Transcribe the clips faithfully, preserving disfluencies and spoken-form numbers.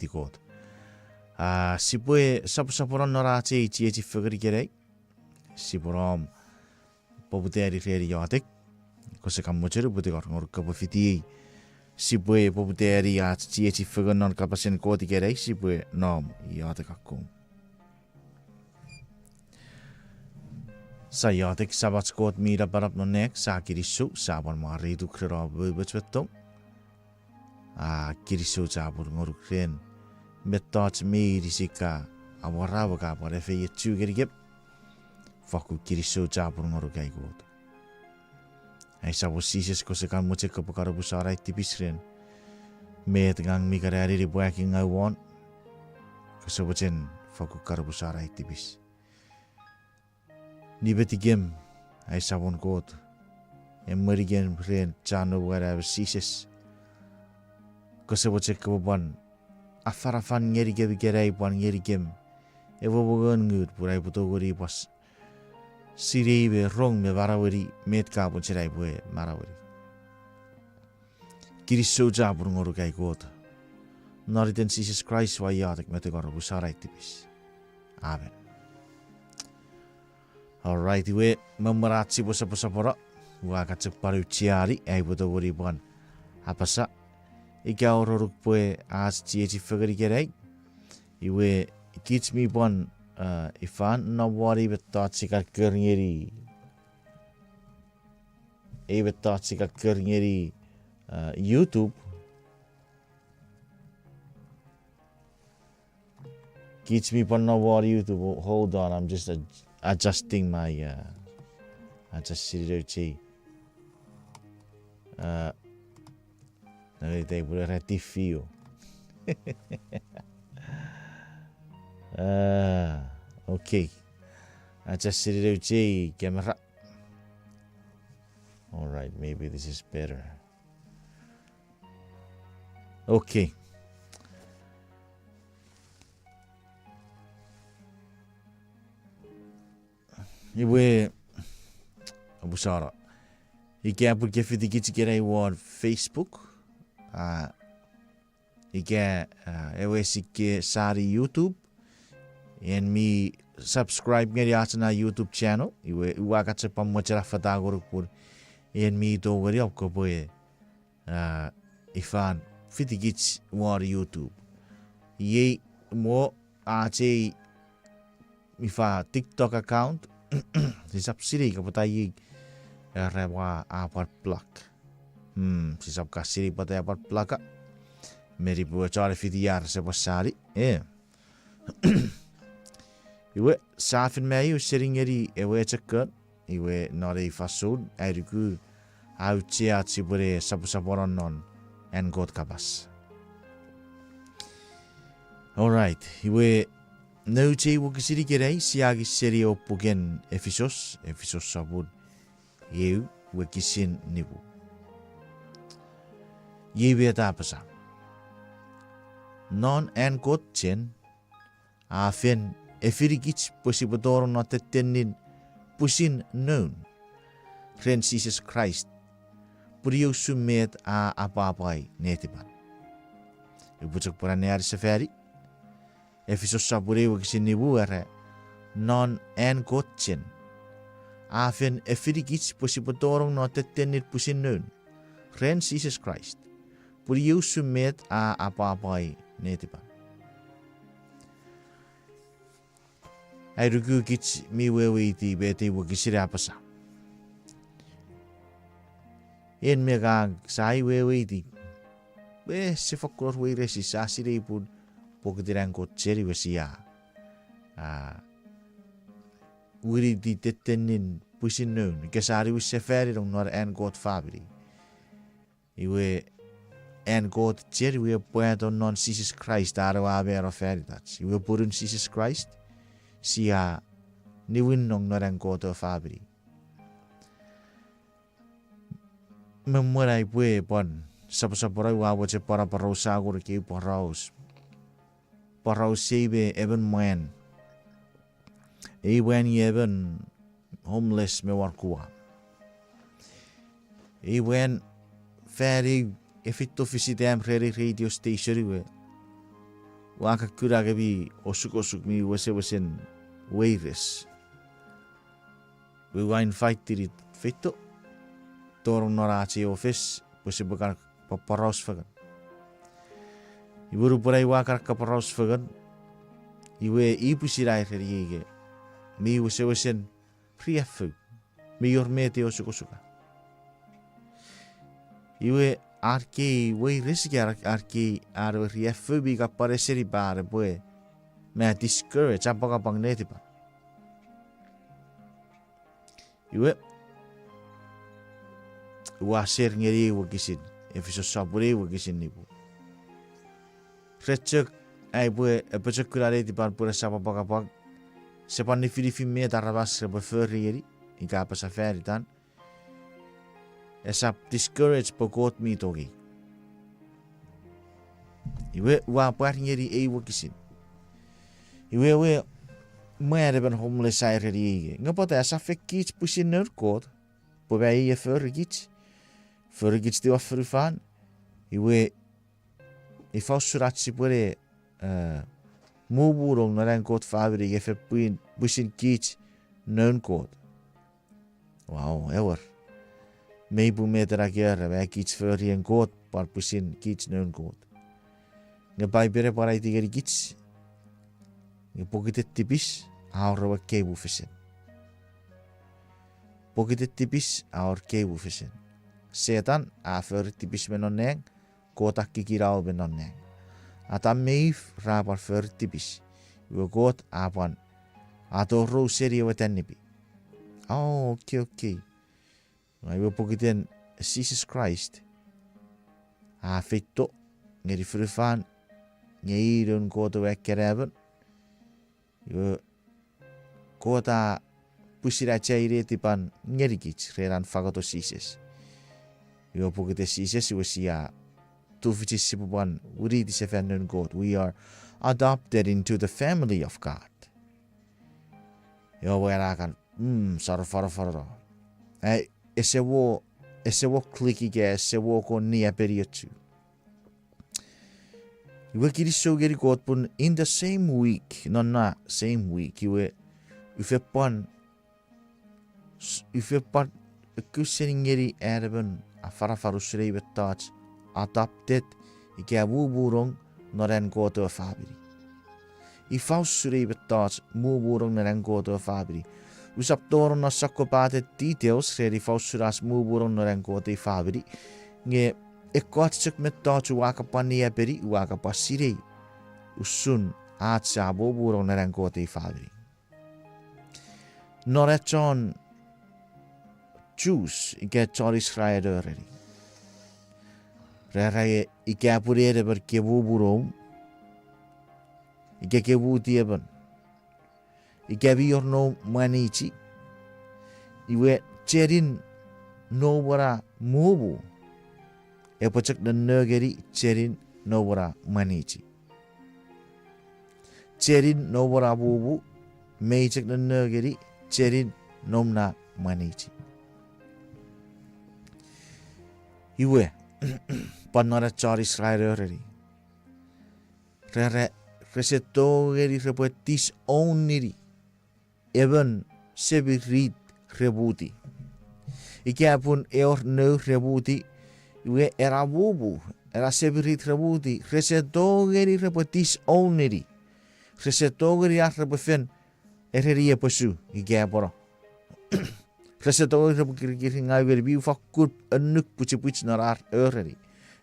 Kot. A, sipwe soposopono non ach ei chiechi fengen ikenai. Sipwe nom poputani ren iotek. Kose kan mochen upwe tingor ngonuk kopwe fitiei. Sipwe poputani ach chiechi fengen non kapasen Kot ikenai, sipwe nom iotek akkom. Sia iotek. Samach Kot mi napanap non nang, sia kinisou, sia pwan mwareituk ren om umoumoch me tong. A, kinisou chapur ngonuk ren mettoch meinisin ka amwarar me ka pwan efeiochu ngenikem. Fakkun kinisou chapur ngonuk ai Kot. Ai Samon Jises, kose kan mochen kopwe kan omusano ai tipis ren met ngang mi kan anini pwe aki ngau won. Kose mochen fakkun kan omusano ai tipis. Nimetikem, ai Samon Kot, emwenikem ren chan noum we Samon Jises. Kose mochen kopwe pwan afanafan ngenikem ikenai, pwan ngenikem ewe mongon ngun pun aipwe tongeni pwan sinei me rong me manaueni met ka mochen aipwe manaueni. Kinisou chapur ngonuk ai Kot. Non iten Jises Kraist ua iotek me tingor, omusano ai tipis. Amen. All right, iwe, me mwen ach sipwe soposopono, ua kan chok pwan aucheani ai upwe tongeni pwan apasa ika a wor ngonuk pwe ach chiechi fengen ikenai. Iwe, kich mi pwan, a, ifan nom won ei mettoch sia kan kori ngeni, ei mettoch sia kan kori ngeni, a, YouTube. Kich mi pwan nom won YouTube. Hold on, I'm just ad-, adjusting my, uh, adjusting nouch ei. Uh, no, ita pun era T V o. Uh, okay. Adjusting nouch ei camera. All right, maybe this is better. Okay. Iwe, omusano. Ika pun ke fitikich ikenai won Facebook, a, ika, a, ewe sia kan sani YouTube, en mi subscribe ngeni ach na YouTube channel, iwe, ua kan chok pwan mochen afata ngonuk pun en mi tongeni om kopwe, a, ifan fitikich won YouTube. Iei mo ach ei ifa TikTok account, sisap sinei ka pwata iei, era ua a pwan block. Hmm, sisap kan sinei pwata a pwan block-a. Meni pwe chon fiti ar sipwe sani, e. Iwe, sa fen me eu seni ngeni ewe chok kon, iwe non ei fansoun, ai nuku, a auchea ach sipwene soposopono non an Kot kapas. All right, iwe, nouch ei wokisin ikenai sia angei seni ewe puken Efisos, Efisos sopun eu wokisin nimu. Iei met a apasa. Non an Kot chen, a fen efinikich pwe sipwe tonong non tettenin pwisin noun, ren Jises Kraist, pun iei usun met a apwapwai netipan. Upwe chok pwan anneani sefani, Efisos sopun eu wokisin nimu era, non an Kot chen, a fen efinikich pwe sipwe tonong non tettenin pwisin noun, ren Jises Kraist, pun iei usun met a apwapwai netipan. Ai nuku kich mi weweiti met ei wokisin a apasa. En me ngang sia weweiti, e, ese fokkun wor weires, sia sinei pun pokiten an Kot chen iwe sia, a, winiti tettenin pwisin noun, ika sia niwin sefani nong non an Kot famini. Iwe an Kot chen iwe epwe aton non Jises Kraist, an ewe a mano fan itach. Iwe punun Jises Kraist, sia niwin nong non an Kot ewe famini. Me mwen ai upwe pwan soposopono, ua mochen pwan aporausa ngonuk ei poraus. Poraus ei me emon mwan. Ei mwan i emon homeless me war Guam. Ei mwan fan eu e feito visit am ren ei radio station iwe. ua kakkun angei mi osukosuk mi wesewesen weires. Iwe ua invite-ini feito tonong non ach ei office pwe sipwe kan poporaus fengen. Iwe nupwen ai ua kan kaporaus fengen, iwe i pwisin a ereniei nge mi wesewesen riaffou, mi wor met e osukosuka. Iwe ar kei weires ika ar kei an we riaffou mi kan pwan esenipan pwe me a discourage, apwangapwang netipan. Iwe ua share ngeni ei wokisin, Efesos sopun ew wokisin nimu. Ren chok ai upwe apochokuna netipan pwe esap apwangapwang, ese pwan nifinifin met aramas repwe fori ngeni, ika apasa fan itan. Esap discourage pwe Kot mi tongei. Iwe ua pwar ngeni ei wokisin. Iwe ewe mwan emon homeless a ereniei nge, nge pwata esap fen kich pwisin noun Kot, pwe ma i e fori kich, fori kich tiwa fonufan, iwe ifa usun ach sipwene, eh, mumunong non an Kot famini nge fen pwisin kich noun Kot. Wow, ewer. Mei pun met ena kere me kich forien Kot pwan pwisin kich noun Kot. Nge Paipen e pwan aiti ngenikich, nge pokiten tipis a wor ewe kei mufesen. Pokiten tipis a wor kei mufesen. Setan a fori tipis me non nang, Kot a kikinaw me non nang. Adam me Eve ra pwan fori tipis. Iwe Kot a pwan, a torou seni ewe tanipi. Oh, okay, okay. Nge iwe pokiten Jises Kraist a feito ngeni fonufan, nge i noun Kot ewe akkanaemon. Iwe Kot a pwisin achainetipan ngenikich ren an fangoto Jises. Iwe pokiten Jises iwe sia tufichin sipwe pwan winiti sefan noun Kot. We are adopted into the family of God. Ewe mwan a kan, mm, saro faro faro. Ai, ese wo, ese wo click ika ese wo kon niapeniochu. Iwe kinisou ngeni Kot pun in the same week, non na same week, iwe, iwe fen pwan, iwe fen pwan ekkewe seni ngeni an emon afanafan usun ei mettoch adopted ika mumunong non an Kot ewe famini. Ifa usun ei mettoch mumunong non an Kot ewe famini? Usap tonong non sokkopaten details ren ifa usun ach mumunong non an Kot ei famini. Nge ekkoch chok mettoch ua kan pwan niapeni, ua kan pwan sinei usun ach sia mumunong non an Kot ei famini. Non ach chon Jews ika chon Israel oreni, ra era ika pun en emon ke mumu noum, ika ke muti emon, ika mi wor noum mwanichi, iwe chenin noum na mumu epwe chok nonno ngeni chenin noum na mwanichi. Chenin noum na mumu mei chok nonno ngeni chenin noum na mwanichi. Iwe, pwan non ach chon Israel oreni, ra era, rese tongeni repwe disown-ini emon semirit re muti. Ika pun e wor nour re muti, iwe ena mumu, ena semirit re muti, rese tongeni repwe disown-ini. Rese tongeni ar repwe fen ereni epwe su ika epwe no. Rese tongeni repwe kirikiringau ngeni mi fakkun annuk pwichipwich non ar oreni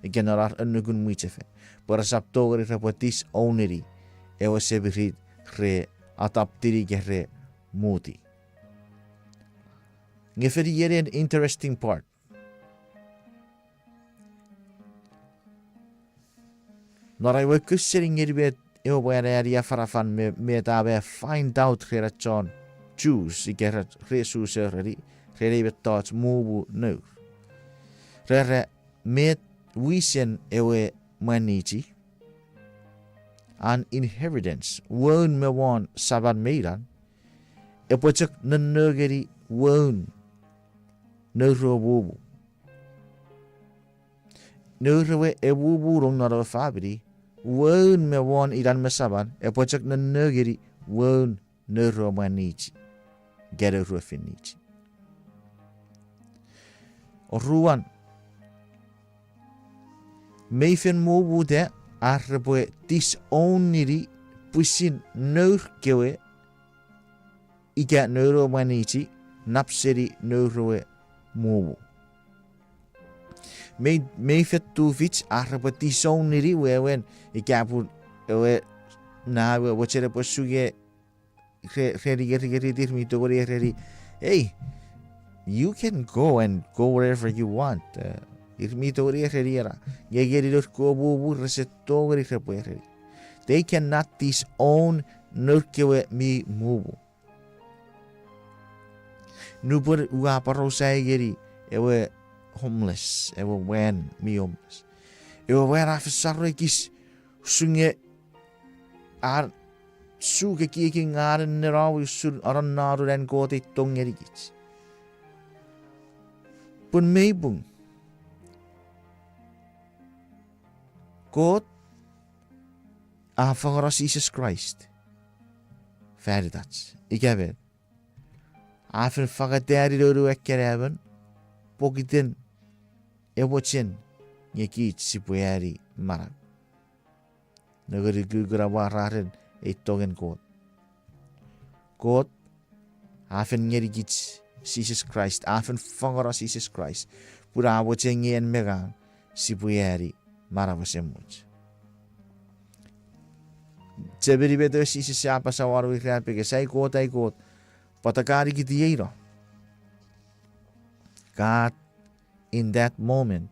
ika non ar annukun mwichefen. Pwe resap tongeni repwe disown-ini ewe semirit re adopt-ini ika re muti. Nge fen iei an interesting part. Non ai we kuk seni ngeni met ewe mwan a afanafan me, met a find out ren ach chon Jews ika re, re Jews oreni, ren ei mettoch mumu nour. Ra era met wisen ewe mwanichi, an inheritance, woun me won saman me inan, epwe chok nonno ngeni woun nour ewe mumu. Nour ewe e mumunong non ewe famini, woun me won inan me saman epwe chok nonno ngeni woun nour we mwanichi, ika nour we finichi. Oruan, mei fen mumuta ar repwe disownini pwisin nour kewe ika nour we mwanichi nap seni nour we mumu. Mei, mei fen tufich ar repwe disownini wewen ika pun ewe, na ewe mochen epwe su nge re-, reni ngeringerit ir mi tongeni ereni, Hey, you can go and go wherever you want. Ir mi tongeni ereni ena. Nge ngeni nour kewe mumu rese tongeni repwe ereni. They cannot disown nour kewe mi mumu. Nupwen ua aporausa ngeni ewe homeless, ewe mwan mi homeless, ewe mwan a fen saro ekis usun nge ar suk ekieki nge a nennenawi usun anonnonun an Kot ei tong ngenikich. Pun mei pung, Kot a fangeno Jises Kraist fan itach. Ika met, a fen fangatani noun we akkanaemon pokiten e mochen nge kich sipwe ani manau. Nengeni ukukun amwararen ei tongen Kot. Kot a fen ngenikich Jises Kraist, a fen fangeno Jises Kraist pun a mochen nge en me ngang sipwe ani manau esemuch. Chemeni met ewe Jises a apasa won ewe irapenges, Ai Kot, ai Kot, pwata ka nikitieino? God, in that moment,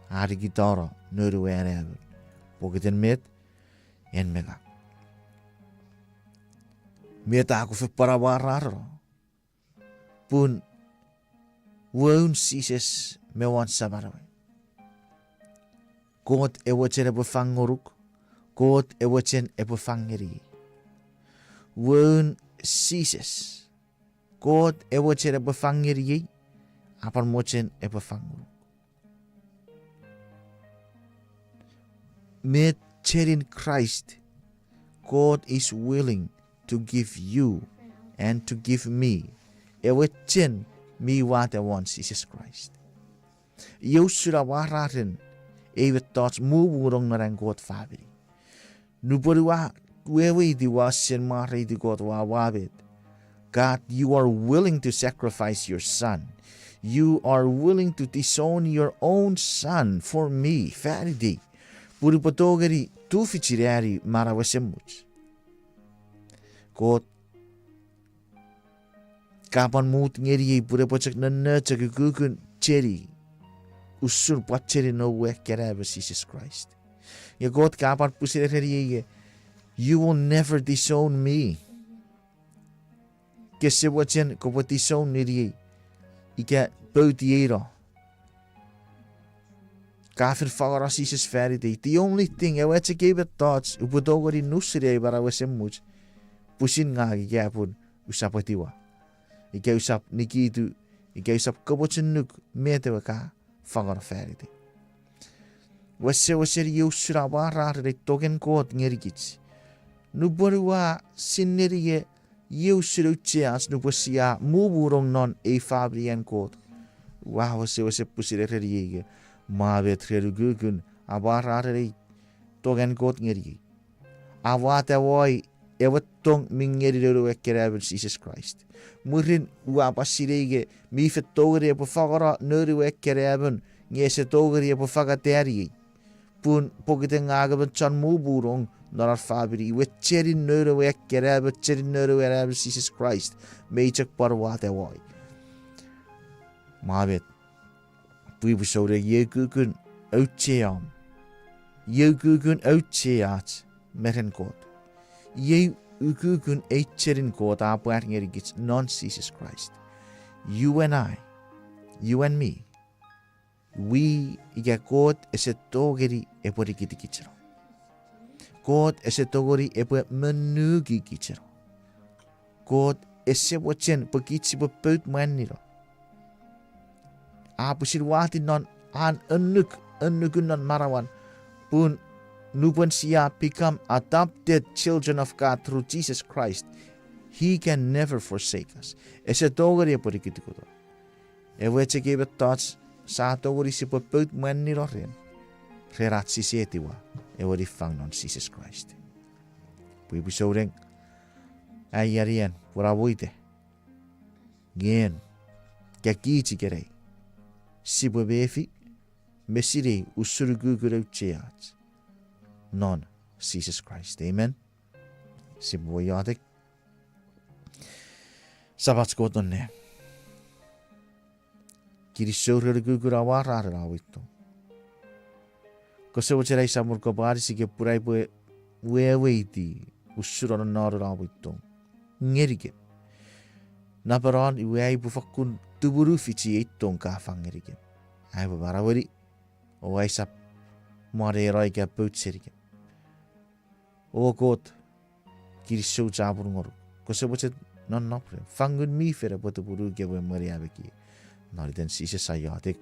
a nikitano noun we akkanaemon pokiten met, en me ngang. Met a kon fen pwan amwarareno? Pun woun Jises me won saman we. Kot e mochen epwe fang ngonuk, Kot e mochen epwe fang ngeniei. Woun Jises, Kot e mochen epwe fang ngeniei, a pwan mochen epwe fang ngonuk. Met chenin Kraist, God is willing to give you and to give me ewe chen mi watte won Jises Kraist. Iei usun amwararen ei mettoch mumunong non an Kot famini. Nupwen ua weweiti, ua sen mwareiti Kot, ua, ua met, God, you are willing to sacrifice your son. You are willing to disown your own son for me, fanitei, pun upwe tongeni tufichin ani manau esemuch. Kot, ka pwan mut ngeniei pun epwe chok nonno chok ukukun cheni, usun pwan chenin noun we akkanaemon Jises Kraist. Nge Kot, ka pwan pwisin ereniei nge, you will never disown me. Kese mochen kopwe disown ngeniei ika poutieino. Ka fen fangeno Jises fanitei. The only thing, ewe chok ei mettoch upwe tongeni nusun ai manau esemuch, pwisin ngang ika pun usap etiwa, ika usap nikitu, ika usap kamochunuk met ewe ka fangeno fanitei. Wesewesen iei usun amwararen ei tongen Kot ngenikich. Nupwen ua sinei nge iei usun aucheach nupwen sia mumunong non ei famini an Kot, ua wesewesen pwisin ereniei nge, mwa met ren ukukun amwararen ei tongen Kot ngeniei. A watte woi ewe tong mi ngeni noun we akkanaemon Jises Kraist. Mwirin ua pwan sinei nge mi fen tongeni epwe fangeno noun we akkanaemon nge ese tongeni epwe fangataniei, pun pokiten ngang emon chon mumunong non ar famini, iwe chenin noun we akkanaemon, chenin noun we anaemon Jises Kraist, mei chok pwan watte woi. Mwa met, pwipwi souneng, iei ukukun aucheom, iei ukukun aucheach me ren Kot. Iei ukukun ei chenin Kot a pwar ngenikich non Jises Kraist. You and I, you and me, wi ika Kot ese tongeni epwe nikitikicheno. Kot ese tongeni epwe monukikicheno. Kot ese mochen pwe kich sipwe pout mwanino. A pwisin wati non an annuk, annukun non manauan, pun nupwen sia become adopted children of God through Jesus Christ, He can never forsake us. Ese tongeni epwe nikitikoto. Ewe chok ewe mettoch sia tongeni sipwe pout mwanino ren, ren ach sise etiwa ewe niffang non Jises Kraist. Pwipwi souneng, ai ian pwe ina mwo ita, nge en, ka kich ikenai, sipwe mefi me sinei usun ukukun aucheach non Jises Kraist. Amen. Sipwe iotek. Samach Kot non nang, kinisou ren ukukun amwarar ena mwitom. Kose mochen ai Samon kopwe anisi kich pun aipwe weweiti usun nonnomun ena mwitom ngenikem. Napanon iwe aipwe fakkun tumunu fichi ei tong ka fang ngenikem. Aipwe manaueni, o aisap mwaneno ika pout senikem. O Kot, kinisou chapur ngonuk. Kose mochen nonnom ren, fang Ngun mi Fel epwe tumunu kich me emweni ami kich. Non iten Jises ai iotek.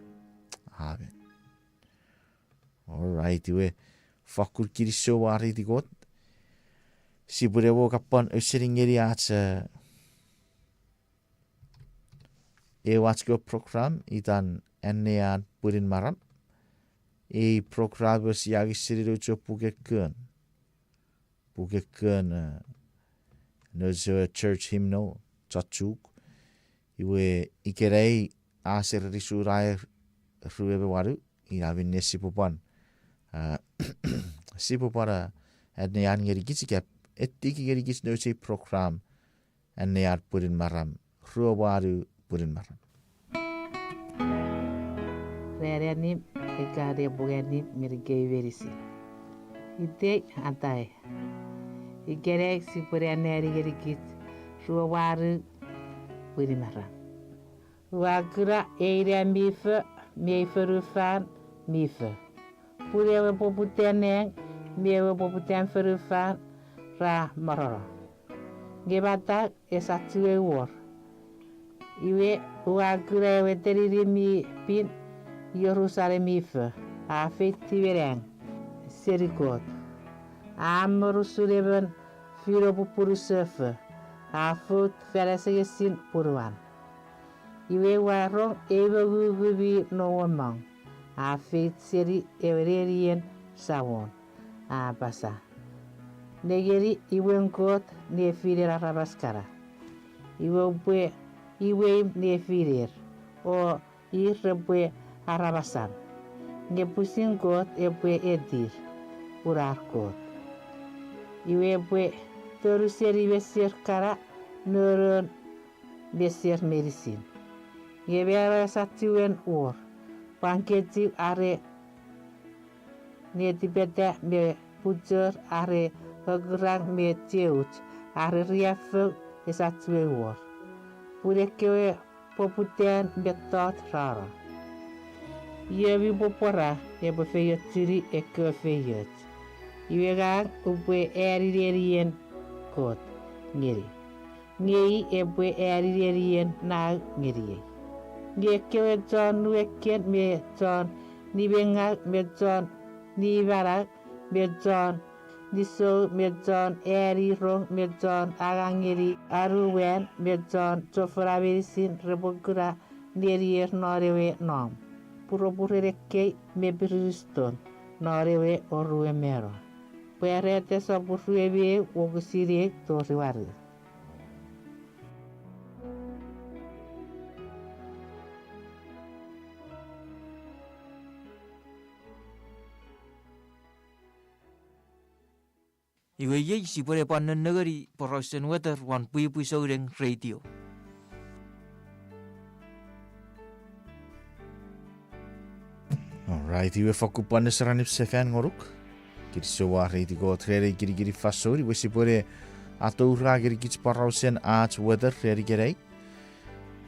Amen. All right, iwe, fakkun kinisou mwareiti Kot. Sipwe ne mo kapwan ausening ngeni ach, eh, ew ach kewe program itan Annean Pwinin Maram. Ei program ewe sia angei seni nouch ewe puken kon. Puken kon, eh, nouch ewe church hymnal, chon Chuuk. Iwe ikenai a sereni Sunai rue me wanu, ina minne sipwe pwan, ah, sipwe pwan, ah, anneani ngenikich ika etiki ngenikich nouch ei program Annean Pwinin Maram, rue me wanu Pwinin Maram. Ran annim ika nepwong annim ngenikemi meinisin. Itei atai. Ikenai sipwe ne anneani ngenikich rue me wanu Pwinin Maram. Ua kuna ei nang mi fo me ei fonufan mi fo, pun ewe poputan nang me ewe poputan fonufan ra morono, nge matau esap chiwen wor. Iwe, ua kuna ewe teninimw mi pin, Jerusalem mi fo, a feitiw me nang seni Kot, a mor usun emon fino pupunu sefo, a fout fan asengesin punuan. Iwe ua rong ei mongungu mi nonnomong, a feito seni ewe nenien Samon, a apasa: Nengeni, imwen Kot nefinen aramas kana, iwe pwe imweimw nefiner, o ir repwe aramasan, nge pwisin Kot epwe etir pun ar Kot. Iwe epwe tonu seni meser kana nonon meser meinisin. Nge mano esap chiwen wor, pwan kechiw are netipeta me puchor are okurang me cheuch are riaffou esap chiwen wor, pun ekkewe poputan mettoch ra no. Io mi pwopwora epwe feiochuni ekkewe feioch. Iwe ngang upwe ani nenien Kot ngeni, nge i epwe ani nenien nau ngeniei. Nge ekkewe chon nuekken me chon nimengau me chon nimanau me chon nisou me chon ani rong me chon angang ngeni anuwan me chon chofona meinisin repwe kuna nenier non ewe nom, pwuropuren ekkei me piriston non ewe oruen mano. Pwarata sopun rue me ew wokisin ew tori wanu. Iwe iei sipwe ne pwan nennengeni porausen weter won Pwipwi Souneng Radio. Alright, iwe fakkun pwan neseranip sefan ngonuk. Kinisou mwareiti Kot ren ei kinikinin fansoun, iwe sipwe ne atoura ngenikich porausen ach weter ren ikenai.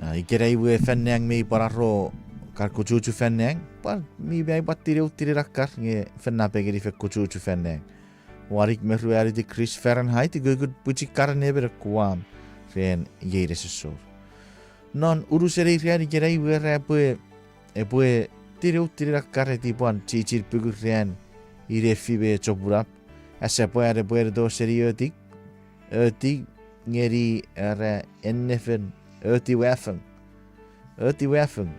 Ah, ikenai iwe fan nang mei pwan aro kan kuchuchu fan nang, pwan mi mei pwan tineu tinen akkar nge fen napengeni fen kuchuchu fan nang. Wanik me ruanu degrees Fahrenheit, ukukun pwichikaren emon Guam ren iei nesosor. Non unusen ei ran ikenai iwe ra epwe, epwe tineu tinen akkar eti pwan chichin pukur ran Inefi me chopunap, ese pwan epwe eto seni oti, oti ngeni era ennefen, oti wafeng. Oti wafeng.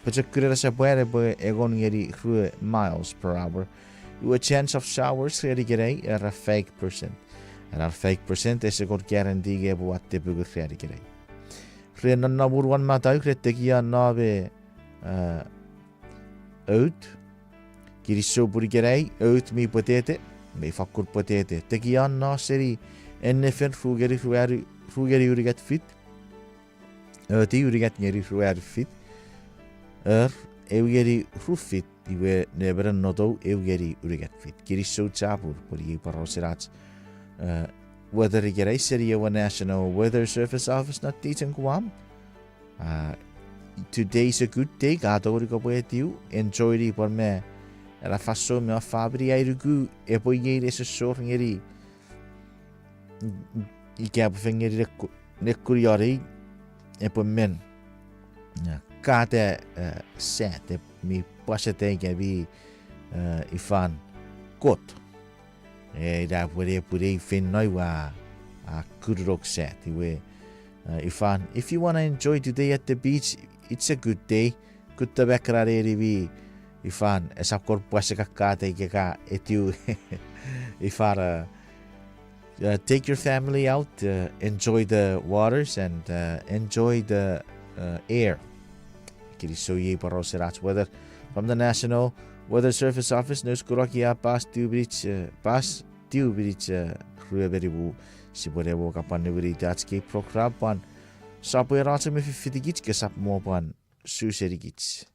Pochokunen ese pwan epwe engon ngeni rue miles per hour. Iwe chance of showers ren ikenai era five percent. Ena five percent ese kon guarantee nge epwe watte pungun ren ikenai. Ren nonnomun won matau ren tekia no me, eh, out. Kinisou pun ikenai, out mi pwetete, mi fakkun pwetete. Tekia no seni ennefen ru ngeni ruanu, ru ngeni unungat fit. Oti unungat ngeni ruanu fit. Or, eu ngeni ru fit, iwe nemenen notou eu ngeni unungat fit. Kinisou chapur, pwe iei porausen ach, eh, weather ikenai seni ewe National Weather Service Office non Teaching Guam. Ah, today is a good day, ka tongeni kopwe etiw, enjoy ni pwan me ena fansoun me om famini ai nuku epwe iei nesosor ngeni, ika epwe fen ngeni neku-, nekunion ei, epwe men. Ah, kata, eh, sat, ep-, mi pwaseta ika mi, eh, ifan kot. E, ina pwe nepwinei feino ua, a, kununok sat. Iwe, uh, ifan, if you wanna enjoy today at the beach, it's a good day. Kutta background eni mi, ifan, esap kon pwaseka kata ika ka etiw, ifan, uh, uh, take your family out, uh, enjoy the waters and, uh, enjoy the, uh, air. Kinisou, iei porausen ach weather from the National Weather Service Office, news kuroki a past two minutes, uh, past two minutes, uh, rue me nimu, sipwe ne mo kapwan niwiniti ach kei program pwan sopwe roche me fifitikich kesap mo pwan su senikich.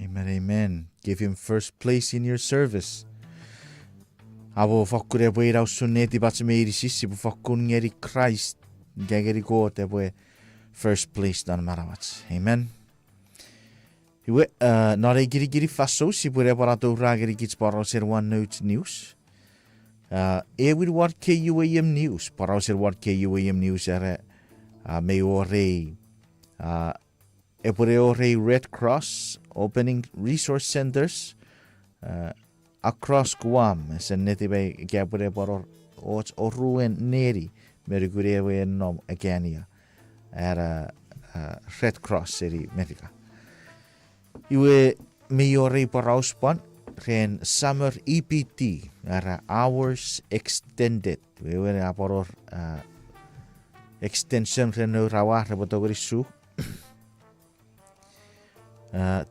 Amen, amen. Give him first place in your service. Apo fakkun epwe ina usun netipach meinisin, sipwe fakkun ngeni Christ, ika ngeni Kot epwe first place non manauach. Amen. Iwe, non ei kinikinin fansoun sipwe ne pwan atoura ngeni kich porausen won nouch news. Ewin won K U A M news, porausen won K U A M news era, mei wor ei, epwe ne wor ei Red Cross opening resource centers across Guam, ese netipei ika epwe ne pwan wor och oruen neni me nukun ewe nom ekania, era Red Cross seni Merika. Iwe, mei wor ei poraus pwan ren summer E P T, era hours extended. Wewen a pwan wor extension ren nour awa repwe tongeni su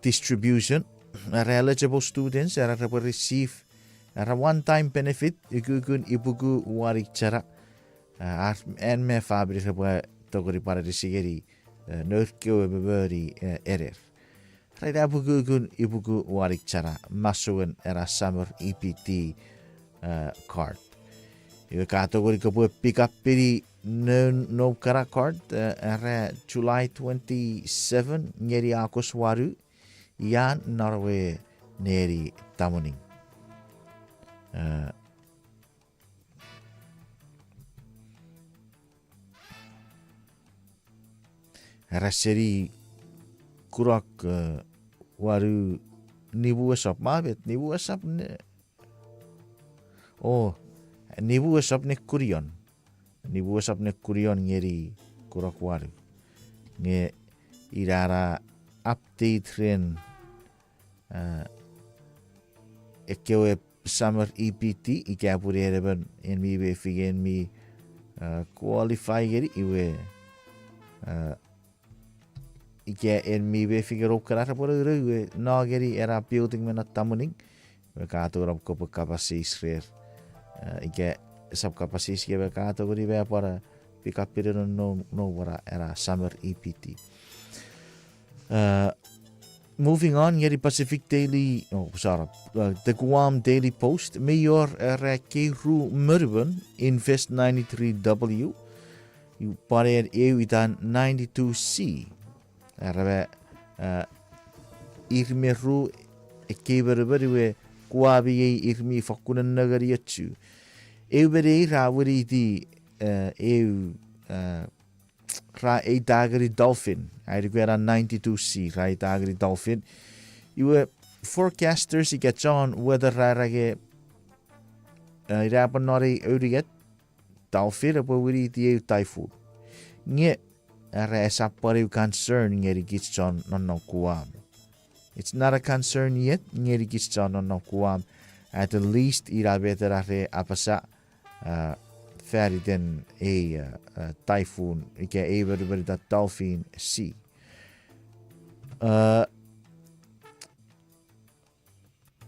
distribution, era eligible students era repwe receive era one time benefit ukukun ipuku wanik chana, ar, an me famini repwe tongeni pwan anisi ngeni nour kewe me moni ener. Ra ina ukukun ipuku wanik chana masouen ena summer E P T card. Iwe ka tongeni kopwe pick up-ini noum kana card era July twenty-seven ngeni August wanu, ian non ewe neni tamuning. Era seni kunok wanu, nimu esop, ma met, nimu esop ne, o, nimu esop ne kunion. Nimu esop ne kunion ngeni kunok wanu. Nge ina na update ren ekkewe summer E P T, ika pun en emon en mi mefi en mi qualify ngeni, iwe ika en mi mefi ngeni oukana repwe nounou, iwe no ngeni ena building me non tamuning. Iwe ka tonong kopwe kapas eis rer. Ika esap kapas eis, ika me ka tongeni me pwan pick up-ini noum, noum ena summer E P T. Moving on ngeni Pacific Daily, oh, sorry, the Guam Daily Post, mei wor era kei ru monumon, Invest ninety-three W, pwan en eu itan ninety-two C. Era me ir me ru ekkei monumon iwe Guam iei ir mi fakkun nengeni ochu. Eu me neir ra winiti eu, ra eita ngeni dolphin, ai nuku ena ninety-two C, ra eita ngeni dolphin. Iwe forecasters ika chon weather ra era nge ina pwan non ei aunungat, dolphin epwe winiti eu typhoon. Nge era esap pwan eu concern ngeni kich chon nonnom Guam. It's not a concern yet ngeni kich chon nonnom Guam. At least ina met ena re apasa faniten ei typhoon ika ei monumon itan dolphin C.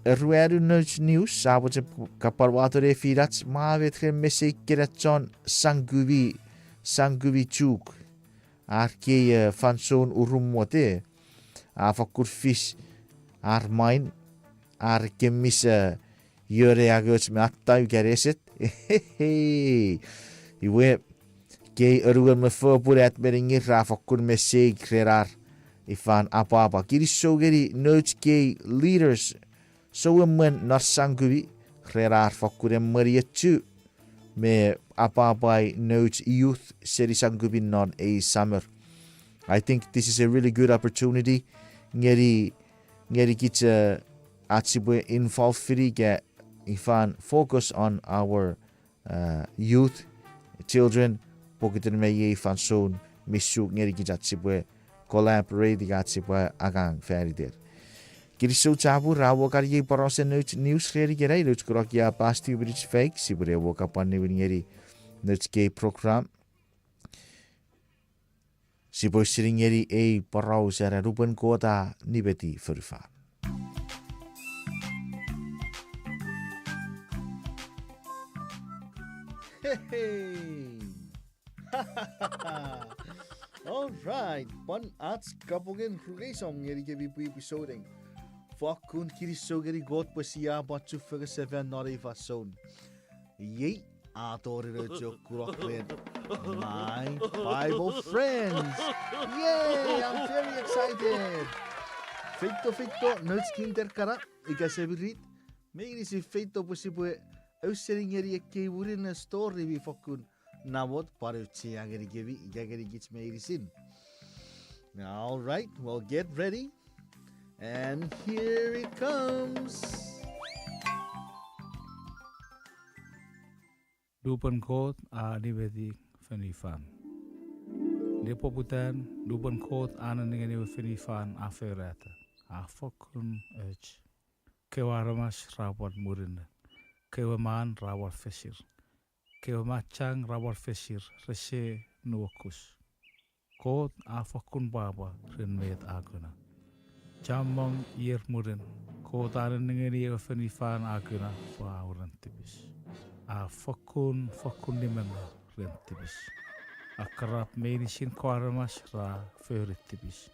Eruanun nouch news, a mochen kapwan wato nefinach, ma met ren mesei kena chon Sangumi, Sangumi Chuuk, ar kei fansoun urumwote, a fakkun fis ar mine, ar kemisa ione angoch me attau ika neset. Iwe, kei anuon me fopun at me nengin ra fakkun mesei ren ar ifan apwapwa. Kinisou ngeni nouch kei leaders, sou emwen non Sangumi, ren ar fakkun emweniochu me apwapwai nouch youth seni Sangumi non ei summer. I think this is a really good opportunity ngeni, ngeni kich ach sipwe involve-ini ika ifan focus on our youth, children, pokiten me iei fansoun mi suk ngeni kich ach sipwe collaborate ika ach sipwe angang faniter. Kinisou chapur, a wor kan iei porausen nouch news ren ikenai, nouch kunok ia Pastor Minich Faik, sipwe ne wor kapwan niwin ngeni nouch kei program. Sipwe ausening ngeni ei poraus era nupwen Kot a nimeti fonufan. All right, pwan ach kapungen rukeisong ngenikemi pwipwi souneng. Fokkun kinisou ngeni Kot pwe sia pwan chufengen sefan non ei fansoun. Iei a tori nouch kunok ren My Bible Friends. Yay, I'm very excited. Feito, feito, nouch kinder kana, ika semirit, meinisin feito pwe sipwe ausening ngeni ekkei murinno story mi fokkun namot pwan auchea ngenikemi ika ngenikich meinisin. All right, well, get ready. And here it comes. Lupwen Kot a nimeti fonufan. Nepoputan, lupwen Kot a nenengeni ewe fonufan a forata, a fokkun och. Kewe aramas ra pwan murinno. Kewe man ra pwan fesir. Kewe machang ra pwan fesir, rese nuokus. Kot a fokkun pwapwa ren met a kuna. Chommong ier mwirin, Kot a nenengeni ewe fonufan a kuna pwe a uren tipis. A fokkun, fokkun nimengaw ren tipis. A karap meinisin kewe aramas ra fori tipis.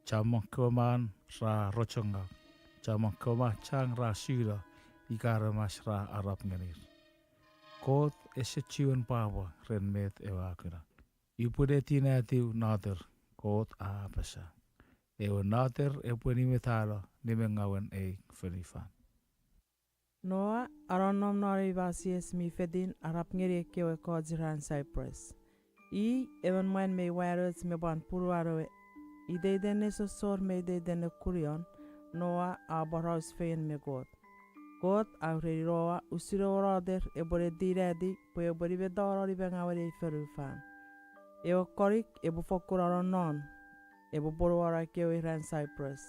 Chommong kewe man ra rochongaw. Chommong kewe machang ra suno, ika aramas ra arap ngenir. Kot ese chiwen pwapwa ren met ewe a kuna. Upwe ne tinatiw noter, Kot a apasa. Ewe noter epwe nimetano nimengawen ei fonufan. Noa a nonnom non ei pasies mi fetin arap ngeni ekkewe ekkoch ran Cyprus. I emon mwan mi wanoch me pwan punuan ewe iteiten nesosor me iteiten nekunion, Noa a poraus fengen me Kot. Kot a ureni Noa usun ewe noter epwe ne tinatiw pwe epwe nimetano nimengawen ei fonufan. Ewe konik epwe fokkun nonnom, epwe ponuono ekkewe ran Cyprus.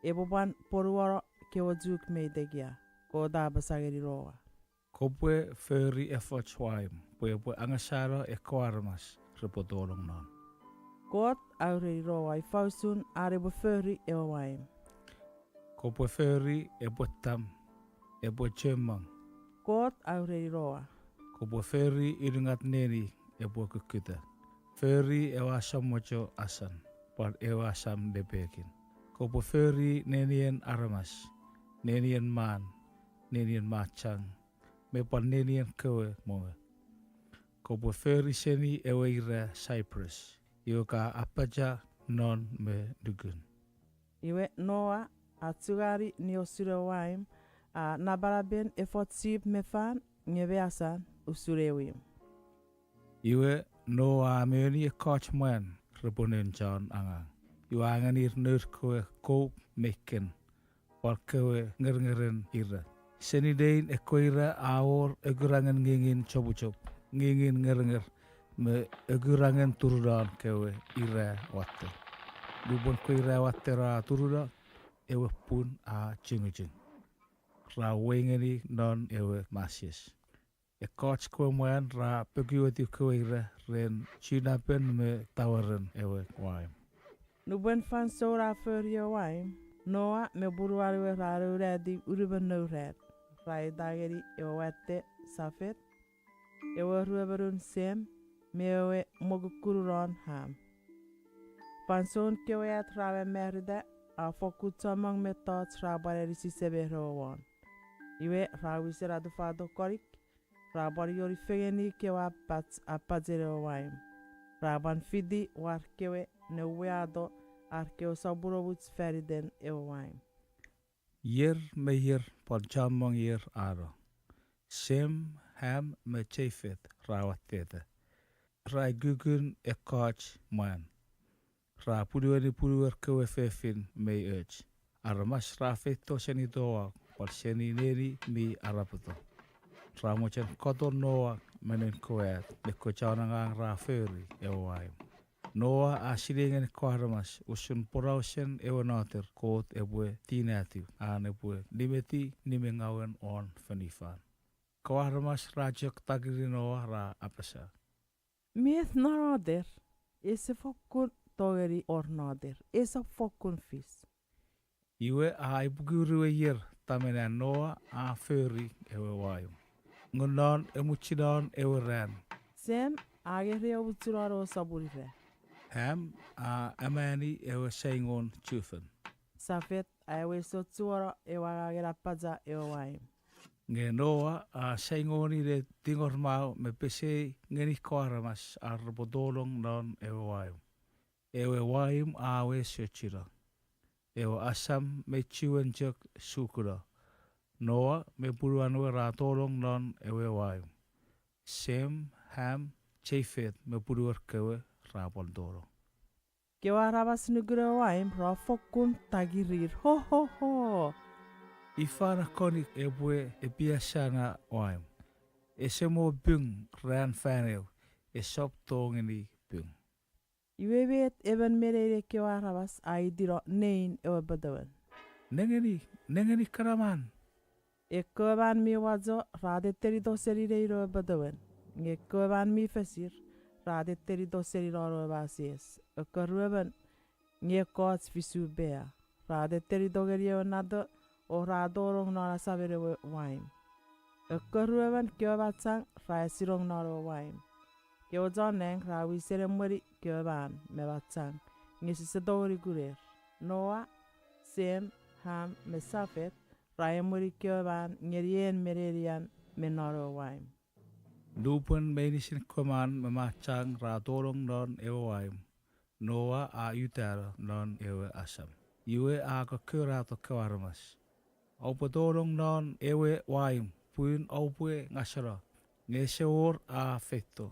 Epwe pwan ponuono kewe chuk me itekia. Kot a apasa ngeni Noa, kopwe fori efoch waim pwe epwe angasano ekkewe aramas repwe tonong non. Kot a ureni Noa ifa usun an epwe fori ewe waim. Kopwe fori epwe tam, epwe chommong. Kot a ureni Noa, kopwe fori unungat neni epwe kukkuta. Fori ewe asam mocho asan, pwan ewe asam nepekin. Kopwe fori nenien aramas, nenien man, nenien machang, me pwan nenien kewe mongo. Kopwe fori seni ewe ira Cyprus, iwe ka apacha non me nukun. Iwe Noa a chungani niosun ewe waim, a napanapen efoch sip me fan, nge me asan usun ew imw. Iwe Noa a meoni ekkoch mwan repwe noun chon angang. Iwe a ngenir nour kewe koup me ken, pwan kewe ngerngeren ira. Seni nein ekkewe ira a wor ekurangen ngingin chopuchop, ngingin ngernger, me ekurangen turunon kewe ira watte. Nupwen kewe ira watte ra turuno, ewe pun a chunguchung. Ra wei ngeni non ewe masis. Ekkoch kewe mwan ra pokietiw kewe ira ren chunapen me taweren ewe waim. Nupwen fansoun a fori ewe waim, Noa me punuan we ra nounatiw unumon nour at. Ra eita ngeni ewe watte Safet, ewe oruemonun Sem, me ewe mokukunun Ham. Fansoun kewe at ra mamarita, a fokkun chommong mettoch ra pwan anisi semer ewe won. Iwe ra wisen atufato konik, ra pwan ioni fengeni kewe apach, apachen ewe waim. Ra pwan fiti war kewe ne uweato ar kewe sopunomuch faniten ewe waim. Ier me ier pwan chommong ier a no. Sem, Ham, me Jefet ra watteta. Ra kukun ekkoch mwan. Ra punueni punuer kewe fefin mei och. Aramas ra feito seni toau pwan seni neni mi arapoto. Ra mochen katon Noa me noun kewe at me ekkewe chon angang ra fori ewe waim. Noa a sinei ngeni ekkewe aramas usun porausen ewe noter Kot epwe tinatiw an epwe nimeti nimengawen won fonufan. Ekkewe aramas ra chok takiri Noa ra apasa, met non noter? Ese fokkun tongeni wor noter, esap fokkun fis. Iwe a ipuku rue ier tamen an Noa a fori ewe waim. Nge non emuchunon ewe ran, Sem a ngeri ewe muchunon ewe sopun ira. Ham a amani ewe saingon chufen. Safet a ewe sochuono ewe angangen apacha ewe waimw. Nge Noa a sai ngeni ne tingor mao me pesei ngeni ekkewe aramas ar repwe tolong non ewe waimw. Ewe waimw a wes ochino. Ewe asam me chiwen chok sukuno. Noa me punuan we ra tolong non ewe waimw. Sem, Ham, Jefet me punuer kewe ra pwan tolong. Kewe aramas nukun ewe waimw ra fokkun takirir, ho ho ho! Ifa na konik epwe epiasanga waimw? Ese mo pung ran fan ew, esap tongeni pung. Iwe met emon me nein ekkewe aramas a itino nein ewe petewen? Nengeni, nengeni kanaman! Ekkewe man mi wacho ra tettenito seni nein ewe petewen, nge ekkewe man mi fesir ra tettenito seni non ewe mases. Ekkewe ruemon nge ekkoch fisu pea. Ra tettenito ngeni ewe nato o ra tonong non asamen ewe waimw. Ekkewe ruemon kewe machang ra esinong non ewe waimw. Kewe chon nang ra wisen emweni kewe man me machang, nge sise tongeni kuner. Noa, Sem, Ham me Safet ra emweni kewe man ngeni en me nenian me non ewe waimw. Nupwen meinisin kewe man me machang ra tonong non ewe waimw, Noa a utano non ewe asam. Iwe a kokkorato kewe aramas, oupwe tonong non ewe waimw pun oupwe ngaseno. Nge ese wor a feito.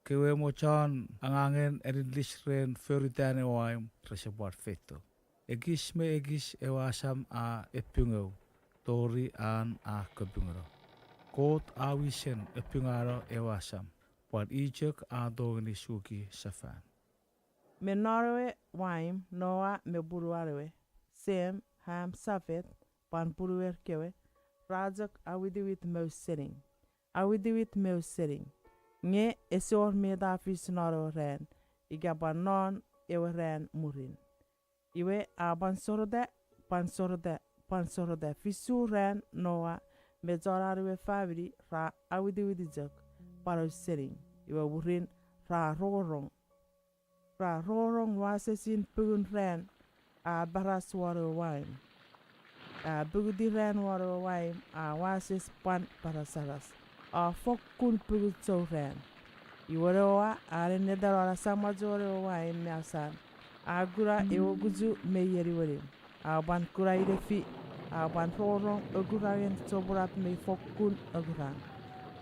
Kewe mo chon angangen aninis ren foritan ewe waimw rese pwan feito. Ekis me ekis ewe asam a epungeu tori an a kopungeno. Kot a wisen epungano ewe asam, pwan i chok a tongeni suki sefan. Me non ewe waimw Noa me punuan we, Sem, Ham, Safet, pwan punuer kewe, ra chok awitiwit me ausening. Awitiwit me ausening. Nge ese wor met a fis non ewe ran, ika pwan non ewe ran mwirin. Iwe a pwan sorota, pwan sorota, pwan sorota fisu ran Noa me chon an we famini ra awitiwiti chok, pwan ausening. Iwe mwirin ra rongorong. Ra rongorong wasesin pungun ran a paras won ewe waimw. A punguti ran won ewe waimw a wases pwan parasaras. A fokkun pungun chou ran. Iwe Noa a nenneta non asamwachon ewe waimw me asan. A kuna ewe kuchu me ieniwenin. A pwan kuna inefi, a pwan rongorong okurangen chopunap mei fokkun okurang.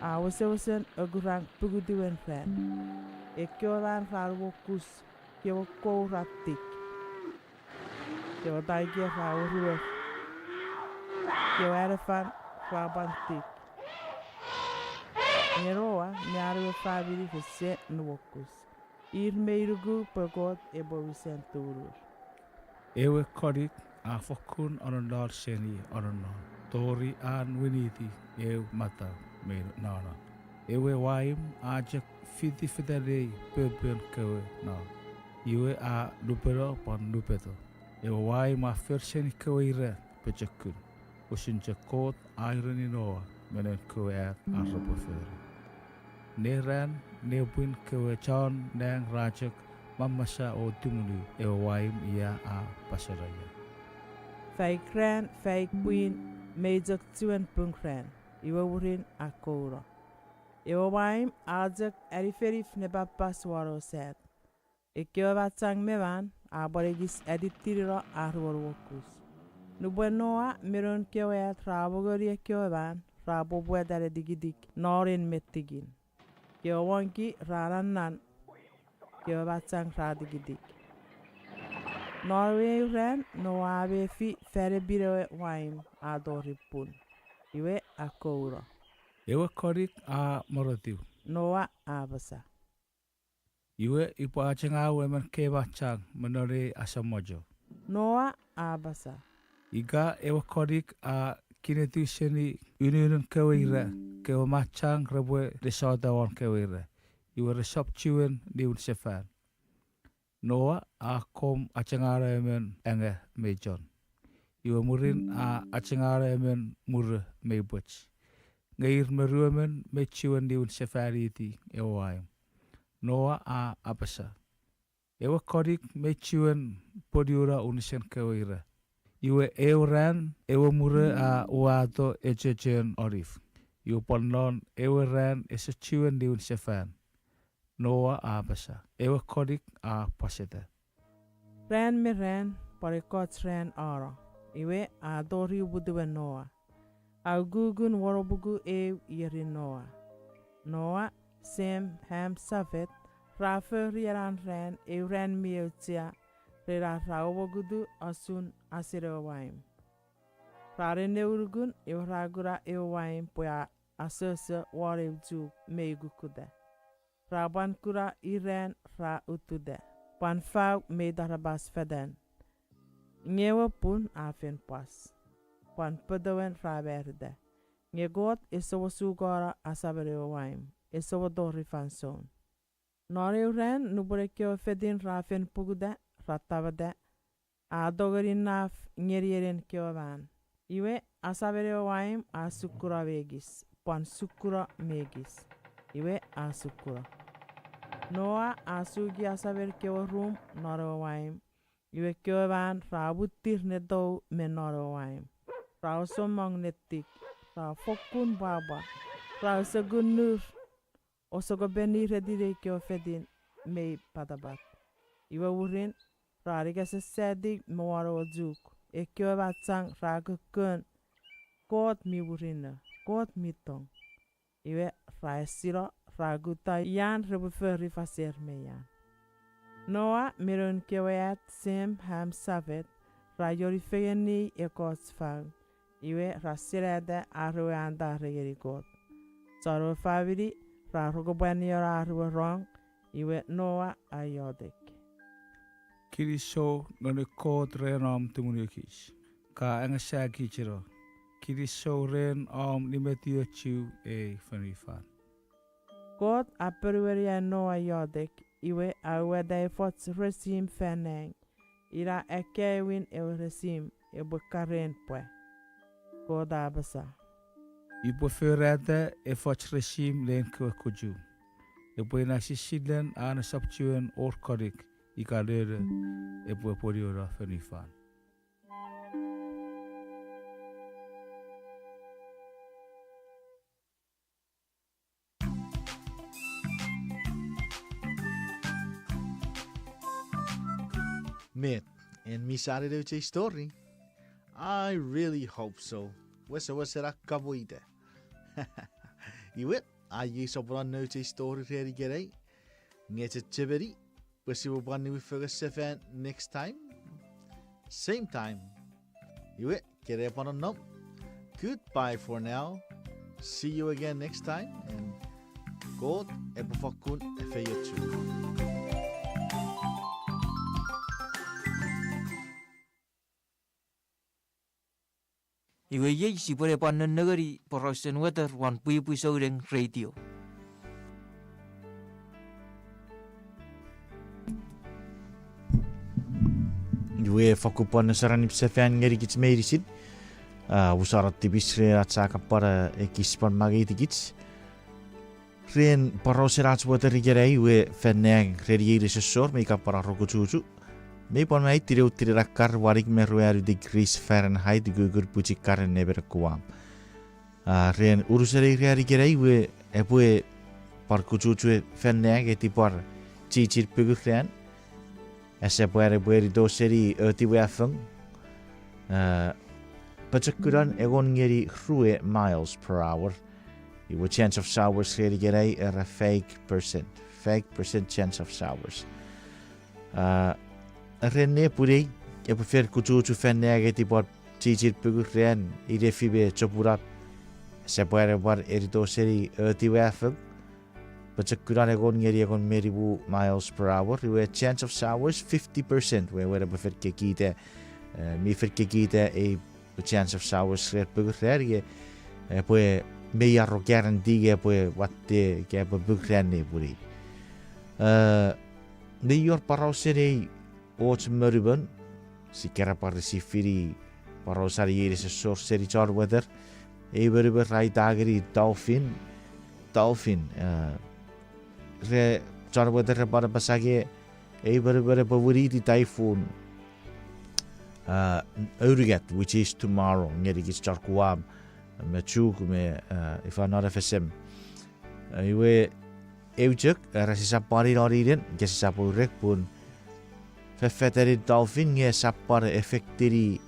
A wesewesen okurang pukutiwen ran. Ekkewe man ra nuokus, kewe kou ra tik. Kewe taiker ra uruwer. Kewe anefan ra pwan tik. Nge Noa me an we famini rese nuokus. Ir mei nuku pwe Kot epwe wisen tumunu. Ewe konik a fokkun anonnon seni anonnon, tori an winiti eu matau me nonnon. Ewe waimw a chok fiti fetanei pöpön kewe non. Iwe a nupeno pwan nupeto. Ewe waimw a for seni kewe ira pochokun, usun chok Kot a ereni Noa me noun kewe at ar repwe fori. Ne ran nepwin kewe chon nang ra chok mamasa o tumunu ewe waimw ia a paseno ia. Faik ran, faik pwin, mei chok chiwen pung ran, iwe mwirin a kouno. Ewe waimw a chok anifinif ne papas won ewe sat. Ekkewe machang me man a pwan ekis atittinino ar nuokus. Nupwen Noa me noun kewe at ra amongoni ekkewe man, ra poputa ne tikitik non en metikin. Kewe monki ra nannan, kewe machang ra tikitik. Non ewe eu ran Noa a mefi fan epin ewe waimw a tori pun. Iwe a kouno. Ewe konik a morotiw. Noa a apasa. Iwe upwe achangau emon kei machang me non ei asamwacho. Noa a apasa. Ika ewe konik a kinetiw seni ununun kewe ira, kewe machang repwe nesota won kewe ira, iwe resap chiwen niwin sefan. Noa a akkom achangano emon enga mei chon. Iwe mwirin a achangano emon mwuru mei pwech. Nge ir me ruemon mei chiwen niwin sefaniti ewe waimw. Noa a apasa, ewe konik mei chiwen pwonuno unusen kewe ira. Iwe eu ran ewe mure a uato echechen Olif. Iwe pwan non ewe ran ese chiwen niwin sefan. Noa a apasa, ewe konik a pwaseta. Ran me ran, pwan ekkoch ran a no, iwe a tori uputiwen Noa. A ukukun wonopuku eu ierin Noa. Noa, Sem, Ham, Safet, ra fori ena ran eu ran mi auchea, ren ar ra omokutu usun asen ewe waimw. Ra nenneunukun, iwe ra kuna ewe waimw pwe a asoso won eu chuk me ikukuta. Ra pwan kuna iran ra ututa, pwan fau me itarapas fetan. Nge ewe pun a fen pwas, pwan potowen ra marita. Nge Kot ese mo sukono asamen ewe waimw, ese mo tori fansoun. Non eu ran, nupwen ekkewe fetin ra fen pukuta, ra tamata, a tongeni naf ngeni enen kewe man. Iwe, asamen ewe waimw a sukuno me ekis, pwan sukuno me ekis. Iwe, a sukuno. Noa a suki asamen kewe rum non ewe waimw. Iwe kewe man ra muttir ne tou me non ewe waimw. Ra osomong ne tik, ra fokkun pwapwa, ra osukun nur, osukope niretinei kewe fetin mei patapat. Iwe mwirin, ra nikasesati me won ewe chuk, ekkewe machang ra kokkon, Kot mi murinno, Kot mi tong. Iwe ra esino, ra kutta ian repwe fori faser me ian. Noa me noun kewe at Sem, Ham, Safet, ra ioni fengeni ekkoch fau. Iwe ra senata ar ewe an tare ngeni Kot. Chon ewe famini ra rokopwan iono ar ewe rong, iwe Noa a iotek. Kinisou non Kot ren om tumunukich, ka angasakicheno. Kinisou ren om nimetiochu ei fonufan. Kot a ponueni an Noa iotek, iwe a uwata efoch resim fan nang, ina akkaewin ewe resim epwe karen pwa. Kot a apasa, upwe forata efoch resim nein kewe kuchu. Epwe ina sisilen an esap chiwen wor konik ika nono epwe pwonuono fonufan. Met, en mi sanen nouch ei story? I really hope so. Wesewesen a kapwe ita. Iwe, a iei soponon nouch ei story ren ikenai. Nge chechemeni, pwe sipwe pwan niwin fengen sefan next time. Same time. Iwe, kene pwan nonnom. Goodbye for now. See you again next time, and Kot epwe fokkun efeiochuk. Iwe iei sipwene pwan nennengeni porausen weter won Pwipwi Souneng Radio. Iwe fokkun pwan neseranip sefan ngenikich meinisin. A, usano tipis ren ach a kan pwan, a, ekis pwan mangeitikich ren porausen ach weter ikenai. Iwe fan nang ren iei nesosor me ika pwan a rokuchuchu, mei pwan maitin eu tinen akkar wanik me ruanu degrees Fahrenheit, ukukun pwichikkaren nemen Guam. A, ren unusen ei ran ikenai iwe epwe pwan kuchuchue fan nang, eti pwan chichin pungun ran. Ese pwan epwe erito seni otiwe afong. A, pochokunan engon ngeni rue miles per hour. Iwe chance of showers ren ikenai era five percent. Five percent chance of showers. A, ren nepwinei, epwe fen kuchuchu fan nang, eti pwan chichin pungun ran, inefi me chopunap. Ese pwan epwe pwan erito seni otiwe afong. Pochokunan engon ngeni engon me nimu miles per hour, iwe chance of showers fifty percent, wewen epwe fen kekita, e, mi fen kekita ei chance of showers ren pungun ran, nge epwe mei wor guarantee ika epwe watte ika epwe pungun ran nepwinei. E, mei wor porausen ei och monumon, sia kan pwan receive-ini porausan iei nesosor seni chon weter. Ei monumon ra ita ngeni dolphin. Dolphin, e, re, chon weter repwe pwan apasa nge ei monumon epwe winiti typhoon. aunungat, which is tomorrow, ngenikich chon Guam me Chuuk me ifa non F S M. Iwe, eu chok, era sisap pwan inoninen, ika sisap ourek pun fefetanin dolphin nge esap pwan affecteni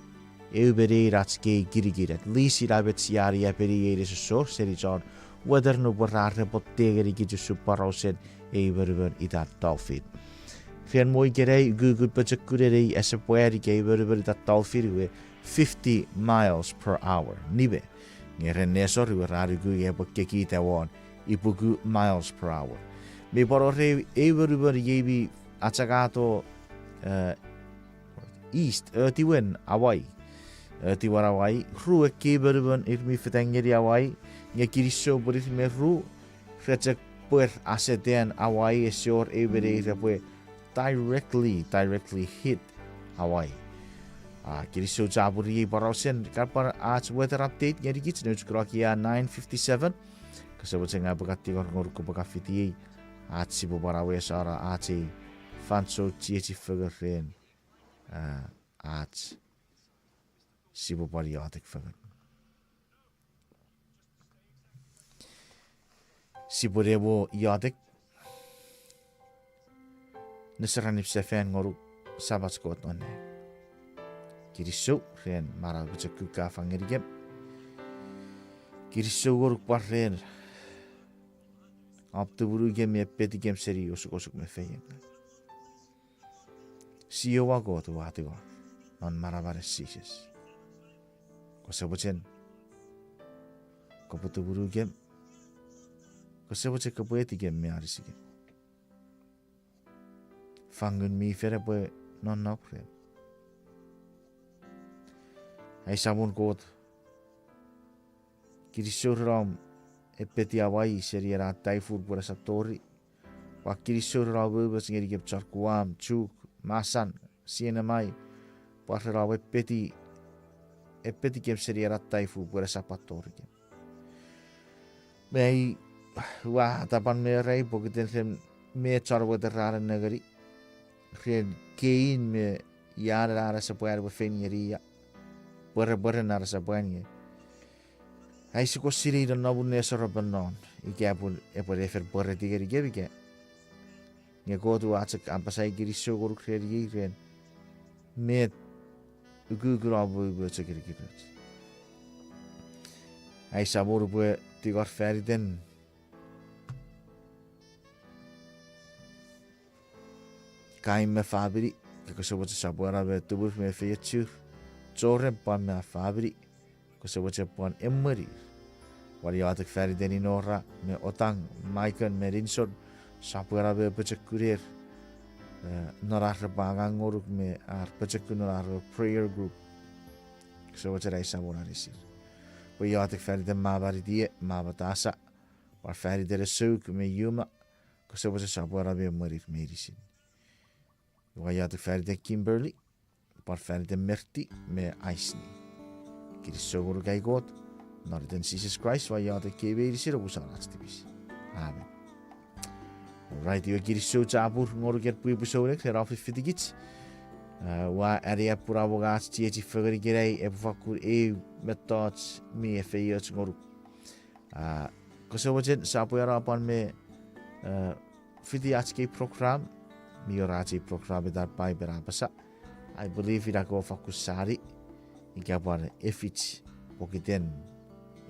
eu me nein ach kei kinikin. At least ina met sia ni apeni ei nesosor seni chon weather nupwen ra report ngenikich usun porausen ei monumon itan dolphin. Ren mo ikenai ukukun pochokunen ei asepwan ika ei monumon itan dolphin iwe fifty miles per hour, nime. Nge ren nesor iwe ra nuku epwe kekita won ipuku miles per hour. Mi pwan wor ei monumon iei mi achangato east, etiwen Hawaii. Etiwen Hawaii, ru ekkei monumon ir mi fetan ngeni Hawaii, nge kinisou pun ir me ru, re chok pwer asetan Hawaii, ese wor eu me neir epwe directly, directly hit Hawaii. A, kinisou chapur iei porausen, kan pwan ach weather update ngenikich, nouch kunok ia nine fifty-seven. Kose mochen ngang upwe kan tingor ngonuk kopwe kan fitiei ach sipwe pwan awesano ach ei fansoun chiechi fengen ren ach sipwe pwan iotek fengen. Sipwe ne mo iotek. Neseranip sefan ngonuk Samach Kot non nang. Kinisou ren manau pochokun ka fang ngenikem. Kinisou ngonuk pwan ren om tumunukem me epetikem seni osukosuk me feiengaw. Jiowa Kot ua tingor non manamanen Jises. Kose mochen kopwe tumunukem. Kose mochen kopwe etikem me anisikem. Fang Ngun mi Fel epwe nonnom rem. Ai Samon Kot, kinisou ren om epeti Hawaii seni ena taifun pwe esap tori. Pwan kinisou ren om umoumoch ngenikem chon Guam, Chuuk, Masan, C N M I, pwan ren om epeti, epetikem seni ena taifun pwe esap pwan torikem. Me ai ua atapwan me rai pokiten ren me chon weather ra nengeni, ren kein me ianen ena asepwan epwe fein ngeni ia, pwerepweren ena asepwan nge ai sukosini nonnomun nesor epwe non, ika epwe, epwe ne fen pwereti ngenikem ika. Nge Kot ua chok apasa ai kinisou ngonuk ren iei ren met ukukun om umoumoch ngeni kich. Ai Samon upwe tingor faniten Kain me famini, kose mochen sopweno me tumur me efeiochur Jorem pwan me famini, kose mochen pwan emwenir. Ua iotek faniten Inora me Otang, Maikon me Ninson, sopweno me pochokuner, eh, non ar repwe angang ngonuk me ar pochokun non ar prayer group. Kose mochen ai Samon anisir. Pwe iotek faniten Mama Ritie, Mama Tasa, pwan faniten Esuk me Yuma, kose mochen sopweno me emwenir meinisin. Ua iotek faniten Kimberly, pwan faniten Merti me Aisni. Kinisou ngonuk ai Kot, non iten Jises Kraist ua iotek kei meinisin omusano ach tipis. Amen. Alright, iwe kinisou chapur ngonuk en pwipwi souneng ren om fifitikich. Ah, ua aneapuna won ach chiechi fengen ikenai epwe fakkun eu mettoch mi efeioch ngonuk. Ah, kose mochen sopweno pwan me, eh, fiti ach kei program, mi wor ach ei program itan Paipen A Apasa. I believe ina kewe fakkun sani, ika pwan efich pokiten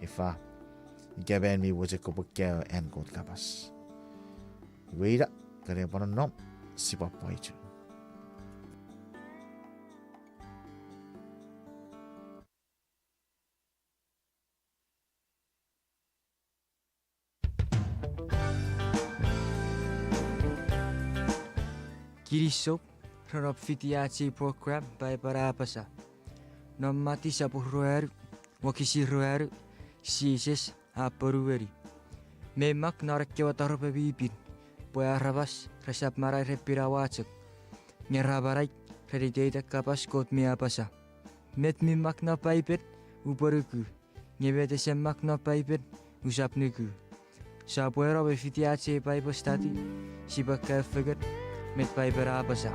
ifa, ika mwan mi mochen kopwe kaeo an Kot kapas. Iwe ina, kane pwan nonnom, sipwe pwaichu. Kinisou ren om fiti ach ei program Paipen A Apasa. Non Mati sopun ruanu, wokisin ruanu, Jises a ponueni: Mei mak non ekkewe taropwe mi pin pwe aramas resap manau ren pinawa chok, nge ra manau ren iteiten kapas Kot mi apasa. Met mi mak non Paipen, upwe nuku, nge met ese mak non Paipen, usap nuku. Sopweno me fiti ach ei Bible study, sipwe kaeo fengen met Paipen a apasa.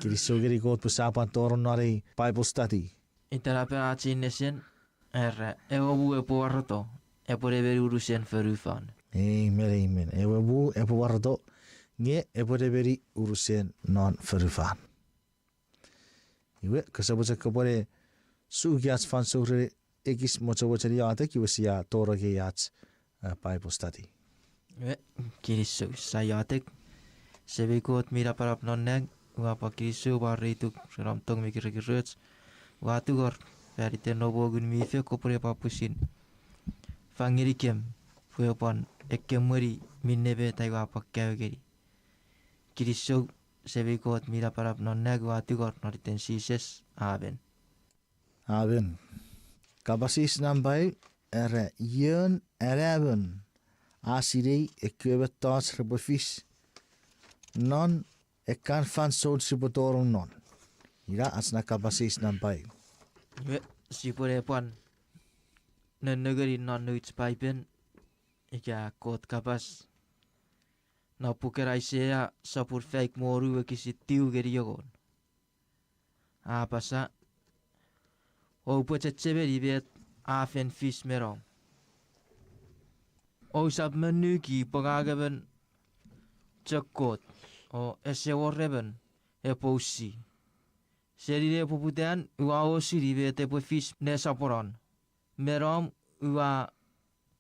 Kinisou ngeni Kot pwe sia pwan tonong non ei Bible study. Itenapen ach ei nesen, era, ewe muu epwe waroto, epwe nemeni unusen fonufan. Amen, amen. Ewe muu epwe waroto, nge epwe nemeni unusen non fonufan. Iwe, kose mochen kopwene suki ach fansoun ren ekis mochomochen iotek, iwe sia tonong ngeni ach, eh, Bible study. Iwe, kinisou, sia iotek. Semei Kot mi napanap non nang, ua pwan kinisou mwareituk ren om tong mi kirekiroch. Ua tungor, fan iten noum Ngun mi Fel kopwene pwan pwisin fang ngenikem, pwe pwan ekkemweni minne met ai ua pwan kaeo ngeni. Kinisou, Semei Kot mi napanap non nang, ua tungor non iten Jises. Amen. Amen. Kapas eis nampa eu, era, ion anaemon a sinei ekkewe mettoch repwe fis non ekkan fansoun sipwe tonong non? Ina ach na kapas eis nampa eu. Iwe, sipwe ne pwan nennengeni non nouch Paipen, ika Kot kapas, non puken Aisea sopun faik me wonu wokisin tiu ngeni engon. A apasa, oupwe chechemeni met a fen fis me nom. Ousap monuki pwe ngang emon chok Kot, o ese wor emon epwe usi. Seni nepoputan ua osuni met epwe fis nesoponon. Me nom ua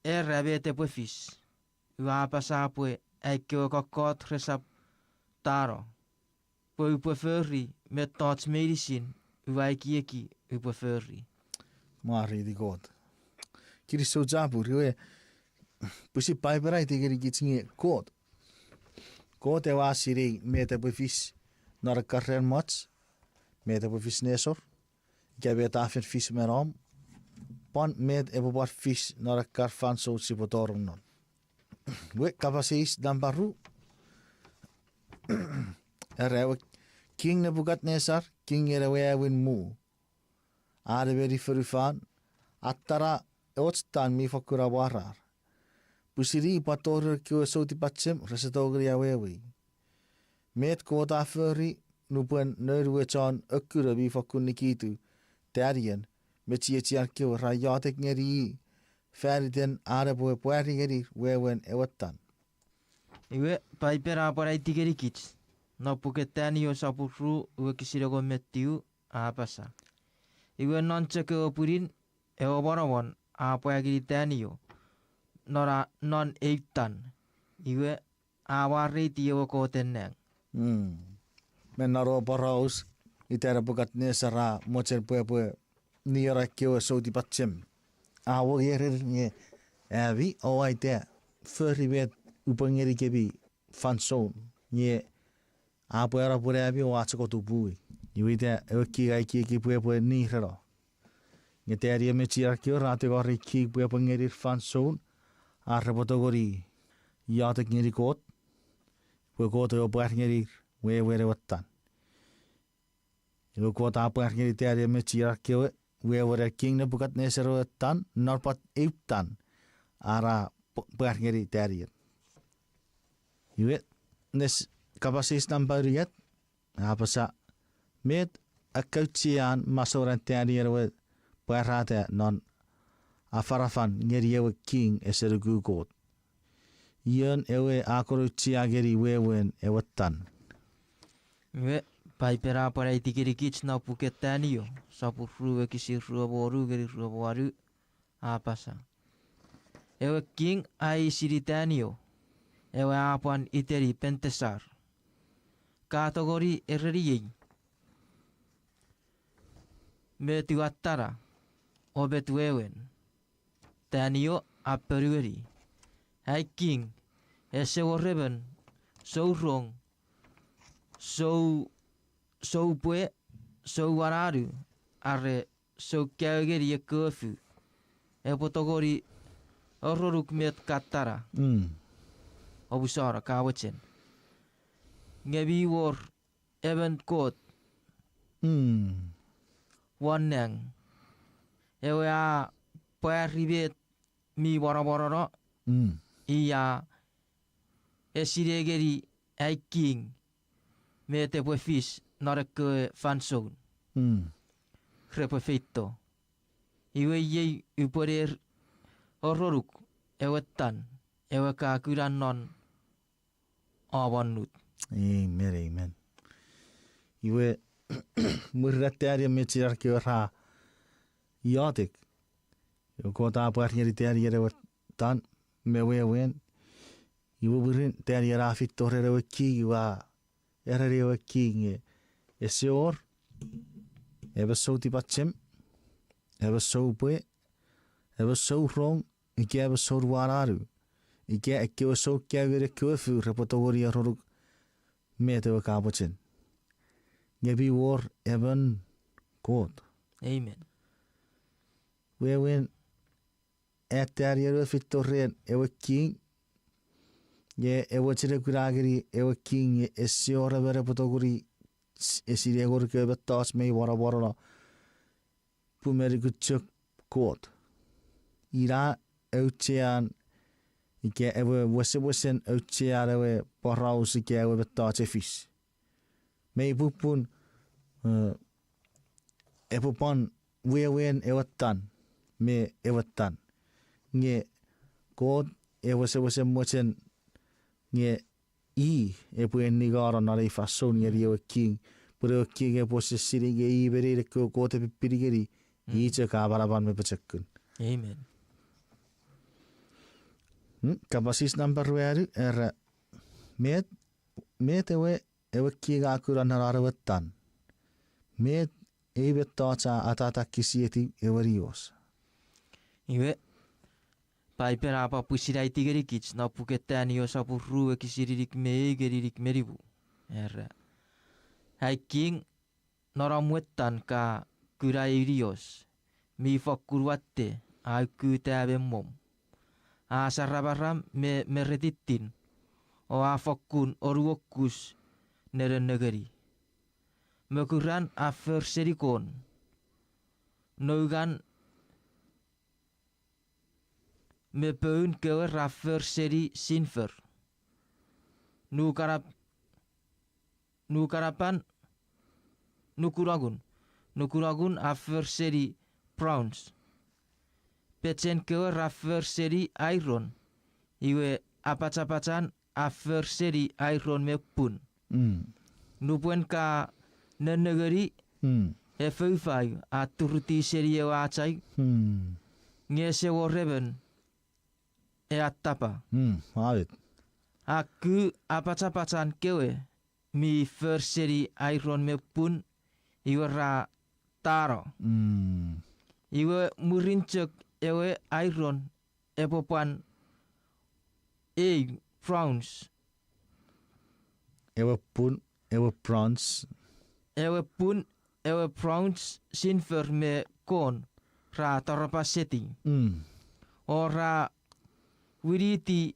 era met epwe fis. Ua apasa pwe ai kewe kokkot resap tano, pwe upwe fori mettoch meinisin ua ekieki upwe fori. Mwareiti Kot. Kinisou chapur, iwe, pwisin Paipen a aiti ngenikich nge Kot. Kot ewe a sinei met epwe fis non ekkan ran mwach, met epwe fis nesor, ika met a fen fis me nom, pwan met epwe pwan fis non ekkan fansoun sipwe tonong non. Iwe, kapas eis nampa ru, era, ewe King Nebukadnesar, kingen ewe aewin muu, a nemeni fonufan, a tana och tan mi fokkun amwarar. Pwisin i pwan tori ekkewe soutipachem rese tongeni awewei. Met Kot a fori nupwen noun we chon okuno mi fokkun nikitu, Taniel, me chiechian kewe ra iotek ngeni i fan iten an epwe pwari ngenir wewen ewe tan. Iwe, Paipen a pwan aiti ngenikich non puken Taniel sopun ru wokisin engon me tiu, a apasa, iwe non chok ewe pwinin ewe monomon a pwa ngeni Taniel non a, non eu tan. Iwe, a mwareiti ewe Kot en nang. Mm. Me non ewe poraus, ita Nebukadnesar a mochen pwe epwe nieno ekkewe soutipachem. A wongerer nge, ami oua ita fori met upwe ngenikemi fansoun, nge a pwe ena pwe ami oua chok otupui. Iwe ita ewe king a ekieki pwe epwe nireno. Nge Taniel me chienan kewe ra tingorei king pwe epwe ngenir fansoun ar repwe tongeni iotek ngeni Kot, pwe Kot ewe pwar ngenir wewen ewe tan. Iwe Kot a pwar ngeni Taniel me chienan kewe wewen ewe King Nebukadnesar ewe tan, non pwan eu tan, ar a p-, pwar ngeni Taniel. Iwe, nes kapas eis nampa unungat, a apasa, met a kauchea an masouan Taniel ewe pwarata non afanafan ngeni ewe king ese nuku Kot? Ion ewe a kon auchea ngeni wewen ewe tan? Iwe, Paipen a pwan aiti ngenikich non puken Taniel sopun ru wokisin rue me wonu ngeni rue me wanu, a apasa, ewe king a eisini Taniel, ewe a pwan iteni Pentesar, ka tongeni ereniei met ua tana, o met wewen? Taniel a ponueni, ai king, ese wor emon sourong, sou, soupwe, souananu, are sou kaeo ngeni ekkewe fu epwe tongeni oronuk met ka tana. Mm. Omusano, ka mochen. Nge mi wor emon Kot, mm, won nang, ewe a pwari met mi monomonono, mm, i a esine ngeni ai king met epwe fis non ekkewe fansoun Mm. repwe feito. Iwe iei upwener oronuk ewe tan, ewe ka kuna non omonnut. Amen, amen. Iwe, mwirin Taniel me chinar kewe ra iotek, iwe Kot a pwar ngeni Taniel ewe tan me wewen. Iwe mwirin Taniel a feito ren ewe king, iwe a ereni ewe king nge ese wor emon sou tipachem, emon sou pwe, emon sou rong, ika emon sou wananu, ika ekkewe sou kaeo ngeni ekkewe fuu repwe tongeni aronuk met ewe ka mochen. Nge mi wor emon Kot. Amen. Wewen, a Taniel ewe feito ren ewe king, nge ewe chine kuna ngeni ewe king nge ese wor emon epwe tongeni s-, esine ngonuk ewe mettoch mi wanawanano, pun mi nukun chok Kot. Ina auchean, ika ewe wesewesen auchean ewe poraus ika ewe mettoch e fis. Mi pupun, eh, epwe pwan wewen ewe tan, me ewe tan. Nge Kot e wesewesen mochen nge i epwe eningano non ei fansoun ngeni ewe king, pwe ewe king epwe wesen sinei nge i me nein ekkewe Kot e pin ngeni, i chok a manaman me pochokun. Amen. Hmm, kapas eis nampa ruanu, era, met, met ewe, ewe king a kuna non an ewe tan? Met ei mettoch a atatakisietiw ewe nios? Iwe, Paipen a pwan pwisin aiti ngenikich non puken Taniel sopun ru wokisin inik me ew ngeni inik me nimu. Era, ai king, non om we tan ka kuna eu nios mi fokkun watte, a ukuta me mom, a saramaram me meretittin, o a fokkun onuokus nenennengeni. Mokuran a for seni kon, noungan me poun kewe ra for seni silver. Nukanap-, nukanapan, nukunangun, nukunangun a for seni bronze. Pechen kewe ra for seni iron, iwe apachapachan a for seni iron me pun. Mm. Nupwen ka nennengeni, mm, e foufau a turutiw seni ewe achau, mm, nge ese wor emon e attapa. Mm, a ku apachapachan kewe mi for seni iron me pun, iwe ra tano. Mm. Iwe mwirin chok ewe iron epwe pwan eu bronze. Ewe pun, ewe bronze. Ewe pun, ewe bronze, silver me kon ra toropa seti. Mm. O ra winiti,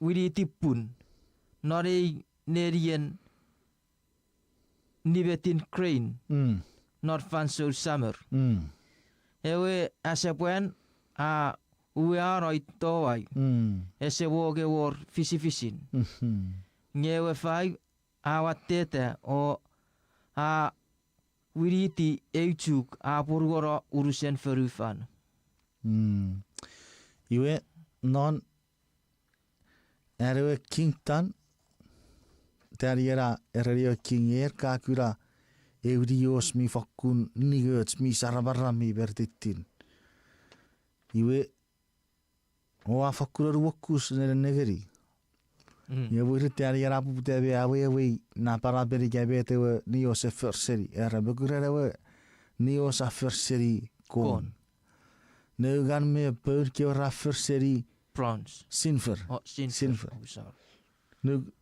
winiti pun non ei nenien nimetin grain, mm, non fansoun summer. Mm. Ewe asepwan a uweano itowau, mm, ese wor, nge wor fisifisin. Mhm. Nge ewe fau a watteta o a winiti eu chuk a ponuono unusen fonufan. Mm. Iwe non an ewe king tan, Taniel a ereni ewe king, er ka kuna eu nios mi fokkun ningoch, mi saramaram, mi meretittin. Iwe, o a fokkun onuokus nenennengeni. Mm. Nge mwirin Taniel a poputa me awewei napanapen ika met ewe nios e for seni. Era, mokuran ewe nios a for seni kon. Kon. Noungan me poun kewe ra for seni bronze. Silver. Oh, silver. Silver. Oh, sorry. Nuk-,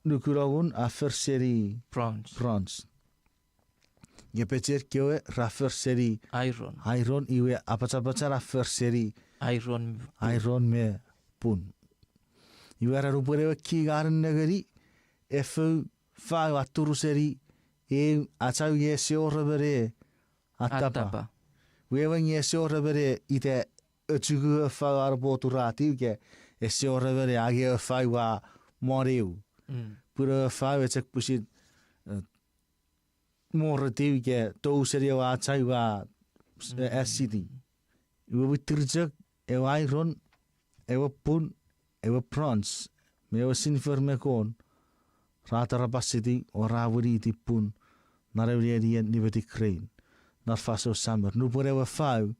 nukunangun a for seni bronze. Bronze. Nge pechen kewe ra for seni iron. Iron, iwe apachapachan a for seni iron me pun. Iron me pun. Iwe era nupwen ewe king a nennengeni, e foufau a turu seni eu achau nge ese wor emon e attapa. Attapa. Wewen nge ese wor emon e ita ochungu ewe fau an epwe turutiw ika ese wor emon e angei ewe fau a mon eu. Mm. pun ewe fau e chok pwisin, eh, moretiw ika tou seni ewe achau a, eh, asiti. Iwe mwitir chok ewe iron, ewe pun, ewe bronze, me ewe silver me kon, ra tarapasiti o ra winiti pun non ewe nenien nimetik rein, non fansoun samer. Nupwen ewe fau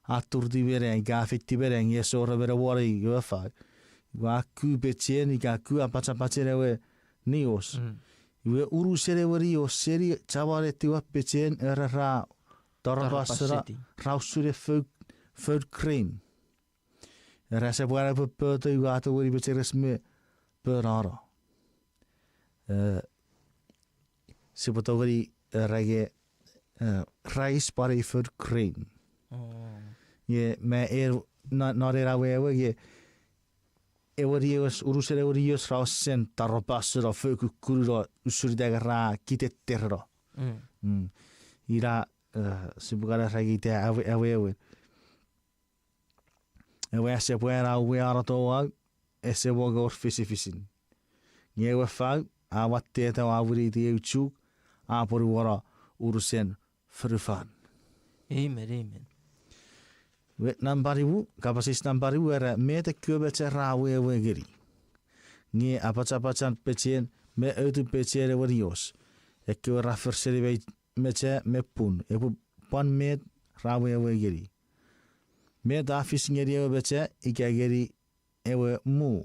a turutiw me nang, ika a feitiw me nang, ese wor emon a wonei ewe fau, iwe a ku pechen ika a ku apachapachen ewe nios. Iwe unusen ewe nios seni chaman etiwa pechen era ra tarapasiti, ra usun foun, foun rein. Era sipwe an epwe pötö iwe a tongeni mecheres me pönano. Eh, sipwe tongeni, eh, era nge, eh, rais pwan ei foun rein. Nge me e, non, non ena wewe nge ewe nios, unusen ewe nios ra sen tarapaseno, fokukkununo, usun ita nge ra kitetereno. Ina, eh, sipwe kan era nge ita awe, awewe. Ewe asepwan a uweano touau, ese wor fisifisin. Nge ewe fau a watteta o a winiti eu chuk, a ponuono unusen fonufan. Amen, amen. Iwe nampa nimu, kapas eis nampa nimu era, met ekkewe mecha ra wewe ngeni? Nge apachapachan pechen me outun pechen ewe nios, ekkewe ra for seni mei, mecha me pun, epwe pwan met ra wewe ngeni? Met a fis ngeni ewe mecha ika ngeni ewe mu,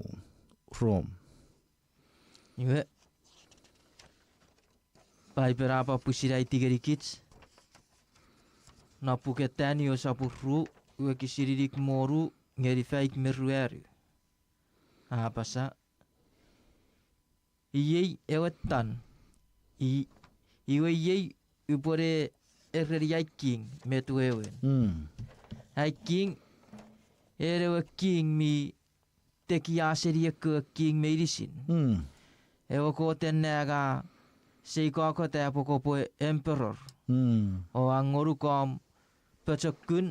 Rom? Iwe, Paipen a pwan pwisin aiti ngenikich non puken Taniel sopun ru, wokisin inik me wonu ngeni faik me ruanu. A apasa, iei ewe tan, i-, iwe iei upwene ereni ai king met wewen. Ai king, en ewe king mi tekia seni ekkewe king meinisin. Ewe Kot en nang a seikokota pwe kopwe emperor, o a ngonuk om pochokun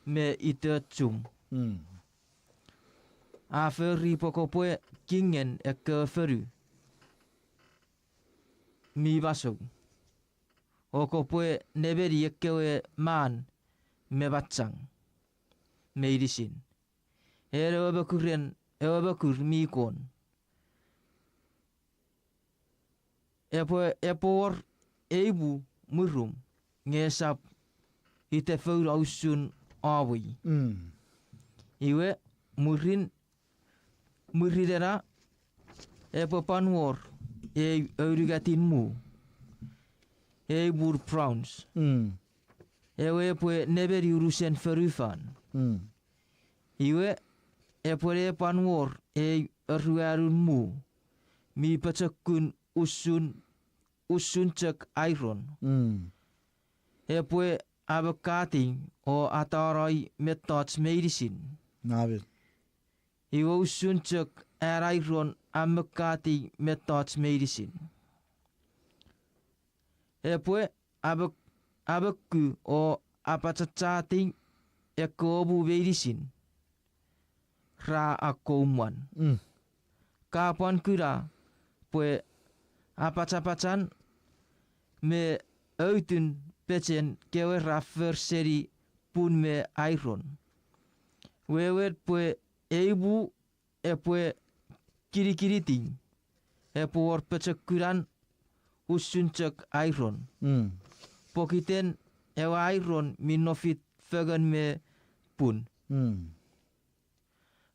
me itochum. A fori pwe kopwe kingen ekkewe fonu mi masou, o kopwe nemeni ekkewe man me machang meinisin. En ewe mokuren, ewe mokur mi kon, epwe, epwe wor ei mu mwirum, nge esap itefouno usun omw. Iwe, mwirin, mwirin ena, epwe pwan wor ei aunungatin mu, ei mun bronze, ewe epwe nemeni unusen fonufan. Iwe, epwe ne pwan wor ei aruanun mu mi pochokun usun, usun chok iron. Epwe amokati o atanoi mettoch meinisin. Iwe usun chok an iron amokati mettoch meinisin, epwe amo-, amoku o apachachati ekkewe mu meinisin ra akkoumwan. Ka pwan kuna pwe apachapachan me outun pechen kewe ra for seni pun me iron. Wewen pwe ei mu epwe kinikiniti, epwe wor pochokunan usun chok iron. Pokiten ewe iron mi nofit fengen me pun.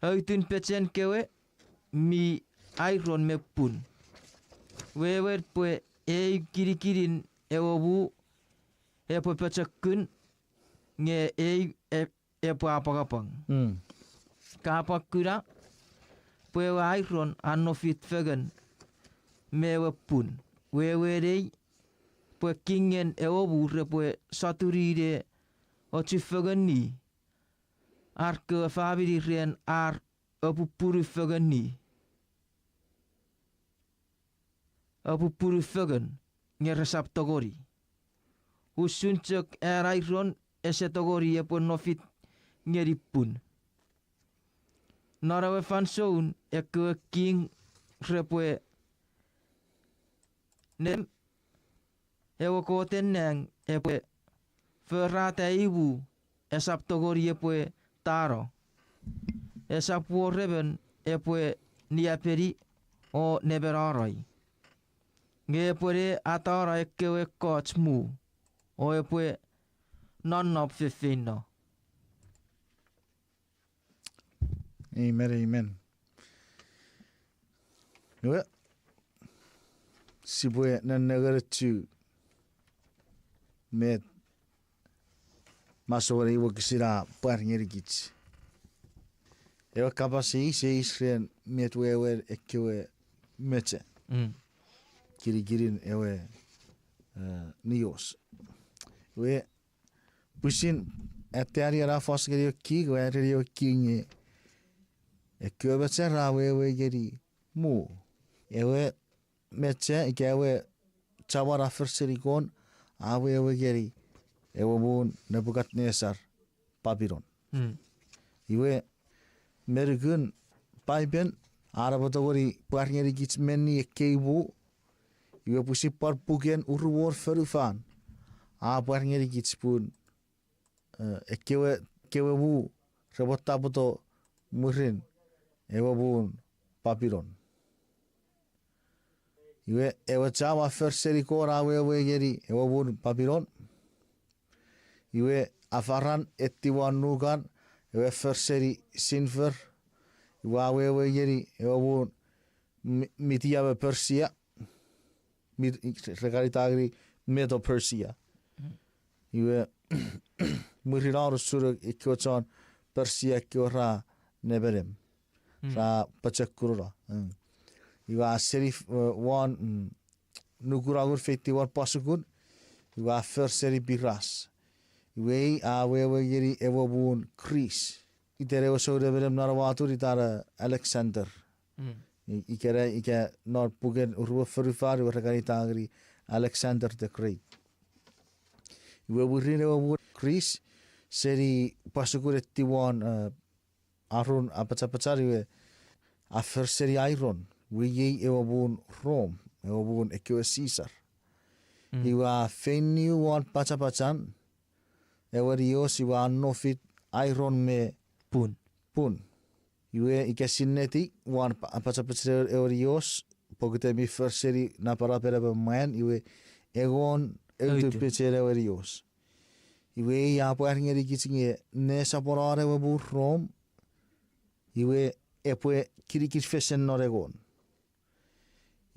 Outun pechen kewe mi iron me pun. Wewen pwe ei kinikinin ewe mu epwe pochokun, nge ei e-, epwe apwangapwang. Ka pwan kuna pwe ewe iron a nofit fengen me ewe pun. Wewen ei pwe kingen ewe mu repwe sotuni ne ochufengeni ar kewe famini ren ar apupunu fengeni, apupunu fengen, nge resap tongeni. Usun chok an iron ese tongeni epwe nofit ngeni pun. Non ewe fansoun ekkewe king repwe Nemenem, ewe Koten nang epwe forata ei mu, esap tongeni epwe tano. Esap wor emon epwe niapeni o nemenonoi. Nge epwe ne atano ekkewe ekkoch mu, o epwe nonnom feinfeino. Amen, amen. Iwe, sipwe nennengeni chu met masouen ei wokisin a pwar ngenikich. Ewe kapas eis, eis ren met wewen ekkewe mecha. Mm. Kinikinin ewe, eh, nios. Iwe, pwisin atani ena fos ngeni ewe king, iwe a ereni ewe king nge ekkewe mecha ra wewe ngeni mu. Ewe mecha ika ewe chamwan a for seni kon a wewe ngeni ewe muun Nepukatnesar, Papilon. Mm. Iwe, me nukun Paipen, a napetongeni pwar ngenikich menni ekkei mu, iwe pwisin pwan puken uruwon fonufan a pwar ngenikich pun, eh, ekkewe, kewe mu repwe tapoto mwirin ewe muun Papilon. Iwe ewe cham a for seni kon a wewe ngeni ewe muun Papilon. Iwe afaran etiwan nukan, ewe for seni sinfer, iwe a wewe ngeni ewe muun Mi-, Midia me Persia, Mid-, re kan ita ngeni Medo-Persia. Iwe, mwirin a usun ekkewe chon Persia ekkewe ra nemenem, ra pochokunono. Iwe a seni, eh, won, mm, nukunangun feitiwan pwasukun, iwe a for seni Piras. Iwe ei a wewe ngeni ewe muun Greece. Iten ewe sou nemenem non ewe atun itan Alexander. Ikena ika non puken uruwon fonufan iwe re kan ita ngeni Alexander the Great. Iwe mwirin ewe muun Greece, seni pwasukun etiwan, eh, arun apachapachan iwe a for seni Iron, iwe iei ewe muun Rome, ewe muun ekkewe Caesar. Iwe a feiniu won pachapachan ewe nios iwe a nofit Iron me pun. Iwe ika sinneti won pa-, apachapachan ewe nios, pokiten mi for seni napanapen emon mwan, iwe engon eutupechen ewe nios. Iwe ei a pwar ngenikich nge nesoponon ewe muun Rome, iwe epwe kinikin fesen non engon.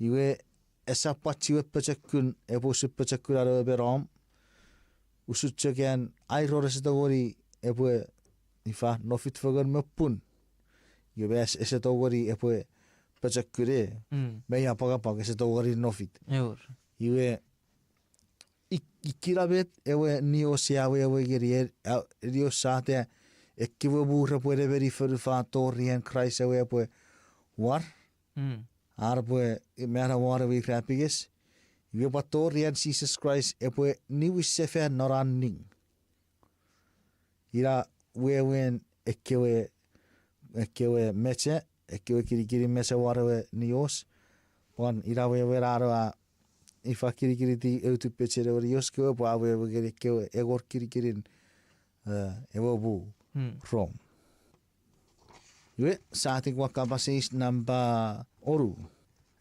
Iwe esap pwan chiwen pochokun, epwe usun pochokun an ewe me nom, usun chok an Iron ese tongeni epwe ifa nofit fengen me pun. Iwe me ese tongeni epwe pochokun e, me ia pwakapwak ese tongeni nofit. Iwe ik-, ikkena met ewe nios a wewe ngeni, nios sa ata ekkewe mu repwe nemeni fonufan tori an Kraist ewe epwe war, ar epwe mano won ewe irapenges, iwe pwan tori an Jises Kraist epwe niwin sefan non an ning. Ina wewen ekkewe, ekkewe mecha, ekkewe kinikinin mecha won ewe nios, pwan ina wewen an ewe a ifa kinikiniti eutupechen ewe nios kewe pwe a wewe ngeni ekkewe engon kinikinin, eh, ewe mu Rom. Iwe, sa tik won kapas eis nampa onu.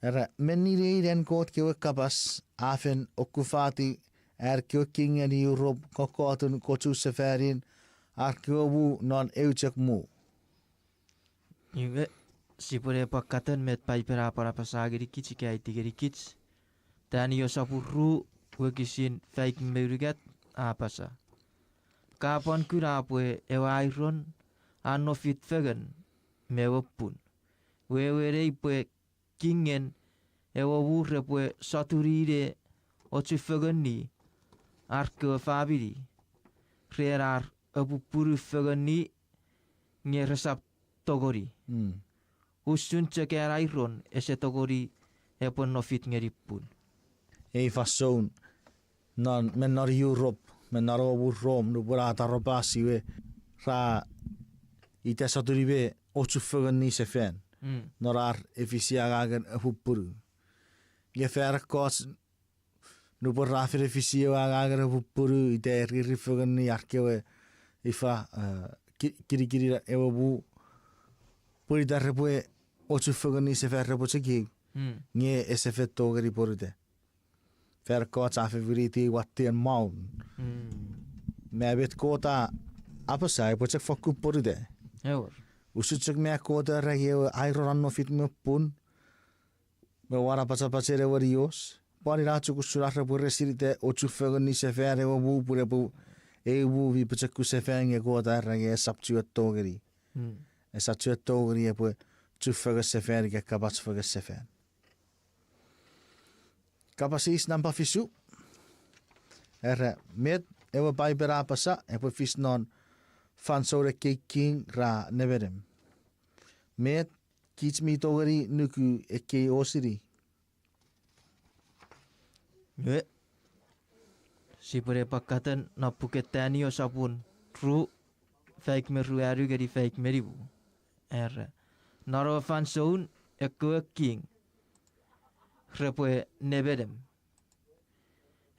Era, menni nein an Kot kewe kapas a fen okkufati ar kewe king ngeni Europe kokkotun kochu sefanin ar kewe mu non eu chok mu. Iwe, sipwe ne pwan katon met Paipen a pwan apasa ngenikich ika aiti ngenikich. Taniel sopun ru, wokisin faik me unungat, a apasa, ka pwan kuna pwe ewe Iron a nofit fengen me ewe pun. Wewen ei pwe kingen ewe mu repwe sotuni ne ochufengeni ar kewe famini ren ar apupunu fengeni nge resap tongeni. Usun chok an Iron ese tongeni epwe nofit ngeni pun. Ei fansoun non, me non Europe, me non ewe mu Rom, nupwen a tarapas iwe ra ita sotuni me ochufengeni sefan non ar efisi angangen apupunu. Nge fan ekkoch Nupwen ra fen efisi ewe angangen pupunu, ita riri fengeni ar kewe ifa, eh, ki-, kinikinin ewe muu, pwe ita repwe ochufengeni sefan repwe chok ew, nge ese fen tongeni pwonuta. Fan ekkoch a fen winiti watten maun. Me met Kot a apasa epwe chok fokkun pwonuta. Usun chok met Kot a era nge ewe iron a nofit me pun, me won pachapachen ewe nios, pwan ina chok usun ar repwe resinita ochufengeni sefan ewe muu pun epwe eu muu mi pochokun sefan nge Kot a era nge esap chuen tongeni. Esap chuen tongeni epwe chufengen sefan ika kapach fengen sefan. Kapas eis nampa fisu. Era, met ewe Paipen a apasa epwe fis non fansoun ekkei king ra nemenem? Met kich mi tongeni nuku ekkei osini? Iwe, sipwene pwan katon non puken Taniel sopun ru, faik me ruanu ngeni faik me nimu. Era, non ewe fansoun ekkewe king repwe nemenem,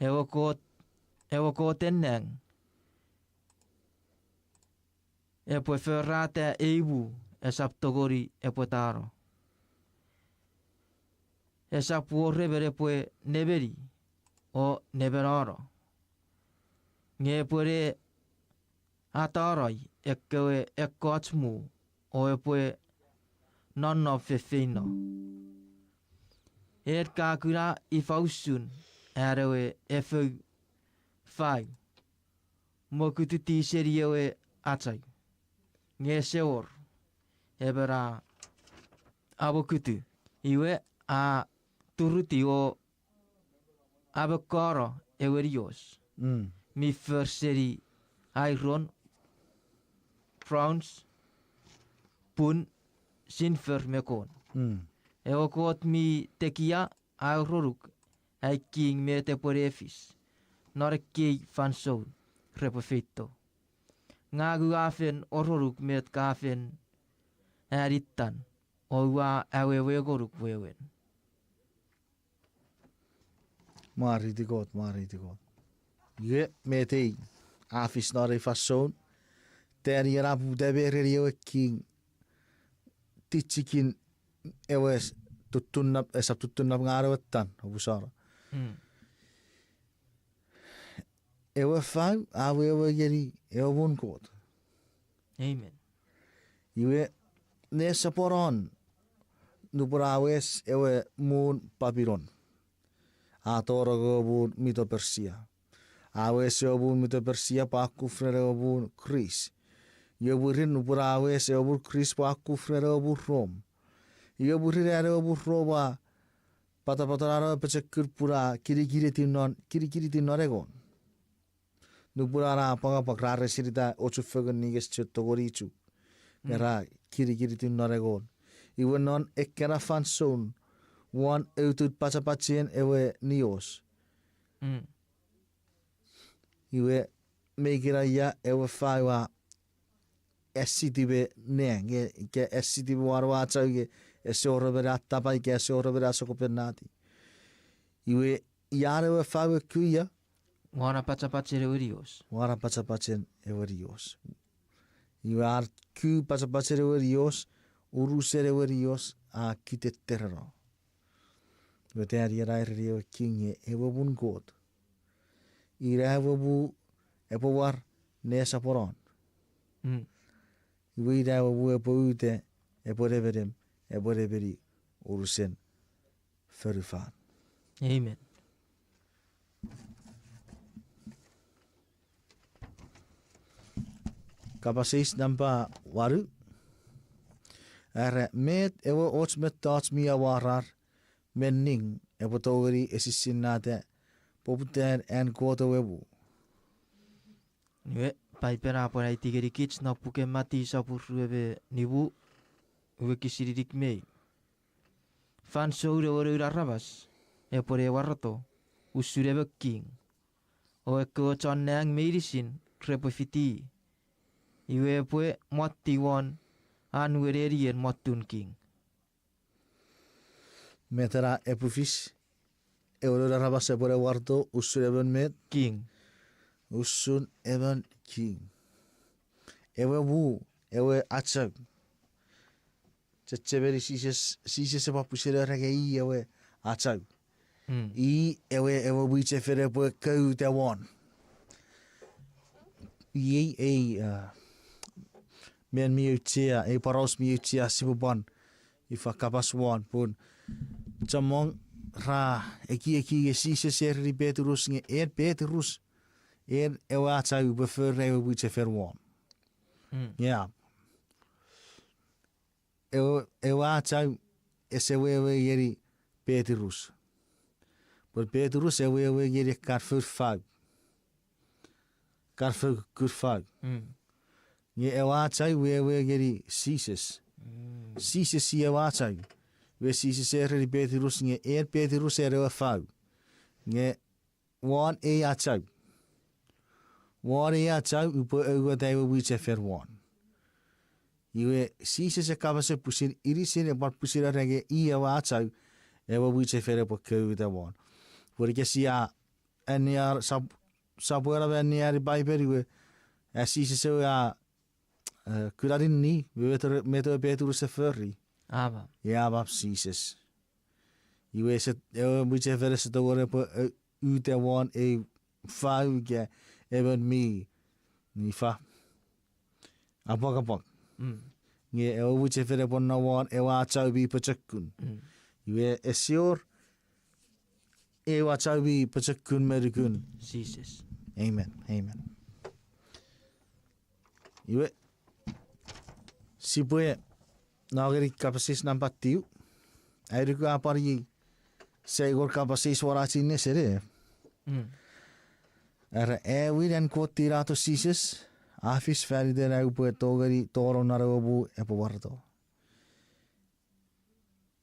ewe Kot, ewe Kot en nang epwe forata ei muu esap tongeni epwe tano. Esap wor emon epwe nemeni o nemenono, nge epwe ne atanoi ekkewe ekkoch muu o epwe nonnom feinfeino. En ka kuna ifa usun an ewe efou fau mokutiti seni ewe achau, nge ese wor emon a amokutu, iwe a turutiw o amokkono ewe nios mi for seni iron, bronze, pun, silver me kon. Ewe Kot mi tekia a oronuk ai king met epwe ne fis non ekkei fansoun repwe feito. Ngang ua fen oronuk met ka fen anitan, o ua awewe ngonuk wewen. Mwareiti Kot, mwareiti Kot. Iwe met ei a fis non ei fansoun, Taniel a poputa me ereni ewe king tichikin ewe s-, tuttunnap, esap tuttunnap ngan ewe tan, opusono. Ewe fau a wewe ngeni ewe muun Kot. Iwe, nesoponon, nupwen a wes ewe muun Papilon, a tonong ewe muun Middle Persia. A wes ewe muun Middle Persia pwe a kuf ren ewe muun Greece. Iwe mwirin nupwen a wes ewe muun Greece pwe a kuf ren ewe muun Rom. Iwe mwirin an ewe muun Rom a patapatanano ewe pochokun pun a kinikiniti non, kinikiniti non engon. Nupwen a apwangapwang ra resinita ochufengen ninges chon tongeni chuk, nge ra kinikiniti non engon. Iwe non ekkena fansoun, won eutun pachapachen ewe nios, iwe, me ikena ia ewe fau a esiti me nang, nge ika esiti me won ewe achau nge ese wor emon a tapa ika ese wor emon a sokkopenati. Iwe, ian ewe fau a ku ia? Won pachapachen ewe nios. Won pachapachen ewe nios. Iwe a ku pachapachen ewe nios, unusen ewe nios a kitetereno. Iwe Taniel a ereni ewe king nge ewe muun Kot, ina ewe muu epwe war nesoponon. Iwe ina ewe muu epwe uta, epwe nemenem, epwe nemeni unusen fonufan. Amen. Kapas eis nampa wanu. Era, met ewe och mettoch mi amwarar me ning epwe tongeni esisinnata poputan an Kot ewe muu? Iwe, Paipen a pwan aiti ngenikich non puken Matiu sopun rue me nimu, wokisin inik me ew. Fansoun ewe Noun Aramas epwe ne wareto usun emon king, o ekkewe chon nang meinisin repwe fiti i. Iwe epwe mottiw won an we nenien mottun king. Met ena epwe fis? ewe noun aramas epwe ne wareto usun emon met? King. Usun emon king. Ewe muu, ewe achau. Chechemeni Jises, Jises epwe pwisin era nge i ewe achau. Mm. I ewe, ewe mwichefen epwe kouta won. Iei ei, a, men mi auchea, ei poraus mi auchea sipwe pwan ifa kapas won, pun chommong ra ekieki nge Jises ereni Petrus nge en Petrus, en ewe achau upwe fori ewe mwichefen won. Mm. Nge a, ewe, ewe achau ese wewe ngeni Petrus. Pwe Petrus e wewe ngeni ekkan foun fau. Ekkan foun kukkun fau. Mm. Nge ewe achau wewe ngeni Jises. Mm. Jises i ewe achau. Iwe Jises ereni Petrus nge en Petrus en ewe fau. Nge won ei achau. Won ei achau upwe aueta ewe mwichefen won. Iwe Jises e kapas pwisin inisin e pwan pwisin era nge i ewe achau, ewe mwichefen epwe kouta won. Pwe ika sia anneani, sap-, sopweno me anneani Paipen iwe, a Jises ewe a, e, kuna ninni, iwe met-, met ewe Petrus e fori? Amam. E amam Jises. Iwe ese, ewe mwichefen ese tongeni epwe, e, uta won ei fau ika emon mi, mi fa, apwangapwang. Mm. Nge ewe mwichefen epwe nom won ewe achau mi pochokun. Mm. Iwe ese wor ewe achau mi pochokun me nukun Jises. Amen. Amen. Iwe, sipwe no ngeni kapas eis nampa tiu. Ai nuku a pwan iei, sia wor kapas eis won ach ei nesen. Mm. Era, aewin an Kot tinato Jises a fis fan iten ai upwe tongeni tonong non ewe muu epwe wareto.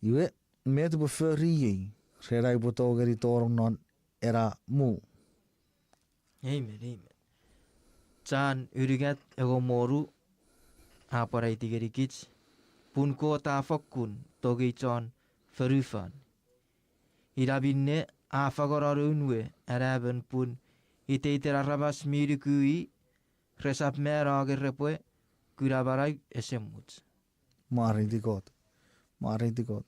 Iwe, met upwe fori iei ren ai upwe tongeni tonong non ena muu? Amen, amen. Jon unungat engon me wonu a pwan aiti ngenikich, pun Kot a fokkun tongei chon fonufan. Ina minne a fangeno noun we anaemon pun iteiten aramas mi nuku i resap mano nge repwe kuna manau esemuch. Mwareiti Kot. Mwareiti Kot.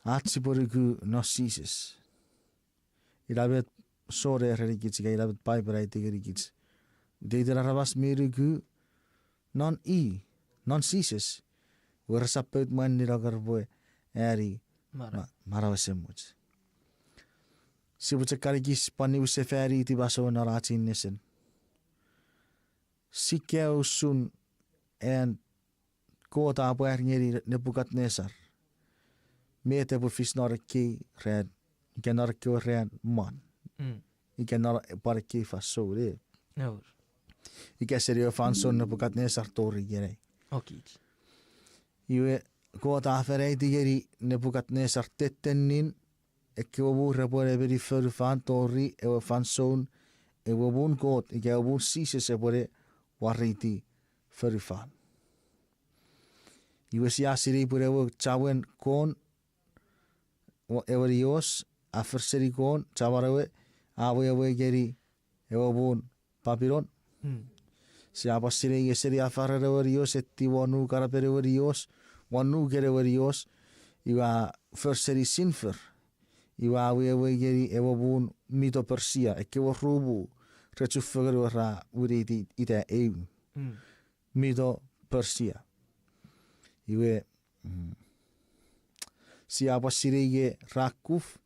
Ach sipwe nuku non Jises. Ina met Jon a erenikich ika ina met Paipen a aiti ngenikich. Iteiten aramas mi nuku non i, non Jises, iwe resap pout mwanino nge repwe ani manau, ma-, manau esemuch. Sipwe chok kan ekis pwan niwinsefaniti masouen non ach ei nesen. Sia kaeo usun an Kot a pwar ngeni Nepukatnesar met epwe fis non ekkei ran, ika non ekkewe ran mwan. Mm. Ika non pwan ekkei fansoun, e. Ika seni ewe fansoun Nepukatnesar tori ikenai. Iwe, Kot a fen aiti ngeni Nepukatnesar tettenin ekkewe muu repwe nemeni fonufan tori ewe fansoun ewe muun Kot ika ewe muun Jises epwene wareiti fonufan. Iwe sia sinei pwe ewe chawen kon, ewe nios, a for seni kon, chaman ewe, a wewe ngeni ewe muun Papilon. Sia pwan sinei nge seni afaran ewe nios, eti won nukanapen ewe nios, won nuken ewe nios, iwe a for seni sinfor. Iwe a wewe ngeni ewe muun Mido Persia, ekkewe ru muu, re chufengen ewe ra winiti ita eu. Mido Persia. Iwe, sia pwan sinei nge ra kuf,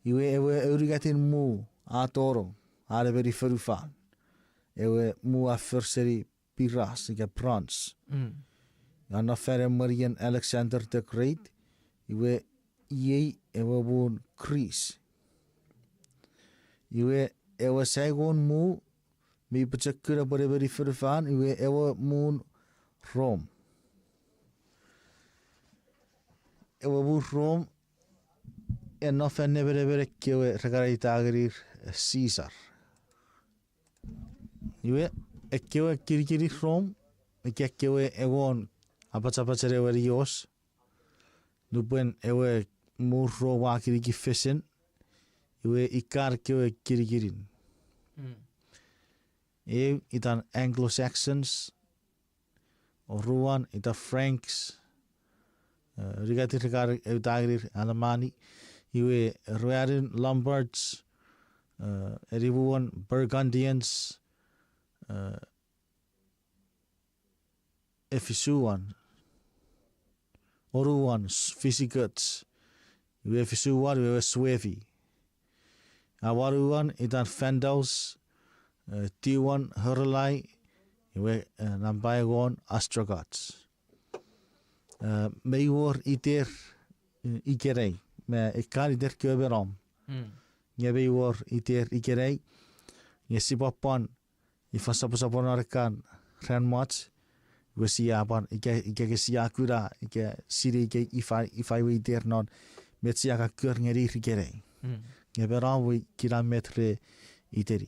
iwe ewe aunungatin muu a tonong, a nemeni fonufan. Ewe muu a for seni piras ika bronze. A nom fan emwenien Alexander the Great, iwe iei ewe muun Greece. Iwe ewe saingon muu mi pochokun epwe nemeni fonufan, iwe ewe muun Rom. Ewe muun Rom, e nom fan nemenemen ekkewe re kan aita ngenir Caesar. Iwe, ekkewe kinikinin Rom, ika ekkewe engon apachapachen ewe nios, nupwen ewe muro ua kinikin fesen, iwe ikan kewe kinikinin. Eu itan Anglo-Saxons, oruan itan Franks, e, rikatirikar eutangir Alamani, iwe ruanun Lombards, e, enimuan Burgundians, e, efisuan, oruan Visigoths, iwe efisuan iwe Suevi. Awanuan itan Vandals, e, tiuan Heruli, iwe, e, nampa engon Ostrogoths. E, mei wor iter, e, ikenai, me ekkan iter kewe me nom. Nge mei wor iter ikenai, nge sipwe pwan ifa soposoponon ekkan ran mwach, iwe sia pwan, ika, ika ke sia kuna, ika sinei ika ifa, ifa we iter non met sia kan kor ngeni ir ikenai. Nge me nom we kinamwe met re iteni.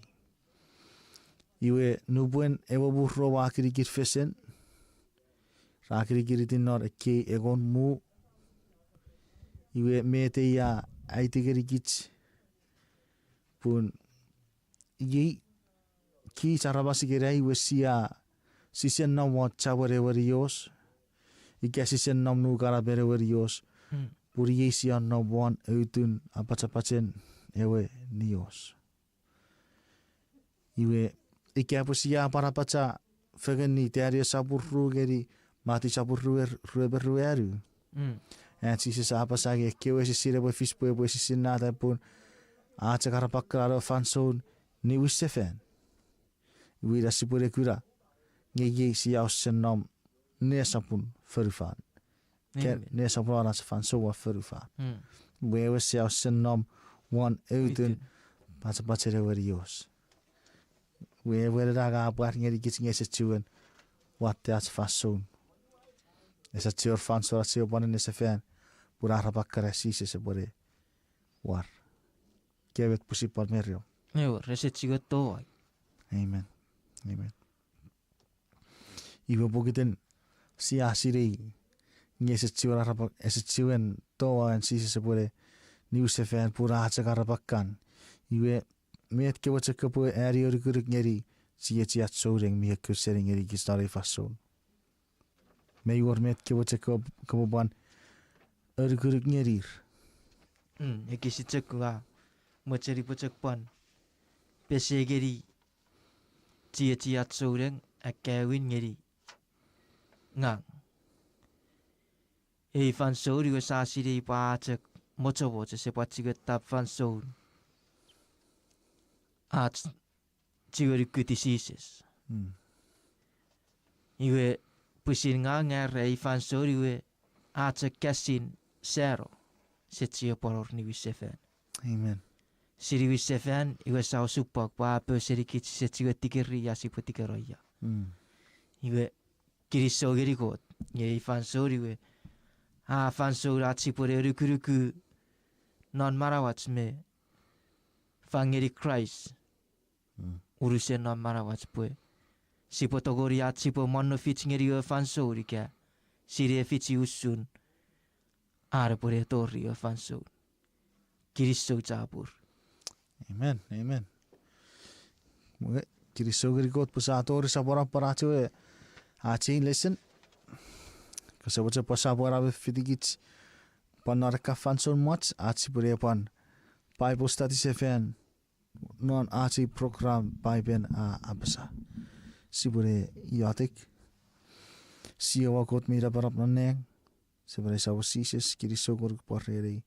Iwe nupwen ewe muro ua kinikin fesen, ra kinikiniti non ekkei engon muu, iwe met ei a aiti ngenikich pun iei kich aramas ikenai iwe sia, sise nom won chamwen ewe nios, ika sise nom nukanapen ewe nios, pun iei sia nom won eutun apachapachen ewe nios. Iwe, ika pwe sia pwan apacha fengeni Taniel sopun ru ngeni Mati sopun rue, rue me ruanu. An Jises a apasa nge ekkewe esissin epwe fis pwe epwe esisinnata pun a chok arapakan non fansoun niwinsefan. Iwe ina sipwe ne kuna nge iei sia usen nom nesopun fonufan. Ke nesopun ach fansoun won fonufan. Wewe sia usen nom won eutun pachapachen ewe nios. Wewen ena a pwar ngenikich nge ese chiwen watte ach fansoun. Ese chiwen fansoun ach sipwe pwan nesefan, pun arapakan Jises epwene war. Kewe met pwisin pwan me riom. Ewer, ese chiwen towau. Amen. Amen. Iwe pokiten sia sinei nge ese chiwen arapa, ese chiwen towau an Jises epwene niwinsefan pun a chok arapakan. Iwe met kewe chok kopwe ani anukunuk ngeni chiechiach souneng mi ekkewe seni ngenikich non ei fansoun. Mei wor met kewe chok kopwe pwan anukunuk ngenir. Ekis chok ua mocheni pwe chok pwan pesei ngeni chiechiach souneng akkaewin ngeni ngang. Ei fansoun iwe sa sinei pwe a chok mochomoch ese pwan chiwen tap fansoun ach chiwen ukuti Jises. Iwe pwisin ngang era ei fansoun iwe a chok kasin sano, ese chiwen pwan wor niwinsefan. Amen. Ese niwinsefan iwe sa osupwang pwe a pwe senikich ese chiwen tikeri ia sipwe tikeno ia. Iwe kinisou ngeni Kot nge ei fansoun iwe a fansoun ach sipwe ne anukunuku non manauach me fang ngeni Kraist unusen non manauach pwe sipwe tongeni ach sipwe monnofich ngeni ewe fansoun ika sinefichi usun an epwe ne tori ewe fansoun. Kinisou chapur. Amen, amen. Kinisou ngeni Kot pwe sa tori sopwonopwon ach ewe, ach ei lesson. Kose mochen pwe sopweno me fitikich pwan non ekkan fansoun mwach ach sipwe ne pwan Bible study sefan non ach ei program Paipen a apasa. Sipwe ne iotek. Siowa Kot mi napanap non nang, Semen Samon Jises, kinisou ngonuk pwan ren ei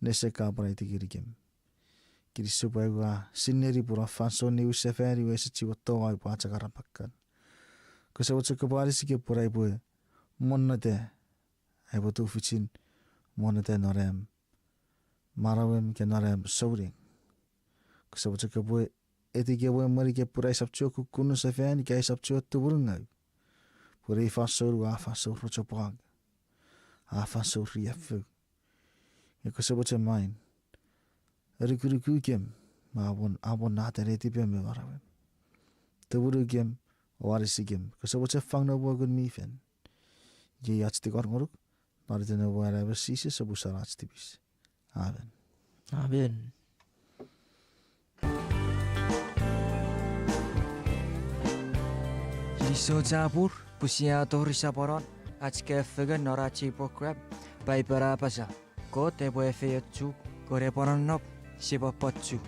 nesen ka pwan aiti ngenikem. Kinisou pwe ua sinei pwe non fansoun niwinsefan iwe ese chiwen towau pwe a chok arapakan. Kose mochen kopwe anisikem pwe aipwe monnota, aipwe tufichin monnota non am manauem ika non am souneng. Kose mochen kopwe etikewe mwenike pwe aisap chiwen kukkun sefan ika aisap chiwen tumunungau. Pwe ei fansoun ua fansoun rochopwang, a fansoun riaffou. Nge kose mochen main anukunukukem me a pwon, a pwon nata netipem me manauem, tumunukem o anisikem. Kose mochen fang noum Ngun mi Fel. Iei ach tingor ngonuk non iten noum we Anaemon Jises, omusano ach tipis. Amen. Amen. Kinisou chapur pwe sia tori soponon ach kewe fengen non ach ei program, Paipen a Apasa. Kot epwe efeiochuk, Kot epwe nonnom, sipwe pwochu.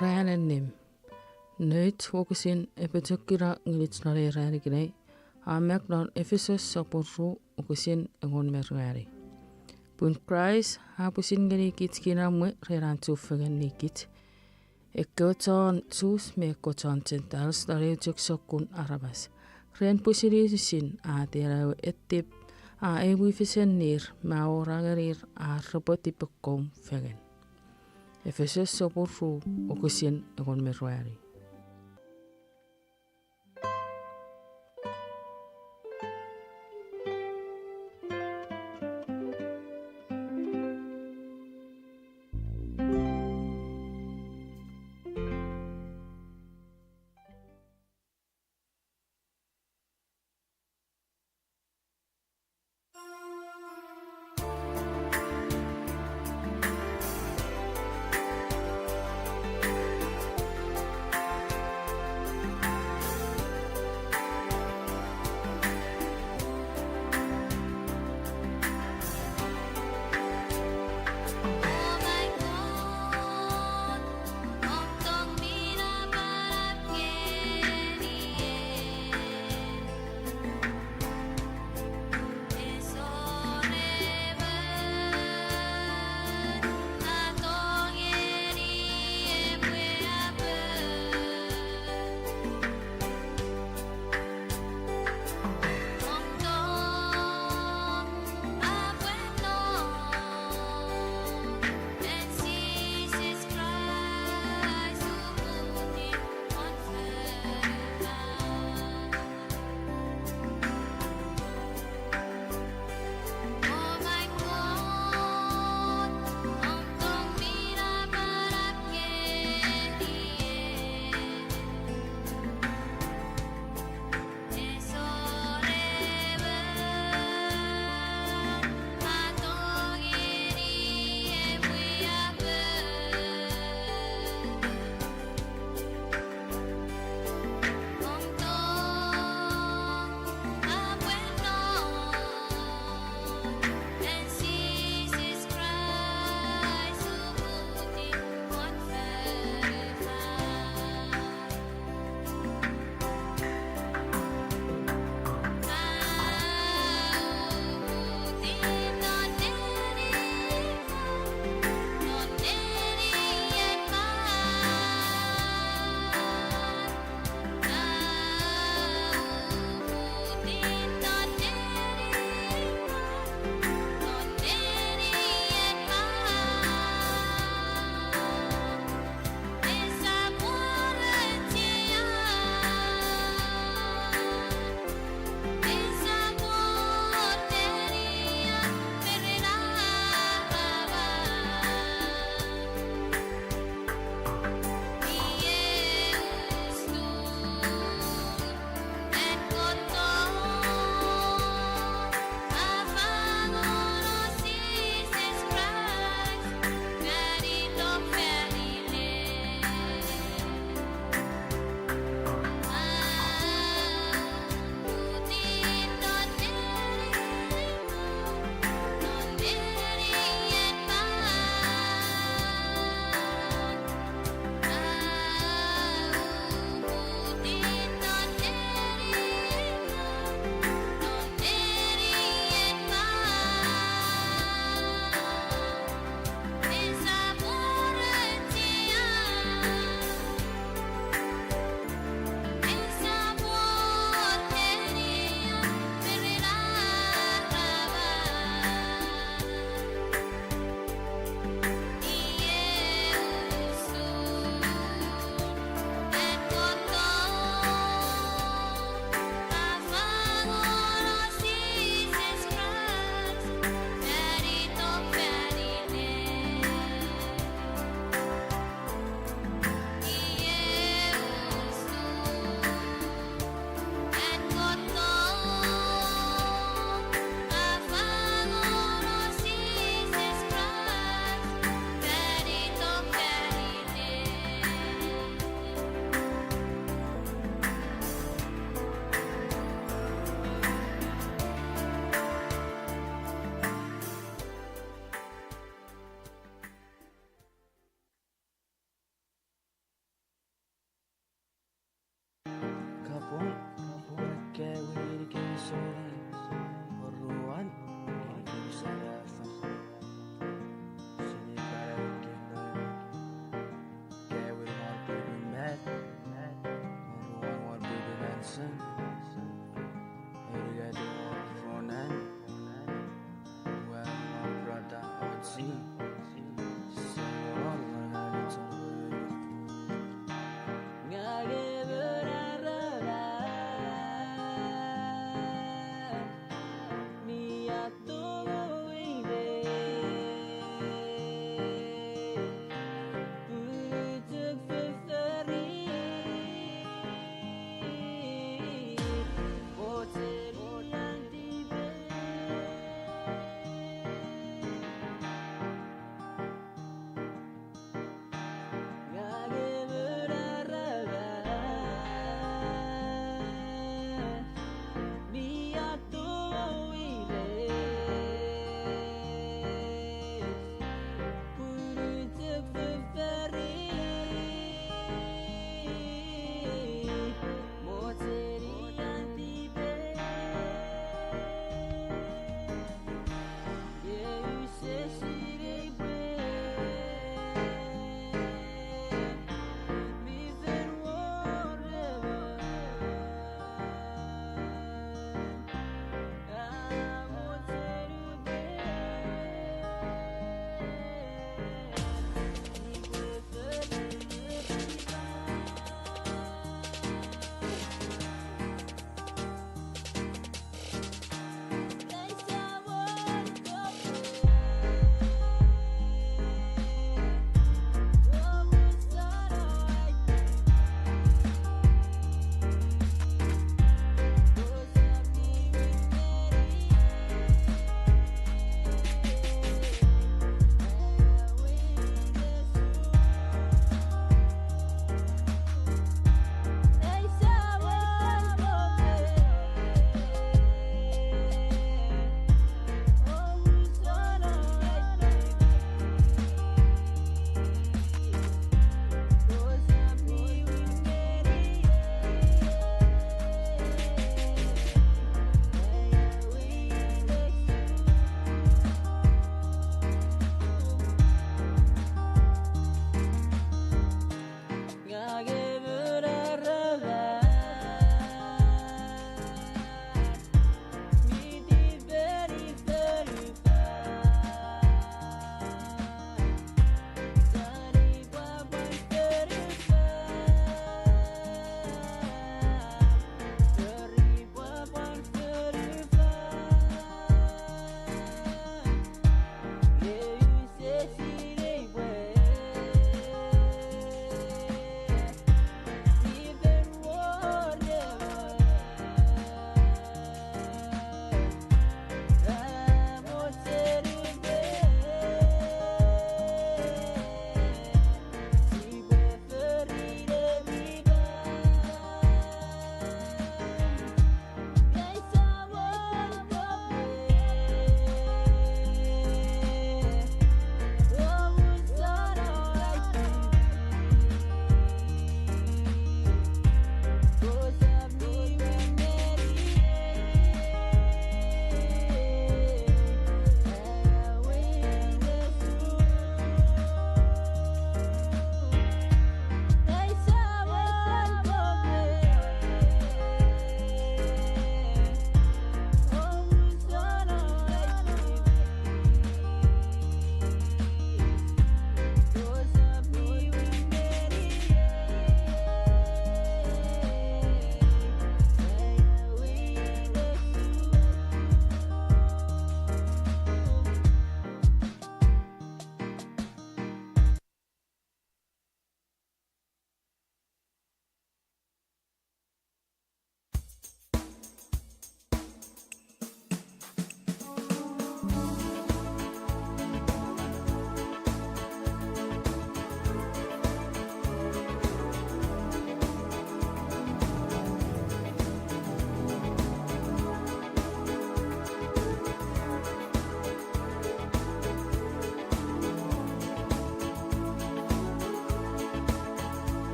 Ran annim. Nouch wokisin epwe chok kuna ngunuch non ei ran ikenai, a mak non Efisos sopun ru wokisin engon me ruanu. Pun Kraist a pwisin ngenikich kinamwe ren an chufengen ngenikich, ekkewe chon Jus me ekkewe chon Gentiles non eu chok sokkun aramas. Ren pwisin inisin a tena ewe etip a ewi fesen nir me a awora ngenir ar repwe tipekkoum fengen. Efisos sopun ru wokisin engon me ruanu.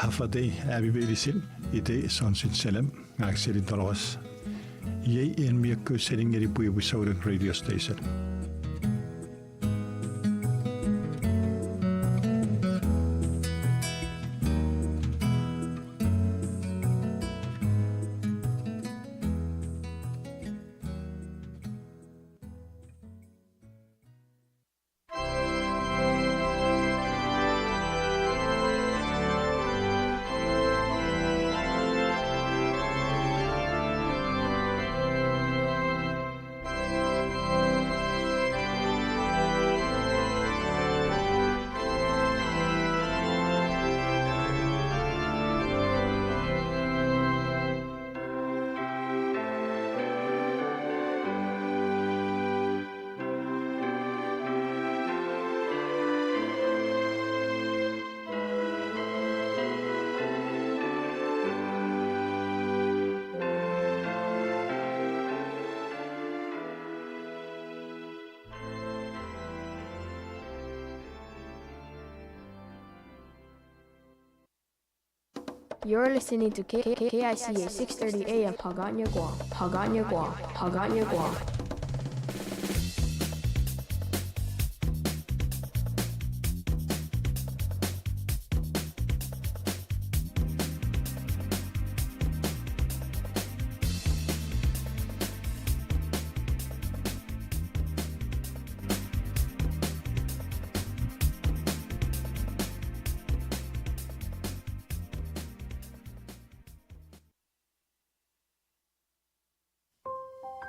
Afatei ami meinisin, itei Johnson Salem, ngang seni Toloas. Iei en mi ekkewe seni ngeni pwipwi souneng radio station. You're listening to K-, K-, K I C A six thirty A M Pagania Guam. Pagania Guam. Pagania Guam.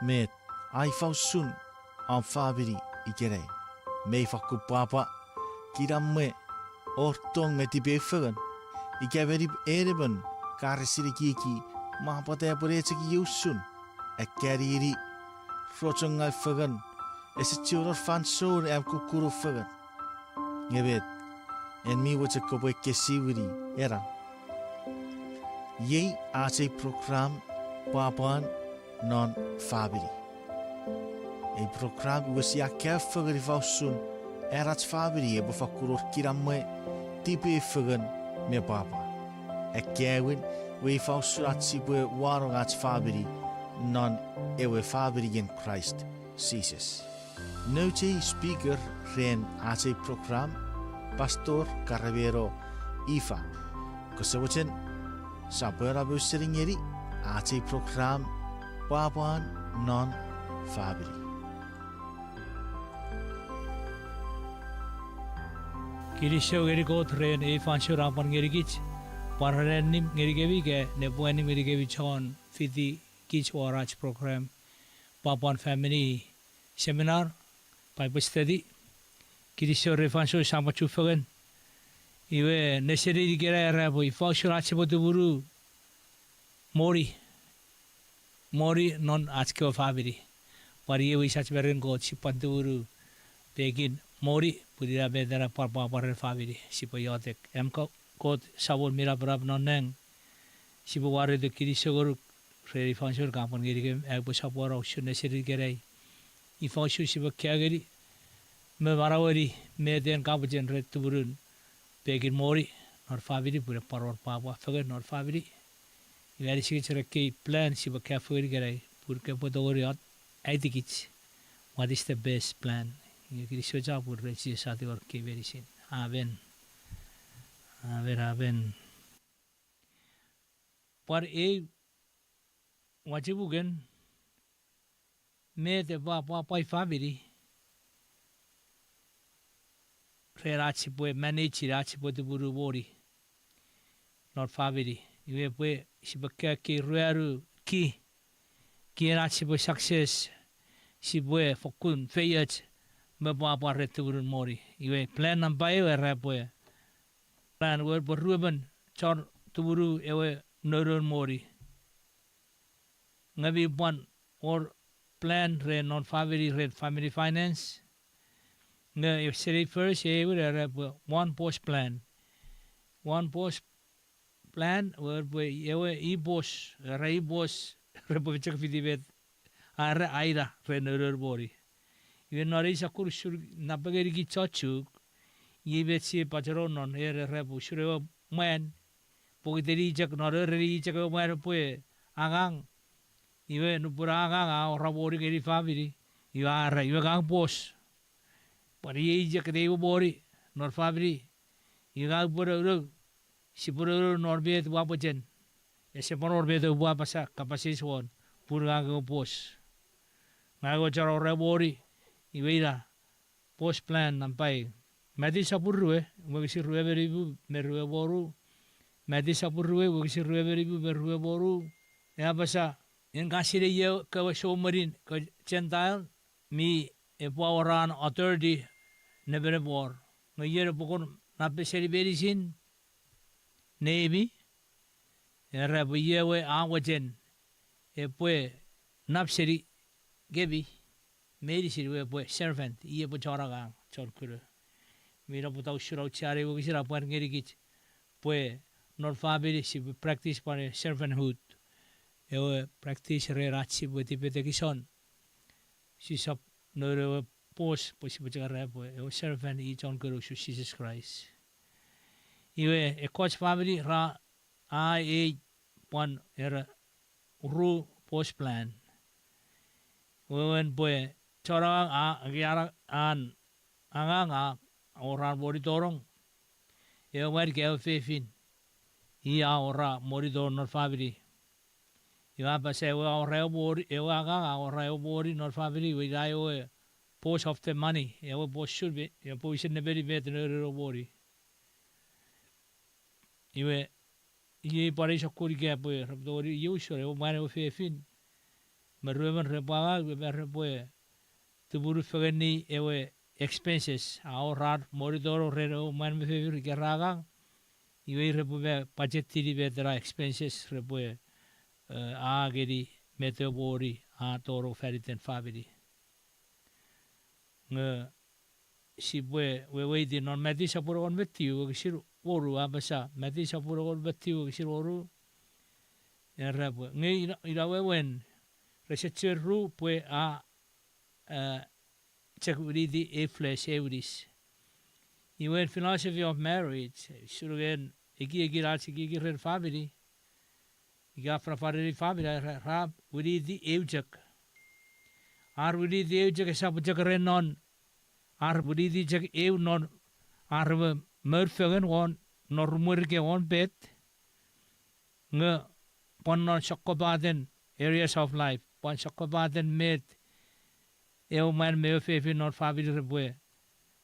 Met, a ifa usun om famini ikenai? Mei fakkun pwapwa, kinamwe, wor tong me tipeeu fengen? Ika meni en emon ka resin ekieki, mwa pwata epwe ne chok iei usun? Akkanini, rochongaw fengen, ese chiwen wor fansoun am kukkun fengen. Nge met, en mi mochen kopwe ekkesiwini ena? Iei ach ei program, Pwapwan non Famini. Ei program iwe sia kaeo fengen ifa usun an ach famini epwe fakkun wor kinamwe, tipeeu fengen, me pwapwa. Akkaewin, iwe ifa usun ach sipwe wanong ach famini non ewe faminien Kraist Jises. Nouch ei speaker ren ach ei program, Pastor Karameno Ifa. Kose mochen, sap wor am ausening ngeni ach ei program, Pwapwan non Famini. Kinisou ngeni Kot ren ei fansoun a pwan ngenikich, pwan ren annim ngenikemi ika nepwong annim ngenikemi chon fiti kich won ach program, Pwapwan Famini Seminar, Bible Study. Kinisou ren fansoun sap chufengen. Iwe, neseni ikenai era pwe ifa usun ach sipwe tumunu moni, moni non ach kewe famini. Pwan iei wis ach me ren Kot sipwe pwan tumunu pekin moni, pun ina met ena pwan pwapwa ren famini, sipwe iotek. Am Ko-, Kot Samon mi napanap non nang, sipwe wareto kinisou ngonuk ren ei fansoun ka pwan ngenikem, aupwe sopwono usun neseni ikenai. Ifa usun sipwe kaeo ngeni me manaueni met en ka mochen ren tumunun pekin moni non famini, pun epwe pwan wor pwapwa fengen non famini. Iwe anisikich ren ekkei plan sipwe kaeo fengen ikenai, pun kopwe tongeni aitikich what is the best plan. Iwe kinisou chapur ren Jises a tingor ekkei meinisin. Amen. Amen, amen. Pwan ei wachepuken, met epwe apwapwai famini ren ach sipwe manage, ach sipwe tumunu moni non famini. Iwe pwe sipwe kaeo ekkei ruanu key, key en ach sipwe success, sipwe fokkun feioch me pwapwa ren tumunun moni. Iwe plan nampa eu era pwe, plan, wor pwe ruemon chon tumunu ewe nounoun moni. Nge mi pwan wor plan ren non famini, ren family finance. Nge seni first, ewe era pwe one boss plan. One boss plan, wor pwe ewe i boss, era i boss, repwe chok fiti met, are aina ren nounoun moni. Iwe non ei sokkun usun napengeni kich chon Chuuk, iei met sia pacheno non, era pwe usun ewe mwan, pokiten i chok non, ren i chok ewe mwan epwe angang. Iwe nupwen a angang a awora moni ngeni famini. Iwe a era, iwe ngang pos. Pwan iei chok nei we moni non famini. Iwe ngang upwe nounou, sipwe nounou non met ua mochen. Ese pwan wor met upwe apasa kapas eis won, pun ngang ewe pos. Ngang ewe chon awora moni, iwe ina pos plan nampa eu. Mati sopun rue, wokisin rue me nimu me rue me wonu. Mati sopun rue, wokisin rue me nimu me rue me wonu. E apasa, en ka sinei ekkewe sou emwenin kewe Gentile, mi epwe awora an authority nemenem wor. Nge ion epwe kon nap seni meinisin neimi, era pwe iei ewe a mochen epwe nap seni kemi meinisin, iwe epwe servant, i epwe chon angang, chon kuno. Mi ina pwata usun auchean ei wokisin a pwan ngenikich pwe non famini sipwe practice pwan ewe servanthood. Ewe practice ren ach sipwe tipetekison. Sisap nounou ewe pos pwe sipwe chok era pwe ewe servant i chon kuno usun Jises Kraist. Iwe ekkoch famini ra a ei pwan era ru pos plan. Wewen pwe chon angang a, ake an, an angang a awora moni tonong. Ewe mwan ika ewe fefin, i a awora moni tonong non famini. Iwe a apasa ewe a awora ewe moni, ewe angang a awora ewe moni non famini, iwe ina ewe pos of the money, ewe pos usun me, epwe wisen nemeni met nounou ewe moni. Iwe, iei pwan ei sokkun ika pwe repwe tongeni iei usun ewe mwan ewe fefin. Me ruemon repwe angang, iwe me repwe tumunu fengeni ewe expenses, a awora moni tonong ren ewe mwan me fefin ika ra angang. Iwe repwe me budget-ini met ena expenses repwe, eh, a ngeni met ewe moni a tonong faniten famini. Nge sipwe weweiti non Mati sopun engon me tiu wokisin wonu, apasa Mati sopun engon me tiu wokisin wonu. Era pwe, nge ina, ina wewen, rese chuen ru pwe a, eh, chok winiti ei flesh, ei inis. Iwe philosophy of marriage, usun nge ekiekin ach ekieki ren famini. Ika afanafan ren famini, ra, ra winiti eu chok. Ar winiti eu chok esap chok ren non, ar winiti chok eu non, ar we mour fengen won, non rumwer ika won pet. Nge pwan non sokkopaten areas of life, pwan sokkopaten met ewe mwan me ewe fefin non famini repwe,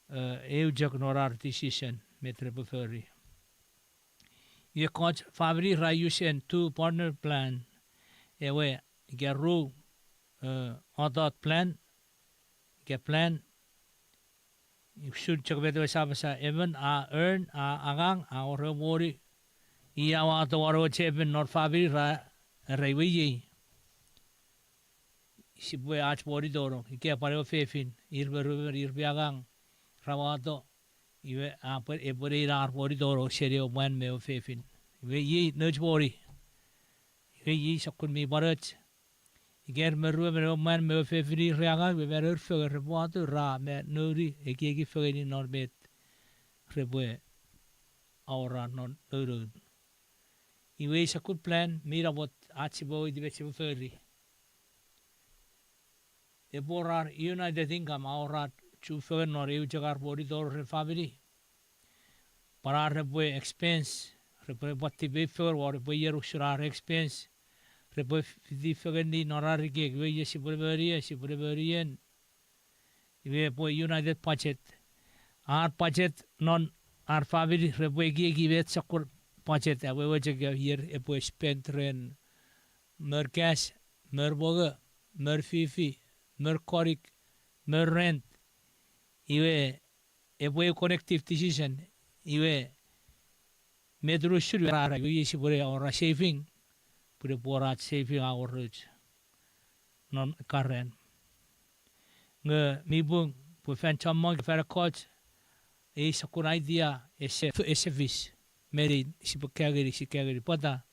eh, eu chok non ar decision met repwe fori. Iwe ekkoch famini ra usen two partner plan, ewe ika ru, eh, otot plan, ika plan, usun chok met ewe sa apasa, emon a earn, a angang, a awora moni, i a wato won ewe chepen non famini ra, ra iwe iei. Sipwe ach moni tonong, ika pwan ewe fefin, ir me ruemon, ir mi angang, ra wato, iwe a pwe, epwe ne ina ar moni tonong seni ewe mwan me ewe fefin. Iwe iei nouch moni. Iwe iei sokkun mi pwan och. Ika ir me ruemon, ewe mwan me ewe fefin, ir re angang, iwe me nour fengen repwe wato, ra me nouni ekieki fengeni non met repwe awora non nounoun. Iwe ei sokkun plan mi namot ach sipwe weweiti met sipwe fori. Epwe wor ar united income, a wor ar chufengen non eu chok ar moni tonong ren famini. Pwan ar repwe expense, repwe pwan tipeu fengen won, repwe ier usun ar expense, repwe fiti fengeni non ar ekiek, iwe iei sipwe ne monien, sipwe ne monien. Iwe epwe united budget. Ar budget non ar famini repwe ekieki met sokkun budget, awewe chok ier epwe spend ren mour gas, mour mongo, mour fifi, mour konik, mour rent. Iwe epwe eu collective decision, iwe met unusun iwe ra era, iwe iei sipwe ne awora saving, pwe epwe wor ach saving a wor och non karen. Nge mi pung pwe fan chommong, fan ekkoch, ei sokkun idea ese, ese fis, meni sipwe kaeo ngeni, si kaeo ngeni. Pwata?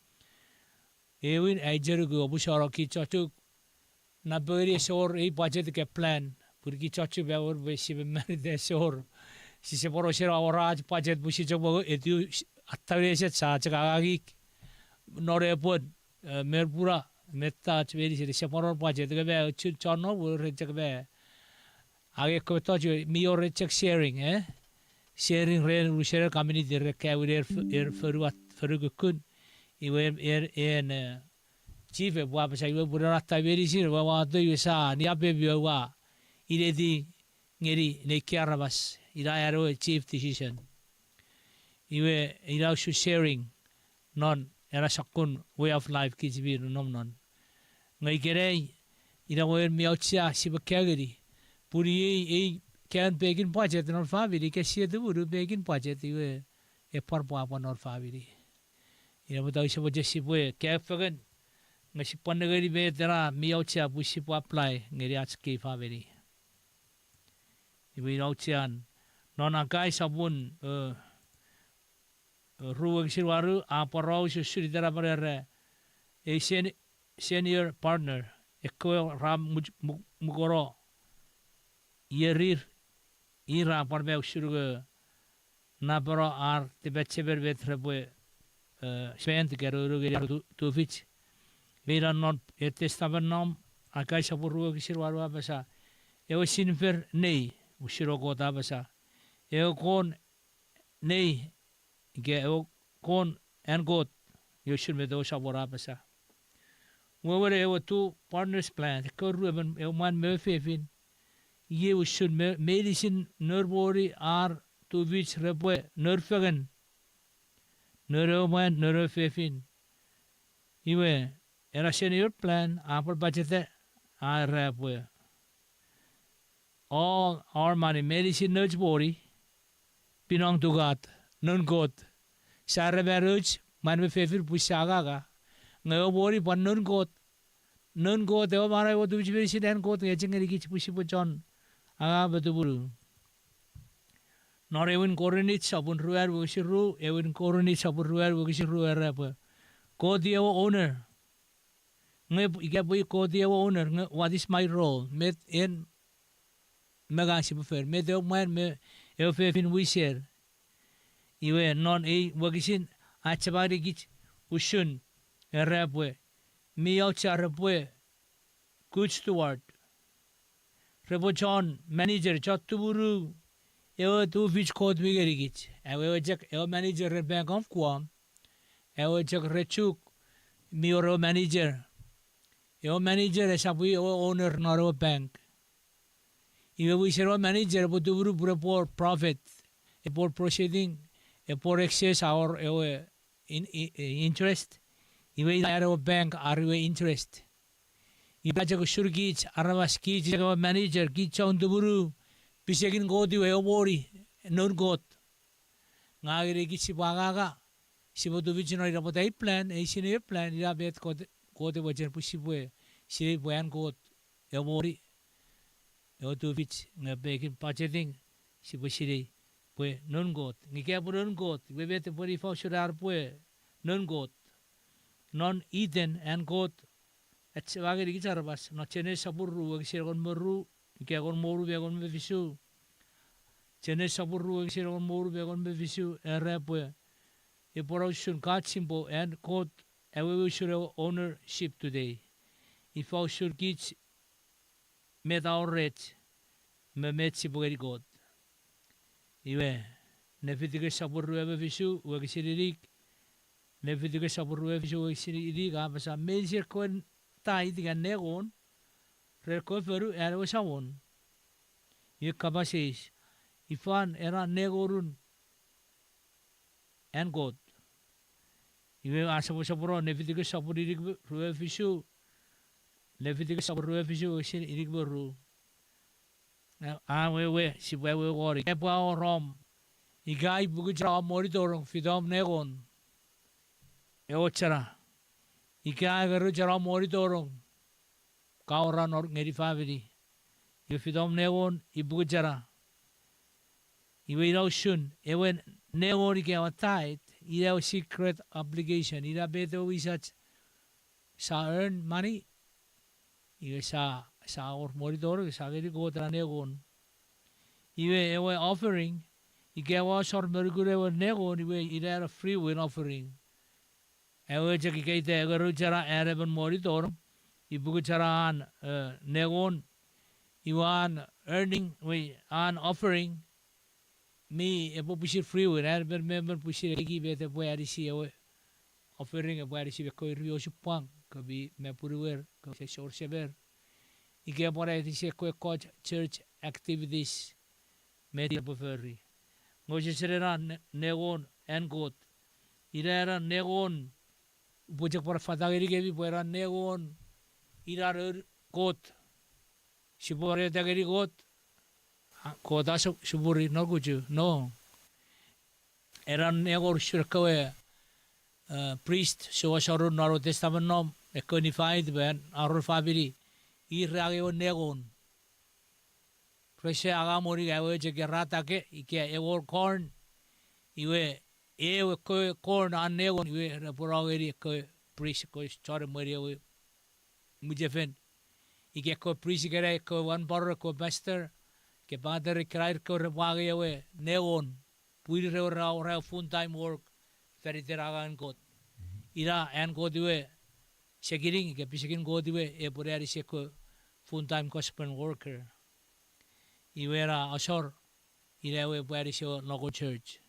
Ewin, ai chenuku omusano kich chok, napengeni ese wor ei budget ika plan, pun kich chok me wor pwe sipwe marita ese wor. Sise pwan oseno awora ach budget pwe si chok mongo, etiw, attaw ne eset sa chok angangik. non epwe, eh, merpura, mettoch meinisin, ese pwan wor budget, nge me ochun chon nom, wor chok me, angei ekkewe mettoch, mi wor chok sharing, eh? Sharing ren unusen community, ren kawin er f-, er fonuat, fonukukkun, iwe en, en, eh, chief epwe apasa iwe pwe non ach tai meinisin, ewe wato iwe sa, ni apemi ewe ua, ineti ngeni nei aramas, ina an ewe chief decision. Iwe ina usun sharing non ena sokkun way of life kich mi nom non. Nge ikenai, ina wewen mi auchea sipwe kaeo ngeni. Pun iei, ei kaeon pekin budget non famini, ika sia tumunu pekin budget, iwe epwe pwan pwapwa non famini. Ina pwata use mochen sipwe kaeo fengen, nge sipwe nengeni met ena mi auchea pwe sipwe apply ngeni ach kei famini. Iwe ina auchean, non Akai sopun, eh, ru wokisin wanu, a pworaus usun itenapan era, ei sen-, senior partner, ekkewe ra much-, mu-, mukono ierir, ir ra pwan me usun nge napeno ar tipachemen met repwe, eh, spend ika nounou ngeni ar tu-, tufich. Iwe ina non, eh, Testamen Nom, Akai sopun ru wokisin wanu a apasa, ewe silver nei, usun ewe Kot a apasa, ewe kon nei, ika ewe kon an Kot, iwe usun met ewe Samon a apasa. Wewen ewe two partners plan, ekkewe ruemon, ewe mwan me ewe fefin, iei usun me-, meinisin nour moni ar tufich repwe nour fengen. Noun ewe mwan, noun ewe fefin. Iwe, ena senior plan, a pwan pacheta, a era pwe all our money, meinisin nouch moni, belong to God, noun Kot. Sia era me nouch, mwan me fefin pwe sia anganga. Nge ewe moni pwan noun Kot. Noun Kot, ewe manau, ewe tufich meinisin an Kot nge chok ngenikich pwe sipwe chon angang me tumunu. Non ewin Korint sopun ruanu wokisin ru, ewin Korint sopun ruanu wokisin ru era pwe, Kot i ewe owner. Nge ika pwe Kot i ewe owner, nge what is my role? Met en me ngang sipwe fori? Met ewe mwan me ewe fefin wiser? Iwe non ei wokisin a achema ngenikich usun, era pwe, mi auchea repwe good steward. Repwe chon manager, chon tumunu ewe tufich Kot mi ngenikich. Ewe, ewe chok ewe manager ren Bank of Guam, ewe chok ren Chuuk, mi wor ewe manager. Ewe manager esap i ewe owner non ewe bank. Iwe wisen ewe manager epwe tumunu pwe epwe wor profit, epwe wor proceeding, epwe wor excess, a wor ewe in-, i-, i-, interest. Iwe ina an ewe bank ar we interest. Iwe a chok usun kich aramas, kich chok ewe manager, kich chon tumunu pisekin Kot, iwe ewe moni noun Kot. Nge a ngenikich sipwe anganga, sipwe tufich non ina pwata ei plan, ei senior plan, ina met Kot, Kot e mochen pwe sipwe sinei pwe an Kot ewe moni, ewe tufich, nge pekin budgeting, sipwe sinei pwe noun Kot. Nge ika pwe noun Kot, iwe met epwe, ifa usun ar pwe noun Kot? Non Eden an Kot achema ngenikich aramas, non Genesis sopun ru wokisin engon me ru, ika engon me wonu me engon me fisu. Genesis sopun ru wokisin engon me wonu me engon me fisu, era pwe, epwe pwan usun God symbol, an Kot, awewe usun ewe ownership today. Ifa usun kich, met a wor rech, me met sipwe ngeni Kot. Iwe, Leviticus sopun rue me fisu, wokisin inik, Leviticus sopun rue me fisu, wokisin inik, a apasa meinisin ekkewe tithe ika nengon ren ekkewe fonu an ewe Samon. Iwe kapas eis, ifan ena nengonun an Kot? Iwe a soposopono Leviticus sopun inik me rue fisu, Leviticus sopun rue fisu, wokisin inik me ru. A, awewe, sipwe awewe ngeni, epwe a wor om, ika ipuku chena om moni tonong, fitom nengon, ewe chena. Ika engerou chena om moni tonong, ka awora non ngeni famini. Iwe fitom nengon, ipuku chena. Iwe ina usun, ewe nengon ika ewe tithe, ina ewe secret obligation, ina met ewe wisach sa earn money, iwe sa, sa wor moni tonong, sa ngeni Kot ena nengon. Iwe ewe offering, ika ewe asor me nukun ewe nengon, iwe ina ena free will offering. Ewe chok ikeita engerou chana an emon moni tonong, ipuku chana an, eh, nengon, iwe an earning, we, an offering, mi epwe pwisin free will, an emon me emon pwisin ekieki met epwe anisi ewe offering, epwe anisi me ekkewe ir mi osupwang, ika mi me punuer, ika sesor semer. Ika pwan anisi ekkewe ekkoch church activities, met epwe fori. Nge wesewesen ena ne-, nengon an Kot. Ina ena nengon, upwe chok pwan affata ngenikemi pwe ena nengon, ina noun Kot. Sipwe oreta ngeni Kot, a, Kot a su-, supuri non kuchu, no. Ena nengon usun ekkewe, eh, priest, souasor non Old Testament nom, ekkewe Nifait me ar famini, ir ra angei ewe nengon. Rese angang moni, ewe chok ra atake ika engon corn, iwe ewe ekkewe corn an nengon, iwe repwe no ngeni ekkewe priest, ekkewe chon emweni ewe mwichefen. Ika ekkewe priest ikenai, ekkewe wanporon, ekkewe pastor, ika pater, ika ir kewe repwe angei ewe nengon. Pwe ir ewe ra, ra full time work, faniten angangen Kot. Ina an Kot iwe, sekining ika pisekin Kot iwe epwe anisi ekkewe full time gospel worker. Iwe ena asor, ina ewe epwe anisi ewe local church.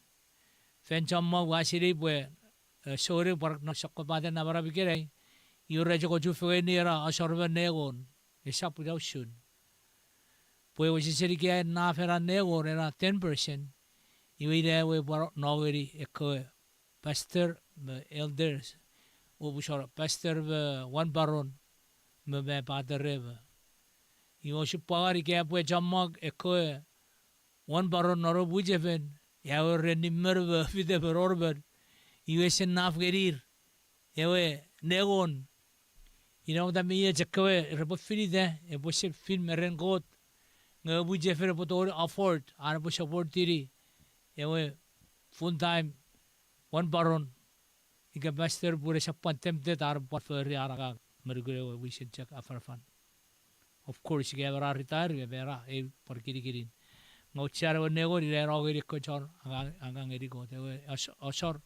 Fan chommong ua sinei pwe, eh, souneng pwan non sokkopaten namanam ikenai, iwe ra chok ochufengeni ena asor me nengon, esap ina usun. Pwe wesewesen ika naf ena nengon, ena ten percent, iwe ina ewe pwan no ngeni ekkewe pastor me elders, o pusin pastor me wanporon me, me pater me. Iwe osupwangan ika epwe chommong ekkewe wanporon non ewe mwichefen, ewe ren nimmen me fitemon ormen, iwe ese naf ngenir ewe nengon. Ina pwata mi och ekkewe repwe finita, epwe se-, fin me ren Kot, nge ewe mwichefen epwe tongeni afford, an epwe supportini ewe full time wanporon ika pastor pwe resap pwan tempted ar pwan fori ar angang me nukun ewe wisen chok afanafan. Of course, ika emon a retire, ika emon a, ei pwan kinikinin. Nge auchean ewe nengon ina ena ngeni ekkewe chon angang, angang ngeni Kot, ewe as-, asor,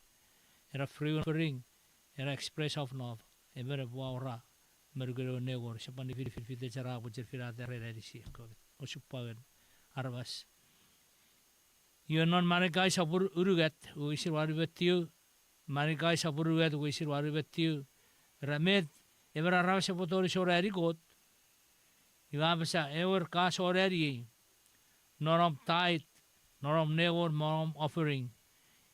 ena free will offering, ena express of love. Emon epwe awora me nukun ewe nengon, ese pwan nifinifin fite chana, pwe chok finata ren anisi ekkewe osupwangen aramas. Iwe non Malakai sopun unungat wokisin wanu me tiu, Malakai sopun unungat wokisin wanu me tiu, ra met, emon aramas epwe tongeni sor ani Kot, iwe a apasa, ewer ka sor aniei, non om tithe, non om nengon, non om offering,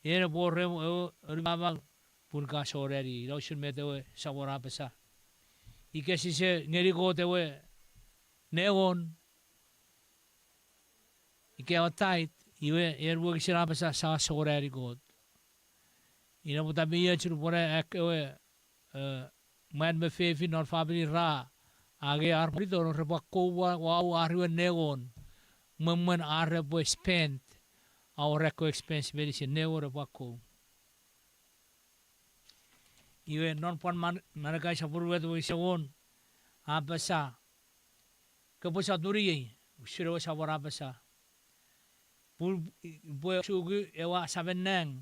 en epwe wor ewe, ewe anumamau pun ka sor aniei, ina usun met ewe Samon a apasa. Ika sise ngeni Kot ewe nengon, ika ewe tithe, iwe en wokisin a apasa sa sor ani Kot. Ina pwata mi och nupwen ekkewe, eh, mwan me fefin non famini ra angei ar moni tonong repwe akkou wa-, wau ar we nengon, mwemwen ar repwe spend, a wor ekkewe expense meinisin, nengon repwe akkou. Iwe non pwan Man-, Malakai sopun unungat wokisin engon, a apasa, kopwe sotuniei, usun ewe Samon a apasa, pun upwe suki ewe asamen nang,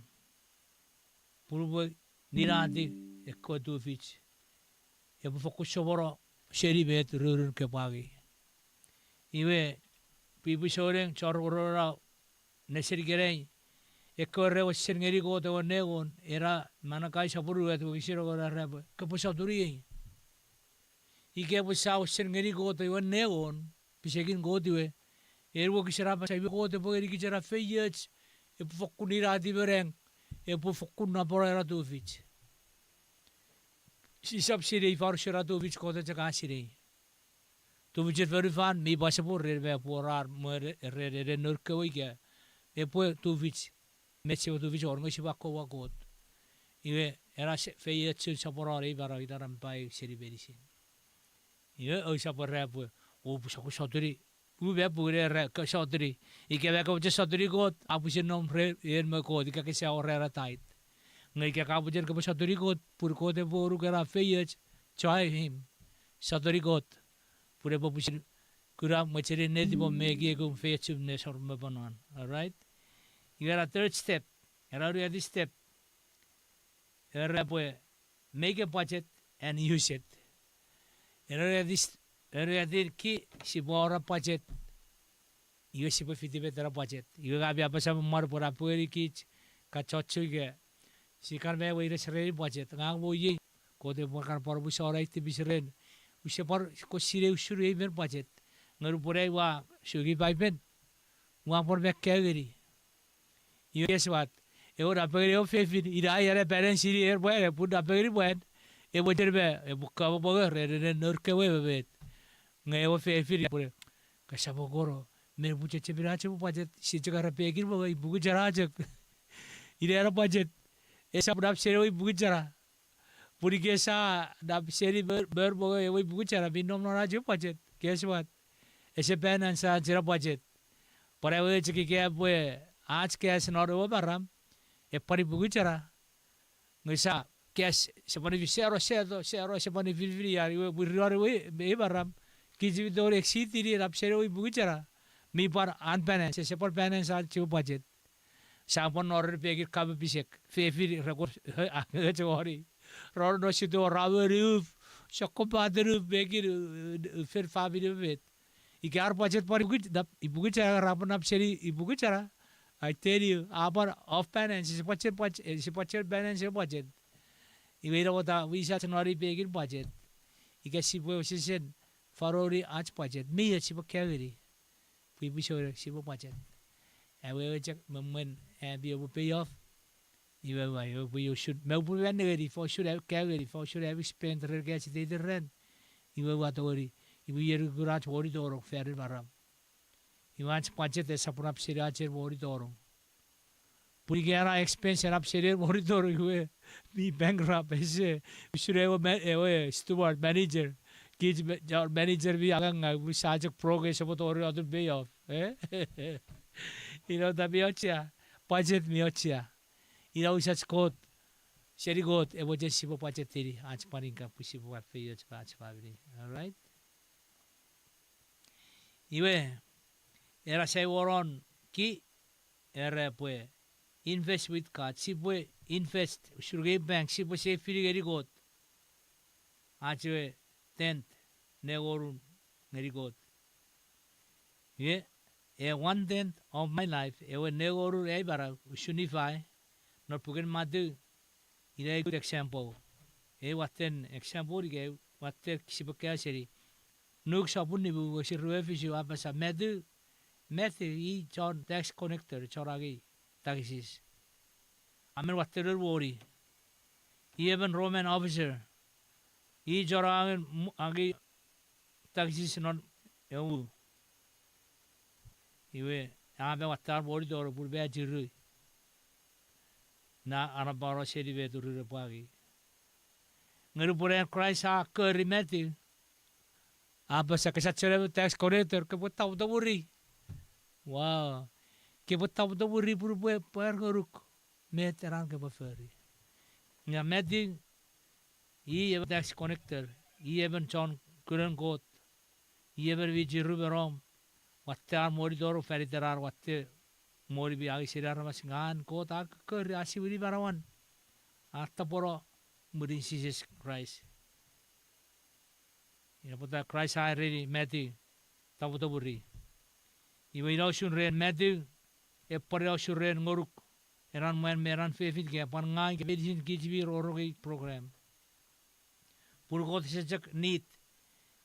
pun upwe ninatiw ekkewe tufich, epwe fokkun sopono seni met nurun kopwe angei. Iwe, pwipwi souneng, chon rongorong, nesen ikenai, ekkewe re wesewesen ngeni Kot ewe nengon, ena Malakai sopun unungat wokisin engon a era pwe, kopwe sotuniei. Ika pwe sa wesewesen ngeni Kot ewe nengon, pisekin Kot iwe, en wokisin a apasa iwe Kot epwe ngenikich ena feioch, epwe fokkun ninatiw me nang, epwe fokkun napeno ena tufich. Sisap sinei ifa usun ena tufich Kot e chok a sinei. Tufichin fonufan mi possible ren me epwe wor ar mwo re-, ren enen nour kewe ika epwe tufich, met sipwe tufich won nge sipwe akkowa Kot. Iwe, ena se-, feiochun soponon ei manau ita ren pai seni meinisin. Iwe, ousap era pwe, o pwe sokko sotuni, u me pwe ne era ke sotuni. Ika me ke mochen sotuni Kot, a pwisin nom ren en me Kot, ika kese awora ena tithe. Nge ika ka mochen kopwe sotuni Kot, pun Kot epwe ngonuk ena feioch, try him. Sotuni Kot. Pun epwe pwisin kuna mochenin netipom me ekiekum, feiochum, nesor me ponon. All right? Iwe ena third step, ena unungat step, era pwe make a budget and use it. Ena, ena atin ki sipwe wor budget. Iwe sipwe fiti met ena budget. Iwe ngang mi apasa me mwan pwe napengeni kich, ka chocho ika si kan me weires ren budget. Ngang mo iei, Kot epwe kan pwan omusano ai tipis ren. Use pwan kon sinei usun ei men budget. Nge nupwen ai ua suki Paipen, ua pwan me kaeo ngeni. Iwe, guess what? Ewe napengeni ewe fefin, ina ai ena panen sini er mwan, pun napengeni mwan, epwe cheni me, epwe kamo mongo ren enen nour kewe me met. Nge ewe fefin, pwe, kosap kono, men pun chechemeni ach sipwe budget, si chok era pekin mongo, ipuku chana chok. Ina ena budget, esap nap seni ewe ipuku chana. Pun ika sa nap seni mer, mer mongo ewe ipuku chana, mi nom non ach budget. Guess what? Ese panen sa ach ena budget. Pwan ewe chok ika pwe ach kas non ewe maram, epwe pwan ipuku chana. Nge sa kas, ese pwan ifi sero, seto, sero, ese pwan ifinifin ian, iwe pwirion ewe, ei maram, kich mi tongeni exceed-ini nap seni ewe ipuku chana. Mi pwan unbalance, ese pwan balance ach sipwe budget. Sa pwan nor ren pekin kamo pisek, fefin re kon, angechemoni. Ron no sito ra moni uf, sokkopaten uf, pekin, fen famini me met. Ika ar budget pwan ipuku, nap, ipuku chana, ra pwan nap seni ipuku chana. I tell you, a pwan off balance, ese pwan chen budget, ese pwan chen balance ewe budget. Iwe ina pwata wisach noni pekin budget. Ika sipwe wesewesen fanoni ach budget. Mi och sipwe kaeo ngeni. Pwe pwisin sipwe budget. Awewe chok me mwen ami oupwe pay off. Iwe ua, iwe pwe usun, me upwe ua nengeni, ifa usun ami kaeo ngeni, ifa usun ami spend ren kach iteiten ran. Iwe ua tongeni, iwe ieri kunach moni tonong fan maram. Iwe ach budget esap nap seni ach en moni tonong. Pun ika ena expense nap seni en moni tonong iwe, mi bankrupt, ese, usun ewe ma-, ewe steward, manager. Kich me-, chon manager mi anganga, pun sa chok broke, ese pwan tongeni atun pay off, e? Ina pwata mi och sia, budget mi och sia. Ina usach Kot, seni Kot, e mochen sipwe budget-ini ach pwan income pwe sipwe pwan feioch me ach famini. All right? Iwe, era sai woron ki, era pwe invest with God, sipwe invest, usun ngeni bank, sipwe save ngeni Kot. Ach ewe tenth, nengonun ngeni Kot. Iwe, e one tenth of my life, ewe nengonun ai manau, usun Nifai, non puken Matu, ina a good example. E watten example ika watte sipwe kaeo seni. Nuk sopun nimu wokisin rue fisu a apasa Matu, Matu i chon tax collector, chon angei taxes. A men watte noun moni. I emon Roman officer. I chon angei, angei taxes non ewe. Iwe, a men watte an moni tonong pun me a chiru. Na anapano seni met urun epwe angei. Nge nupwen an Kraist a kori Matu, a apasa kosap chon emon tax collector, kopwe tapweto mwiri. Wow. Kopwe tapweto mwiri pun upwe pwar ngonuk met ena kopwe fori. Nge Matu, i emon tax collector, i emon chon kunen Kot, i emon mi chiru me nom, watte an moni tonong fan iten an watte moni mi angei seni aramas, nge an Kot a kokkori, a siwini manauan, a tapweno mwirin Jises Kraist. Ina pwata Kraist a ereni Matu, tapweto mwiri. Iwe ina usun ren Matu, epwe pwan ina usun ren ngonuk, enan mwan me enan fefin, ika pwan ngang ika meinisin kich mi rongorong ei program. Pun Kot ese chok need,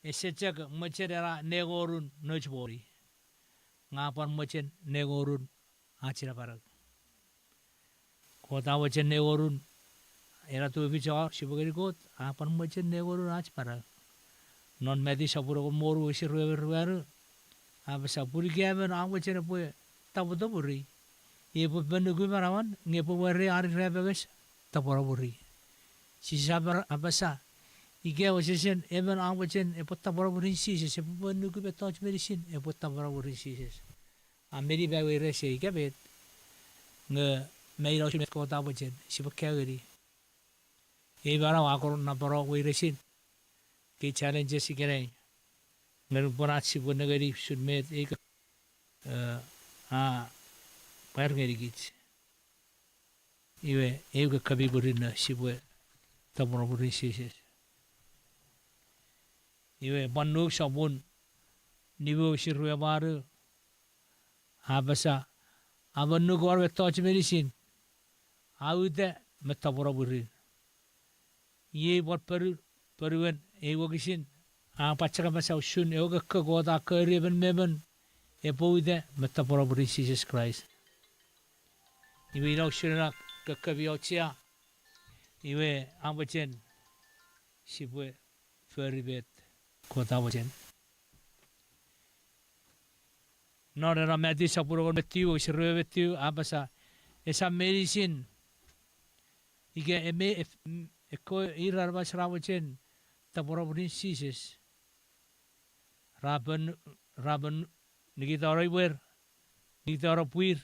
ese chok mochen ena nengonun nouch moni. Nge a pwan mochen nengonun ach ina manau. Kot a mochen nengonun, ena tufich a sipwe ngeni Kot, a pwan mochen nengonun ach manau. Non Matu sopun engon me wonu wokisin rue me ruanu, a apasa pun ika emon a mochen epwe tapweto mwiri, epwe ponuku manauan, nge epwe weri an irapenges tapweno mwiri. Jises a apasa, ika wesewesen emon a mochen epwe tapweno mwirin Jises, epwe ponuku mettoch meinisin, epwe tapweno mwirin Jises. A meni pwe weires ei ika met, nge mei ina usun met Kot a mochen sipwe kaeo ngeni. Ei manau a kon napano weiresin kei challenges ikenai. Nge nupwen ach sipwe nengeni usun met ei, a pwar ngenikich. Iwe, eu ke kami murinno sipwe tapweno mwirin Jises. Iwe pwan Luk sopun nimu wokisin rue me wanu, a apasa, a monukano mettoch meinisin, a uta me tapweno mwirin. Iei pwan ponu, ponuen ei wokisin, a pwan chok apasa usun ewe kokko Kot a kori emon me emon epwe uta me tapweno mwirin Jises Kraist. Iwe ina usun ena kokko mi auchea, iwe a mochen sipwe fori met Kot a mochen. Non ena Matiu sopun engon me tiu, wokisin rue me tiu, a apasa, esap meinisin, ika eme-, ef-, m-, ekkewe ir aramas ra mochen tapweno mwirin Jises, ra pon, ra pon nikitano imwer, nikitano pwir,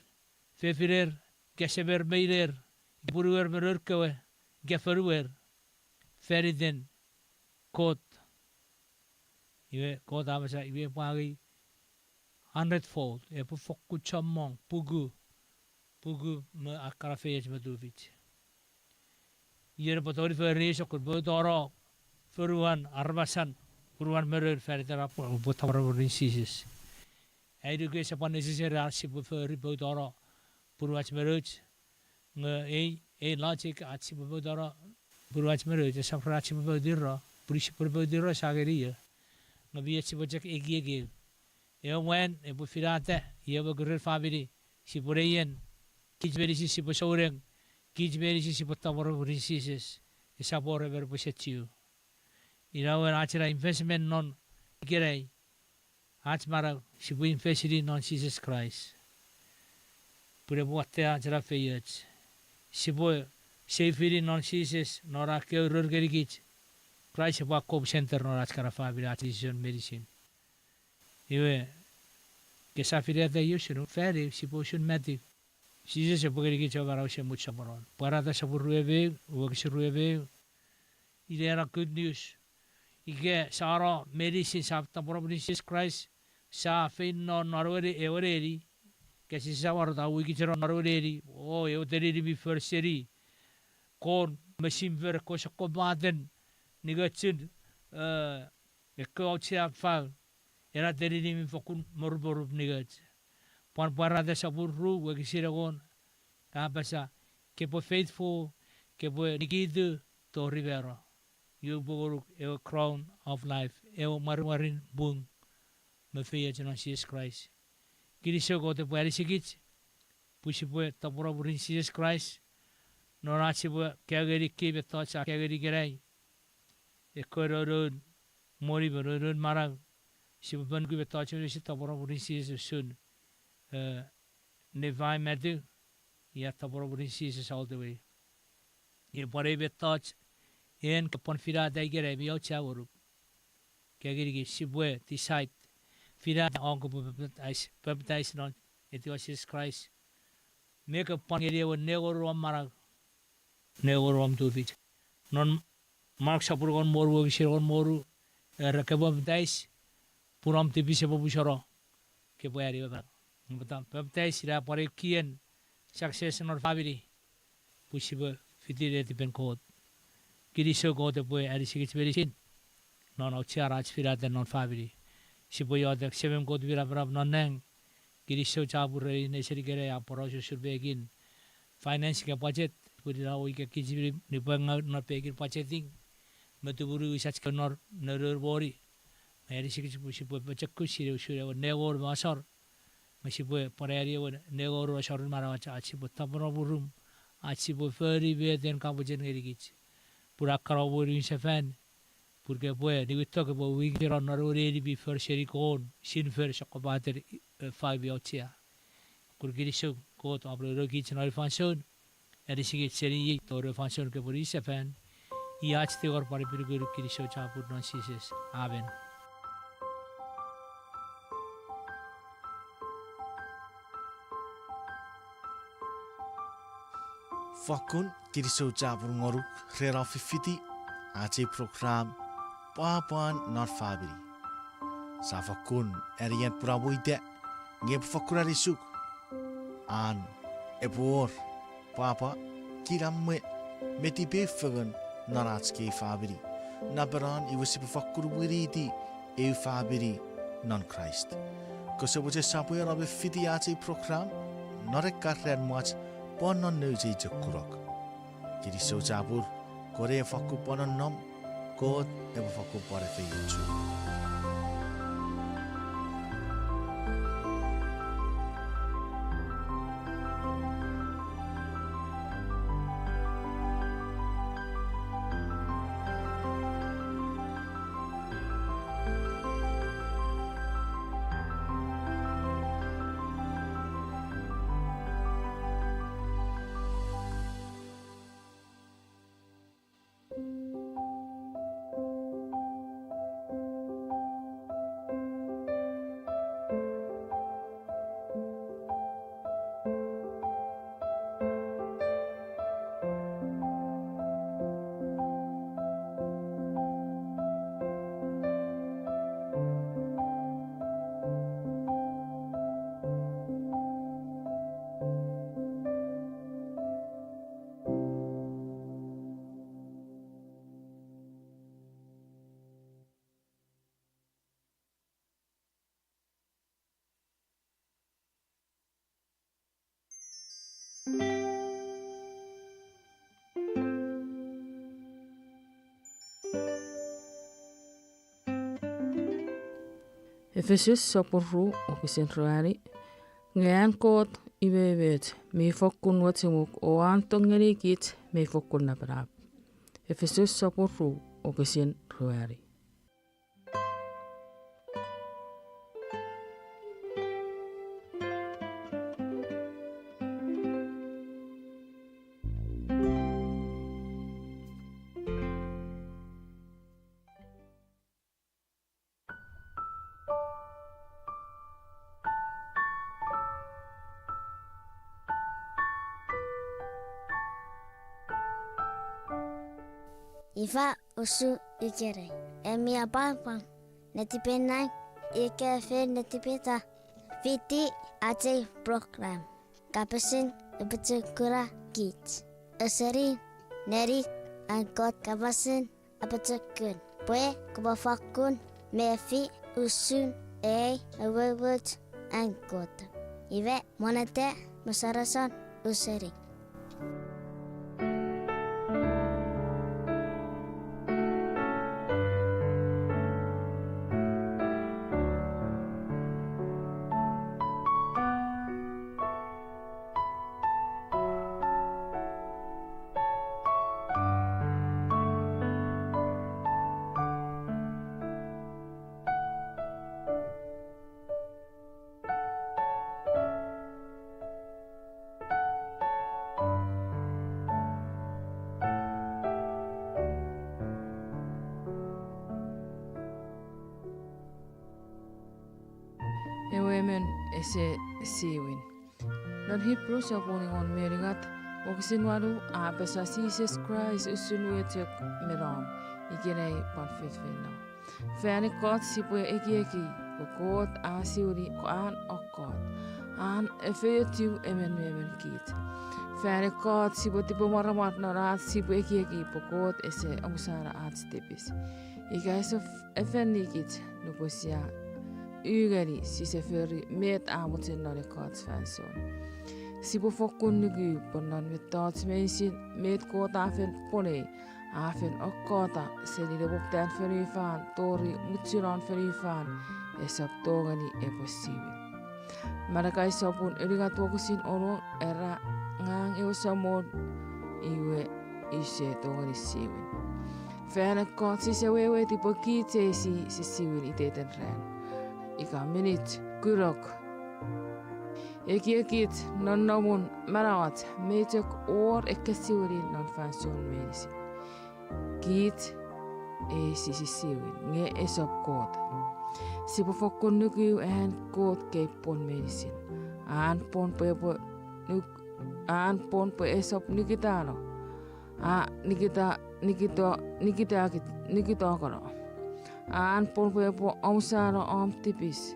fefiner, ika semer me iner, ika punuer me nour kewe, ika fonuer, fan iten Kot. Iwe Kot a apasa, iwe epwe angei hundred fold, epwe fokkun chommong, puku, puku me akkana feioch me tufich. Iei epwe tongeni fori ei sokkun poutano fonuan aramasan, punuan me nour fan iten ar pwe, pwe tapweno mwirin Jises. Ai nuku ese pwan necessary ach sipwe fori poutano punuach me nouch, nge ei, ei logic ach sipwe poutano punuach me nouch, esap ren ach sipwe poutano, pun sipwe poutano sa ngeni io. Nge mi och sipwe chok ekieki. Ewe mwan epwe finata, iwe epwe kori famini, sipwe neien, kich meinisin sipwe souneng, kich meinisin sipwe tapweno mwirin Jises, esap wor emon epwe sechiw. Ina wen ach ena investment non ikenai, ach manau sipwe investini non Jises Kraist. Pun epwe watte ach ena feioch. Sipwe safeini non Jises, non an kewe aurour ngenikich. Kraist epwe akkom center non ach kana famini, ach decision meinisin. Iwe, ke sa finata io usun, fan ew sipwe usun Matiu. Jises epwe ngenikich ewe manau esemuch soponon. Pwarata sopun rue me ew, wokisin rue me ew. Ina ena good news. Ika sa no meinisin sa tapweno mwirin Jises Kraist, sa feino non ewe ne-, ewe neni. Ika Jises a wareta, a uweikich non ewe neni, o ewe tenin mi for seni, kon me silver, ekkewe sokkopaten ningochun, eh, ekkewe auchean fau, ena tenin mi fokkun morumorup ningoch. Pwan Pwarata sopun ru, wokisin engon, a apasa, kepwe faithful, kepwe nikitu tori mano, iwe upwe ngonuk ewe crown of life, ewe mwarimwarin pung me feioch non Jises Kraist. Kinisou Kot epwe anisikich pwe sipwe tapweno mwirin Jises Kraist, non ach sipwe kaeo ngeni ekkei mettoch a kaeo ngeni ikenai, ekkewe nounoun moni me nounoun manau, sipwe pwan nuku mettoch meinisin tapweno mwirin Jises usun, eh, Nephi Matiu, i a tapweno mwirin Jises all the way. Iwe pwan ei mettoch, en ke pwan finata ikenai mi auchea ngonuk. Ke ngenikich sipwe decide, finata om kopwe papatais, papatais non etiwa Jises Kraist, me ke pwan ngeni ewe nengonu om manau, nengonu om tufich. Non Mark sopun engon me wonu, wokisin engon me wonu, era ke papatais pun om tipis epwe pusono, kepwe ani ewe manau. Nge pwata papatais ina pwan ew kien success non famini, pwe sipwe fiti netipen Kot. Kinisou Kot epwe anisikich meinisin non auchean ach finata non famini. Sipwe iotek. Semem Kot mi napanap non nang, kinisou chapur ren ei nesen ikenai a pwan usun pekin finance ika budget, pun ina we ika kich mi nipwangau non pekin budgeting me tumunu wisach kewe non nour moni. Nge anisikich pwe sipwe pochokun sinei usun ewe nengonu me asor, nge sipwe pwan ani ewe nengonu asorun manauach, ach sipwe tapweno mwirum, ach sipwe fori met en ka mochen ngenikich. Pun a kan omw niwinsefan, pun kepwe niwinto kepwe uweikich non ewe neni mi for seni kon, silver, sokkopaten, eh, fau mi auchea. Pun kinisou Kot om nounou kich non ei fansoun, anisikich seni iei tori ei fansoun kepwe niwinsefan, i ach tingor pwan epinukunuk, kinisou chapur non Jises. Amen. Fokkun kinisou chapur ngonuk ren om fifiti ach ei program, Pwapwan non Famini. Sia fokkun anneani pwe epwe ita, nge epwe fokkun anisuk an epwe wor pwapwa, kinamwe, me tipeu fengen non ach kei famini. Napenon iwe sipwe fakkun winiti eu famini non Kraist. Kose mochen sopweno me fiti ach ei program non ekkan ran mwach pwan non nouch ei chok kunok. Kinisou chapur, kone fakkun pwan nonnom, Kot epwe fakkun pwan efeiochu. Efesus sopun ru wokisin ruanu. Nge an Kot umoumoch mi fokkun wachemuk o an tong ngenikich mi fokkun napanap. Efesus sopun ru wokisin ruanu. Ifa usun ikenai, en mi apwangapwang netipengau ika fen netipeta fiti ach ei program kapasen apochokuna kich. Eseni neni an Kot kapasen apochokun pwe kopwe fakkun mefi usun ei umoumoch an Kot. Iwe, monneta mosonoson useni. Ewe emon ese siwin. Non Hipru sopun engon me unungat, wokisin wanu, a apasa Jises Kraist usun we chok me nom, ikenai pwan feinfeino. Fan ekkoch sipwe ekieki pwe Kot a siwini an kokkot, an efeiochu emon me emon kich. Fan ekkoch sipwe tipemwaramwar non ach sipwe ekieki pwe Kot ese omusano ach tipis. Ika ese efen nikich nupwen sia ungeni sise fori met a mochen non ekkoch fansoun. Sipwe fokkun nuku pwe non mettoch meinisin met Kot a fen pwonei, a fen okkota seni nepoputan fonufan tori muchunon fonufan, esap tongeni epwe siwin. Malakai sopun unungat wokisin wonu, era, ngang ewe Samon, iwe ise tongeni siwin. Fan ekkoch sise weweiti pwe kich eisi sisiwin iteiten ran, ika minich, kunok, ekiekich, nonnomun manauach, mei chok wor ekkesiwin non fansoun meinisin. Kich eisi sisiwin nge esap Kot. Sipwe fokkun nuku an Kot kei pwon meinisin. An pwon pwe epwe nuk-, an pwon pwe esap nikitano, a nikita-, nikito-, nikitaki-, nikitokono. An pwon pwe epwe omusano om tipis,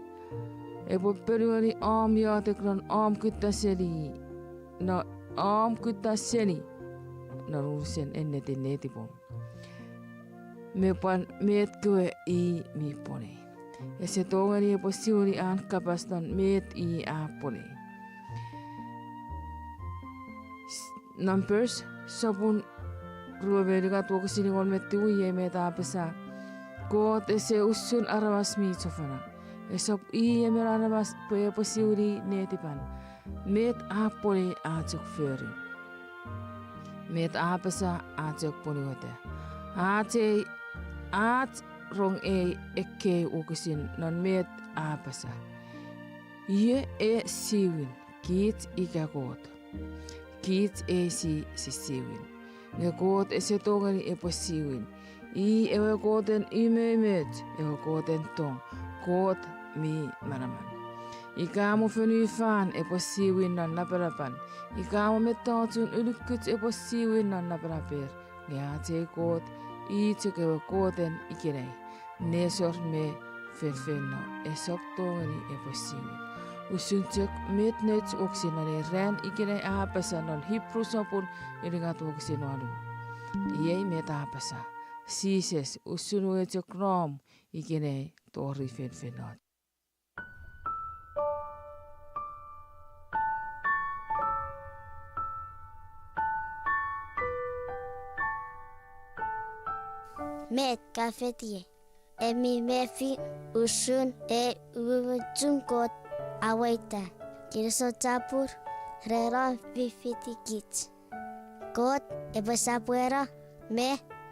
epwe ponueni om iotek non om kutta seni, no, om kutta seni non unusen ennetin netipom. me pwan met kewe i mi pwonei. Ese tongeni epwe siwini an kapas non met i a pwonei. Numbers, sopun rue me unungat wokisin engon me tiu, iei met a apasa: Kot ese usun aramas mi chofona. Esap i emon aramas pwe epwe siwini netipan. Met a pwonei a chok fori. Met a apasa a chok pwonueta. Ach ei, ach rong ei ekkei wokisin non met a apasa. Ie e siwin, kich ika Kot. Kich ei si, si siwin. Nge Kot ese tongeni epwe siwin. I ewe Koten umoumoch, ewe Koten tong, Kot mi manaman. Ika mo fonufan epwe siwin non napanapan, ika mo mettochun unukuch epwe siwin non napanaper, nge ach ei Kot, i chok ewe Koten ikenai, nesor me feinfeino, esap tongeni epwe siwin. Usun chok met nouch wokisin non ei ran ikenai a apasa non Hipru sopun unungat wokisin wanu. Iei met a apasa Jises, usun we chok nom ikenai tori feinfeino. Met ka fetiei? Emi mefi usun ei umoumochun Kot a weweiti. Kinisou chapur ren an fifitikich. Kot epwe sopweno me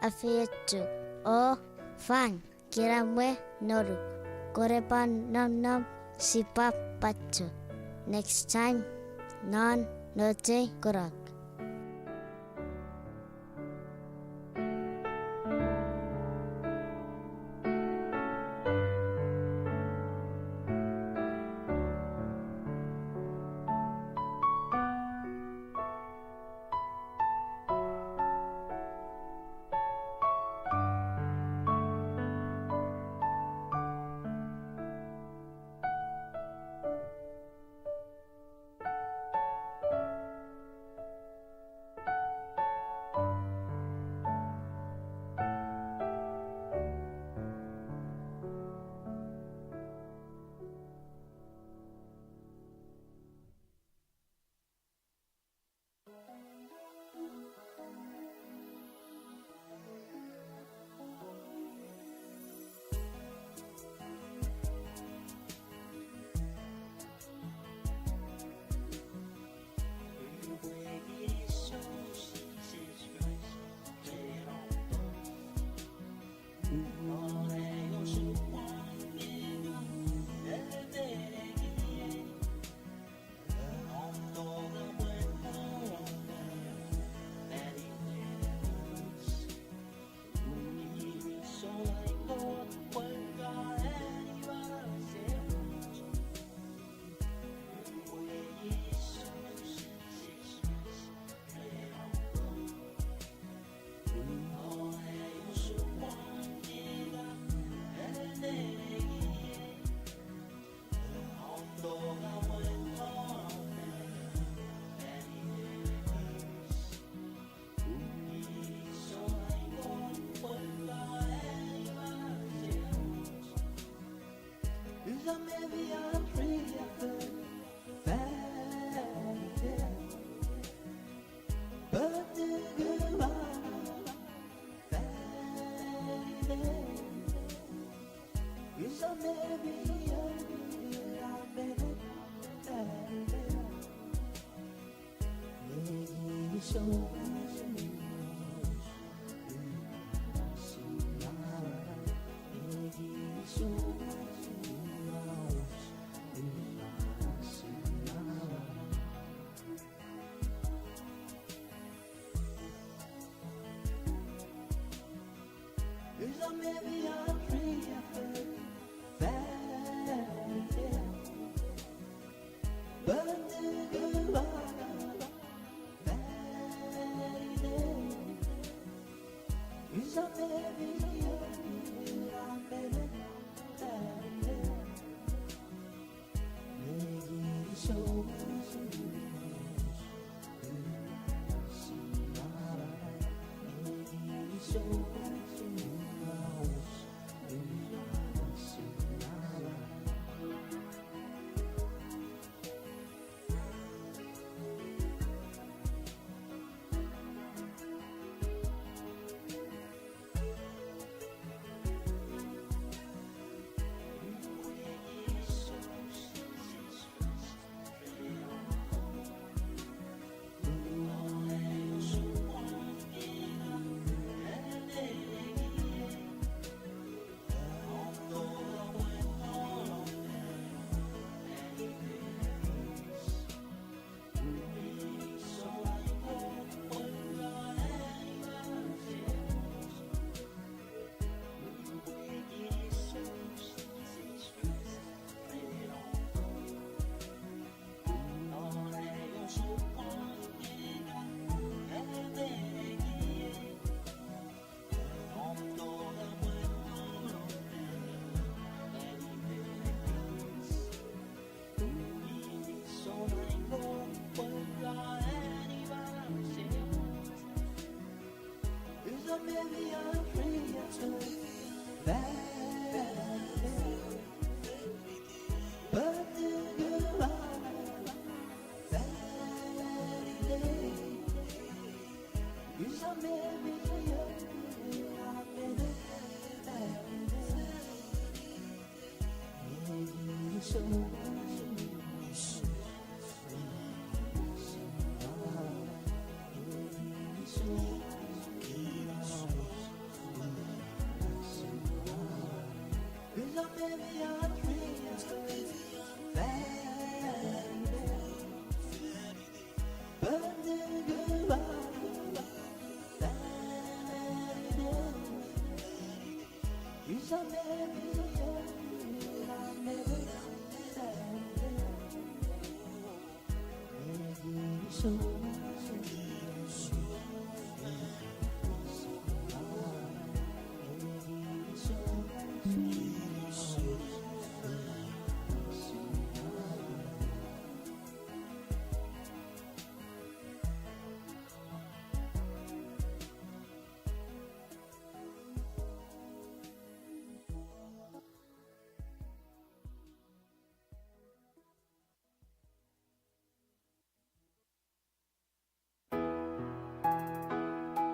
afeiochu o fang kinamwe ngonuk. Kon epwe nonnom sipwap pacho. Next time, non nochei kunok.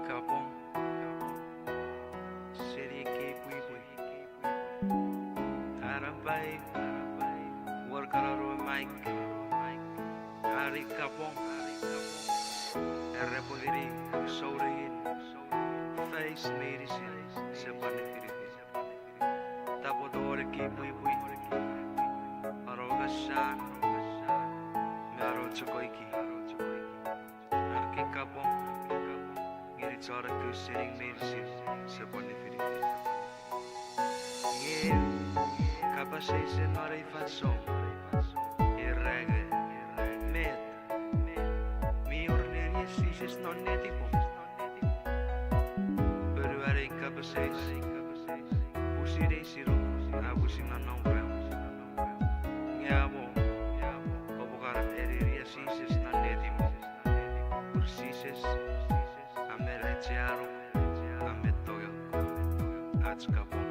Kapong seni ekkei pwipwi. Anampai wor kananue Mike. Are kapong, are pwe ngeni sounengin, feis meinisin, sipwe nifinifin. Tapweto ekkei pwipwi, anonga san, me anonga chok oiki. Ar ki kapong ngeni chon ekkewe sening meinisin, sipwe nifinifin. Nge kapas eis non ei fansoun, era nge, met mi wor nenian Jises non netipom? Ponuan ei kapas eis, pwisin eisino, a pwisin nonnom rem. Nge amo, kopwe kan aninia Jises non netipom. Pun Jises a men aucheano, a men tongei ach kapong.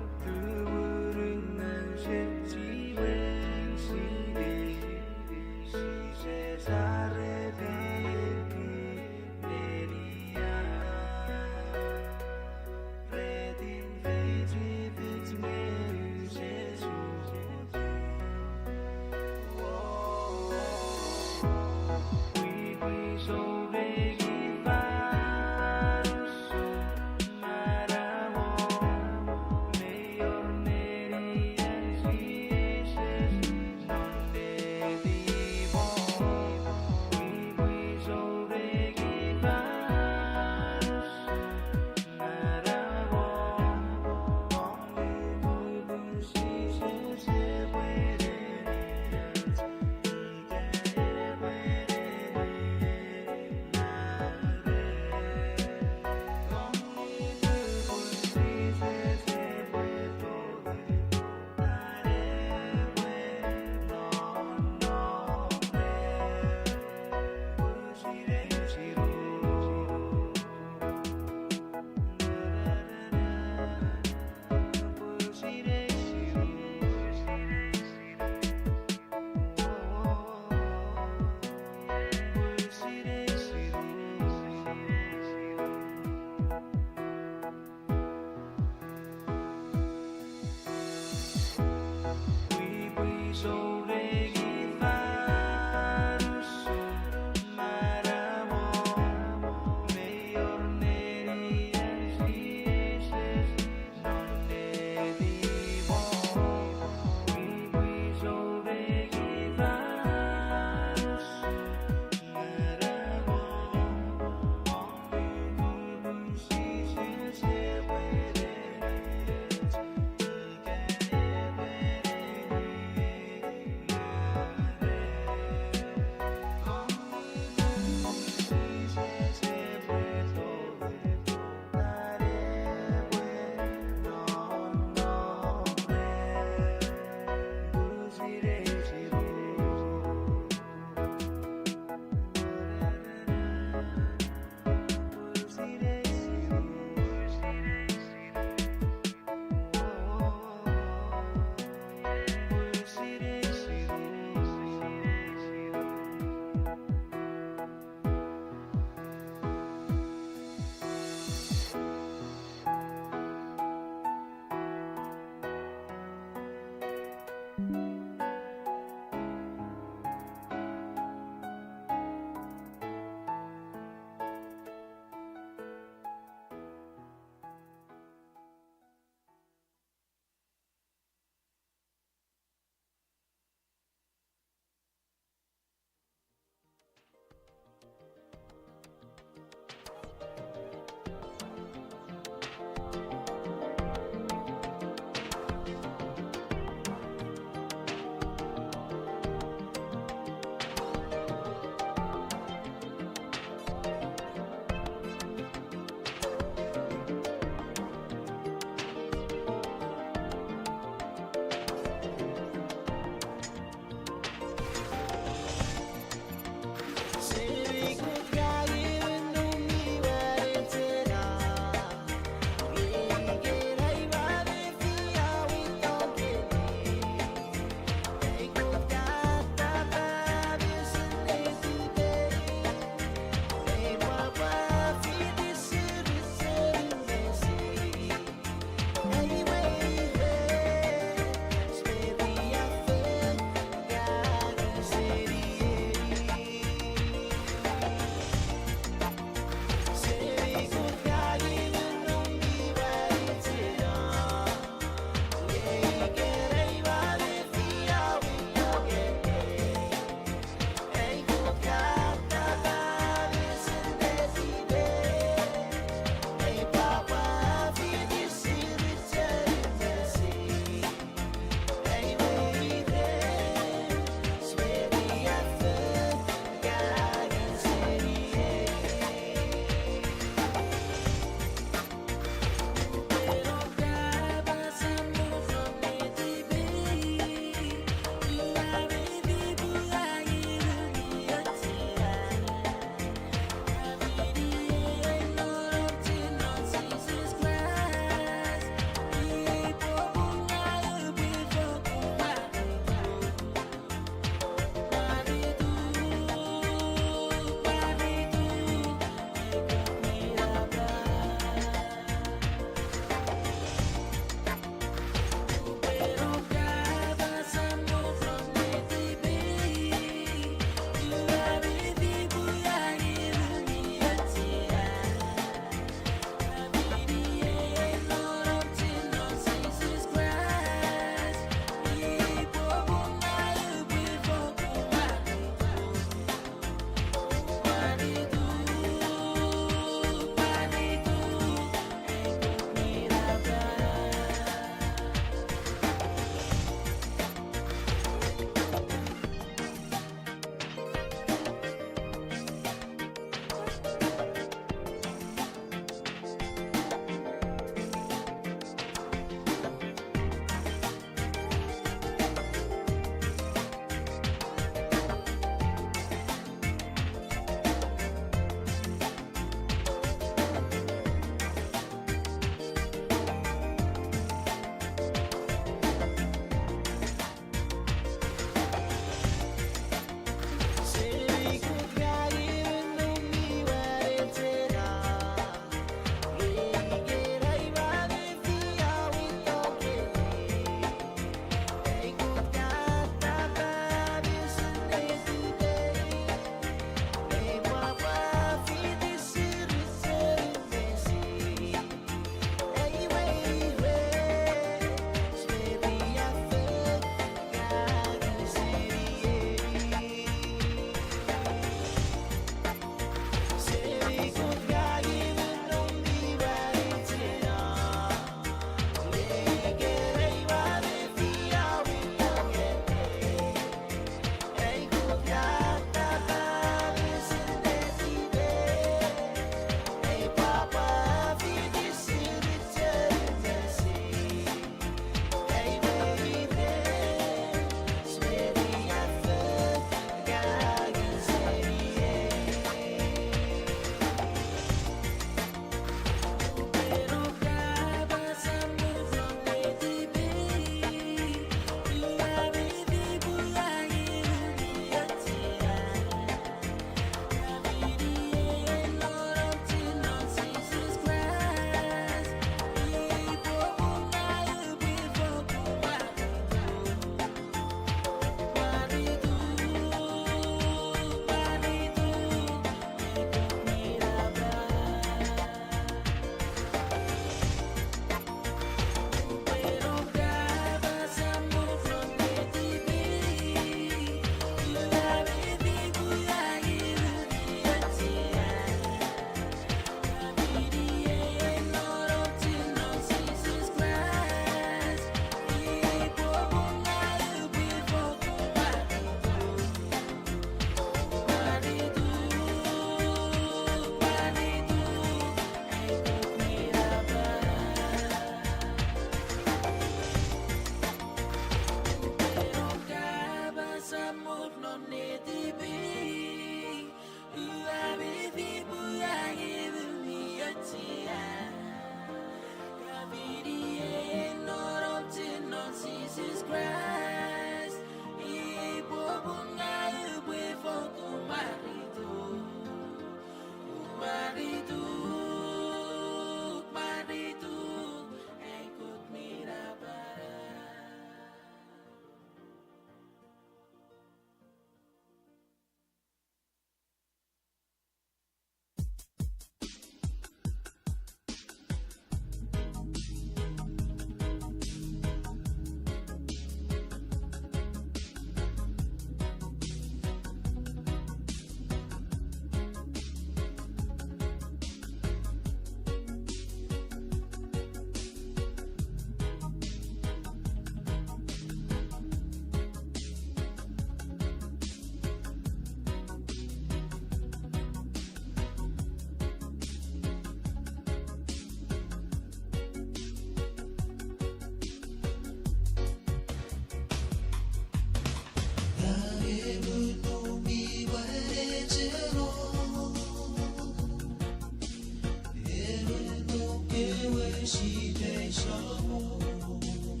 Sipwe Samon,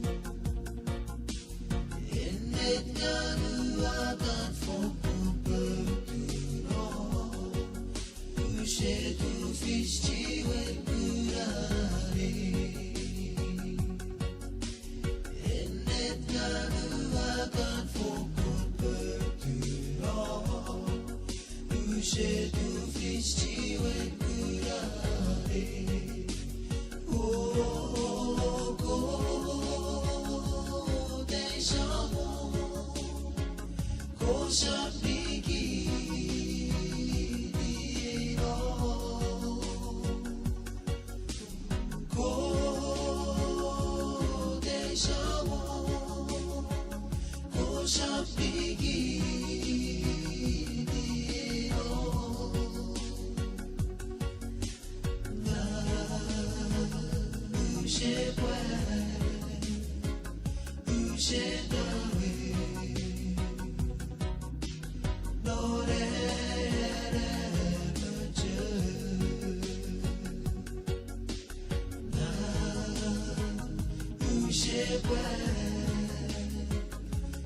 ennet ngang ua kan fokkun poutano, use tufich chiwen kunane. Ennet ngang ua kan fokkun poutano, use tufich chiwen kunane. O Kot ei Samon, kosap nikitino. Kot ei Samon, kosap nikitino. Ngang use pwan, use tawe, non ena mochen. Ngang use pwan,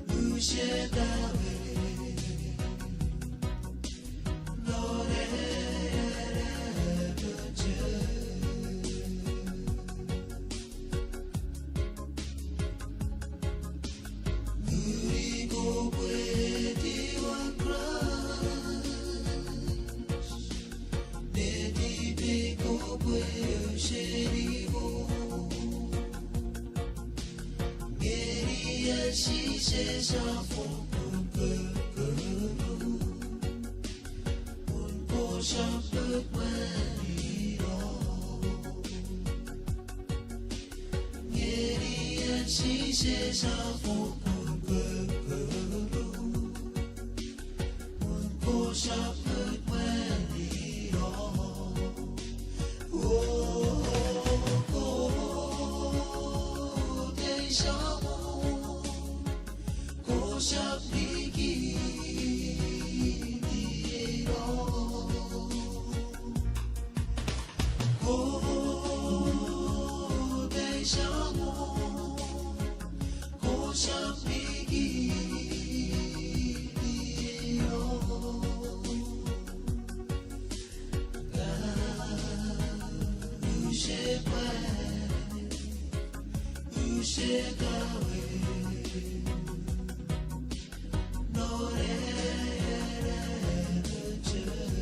use tawe, non ena mochen. Ngunui kopwe etiwa Kraist, netipei kopwe ausening. Ngeni an Jises a fokkun kokko, pun kosap pwan mwanino. Ngeni an Jises a fokkun kokko, pun kosap pwan mwanino. O Kot ei Samon, kosap nikitino. Kot ei Samon, kosap nikitino. Ngang use pwan, use tawe, non ena mochen.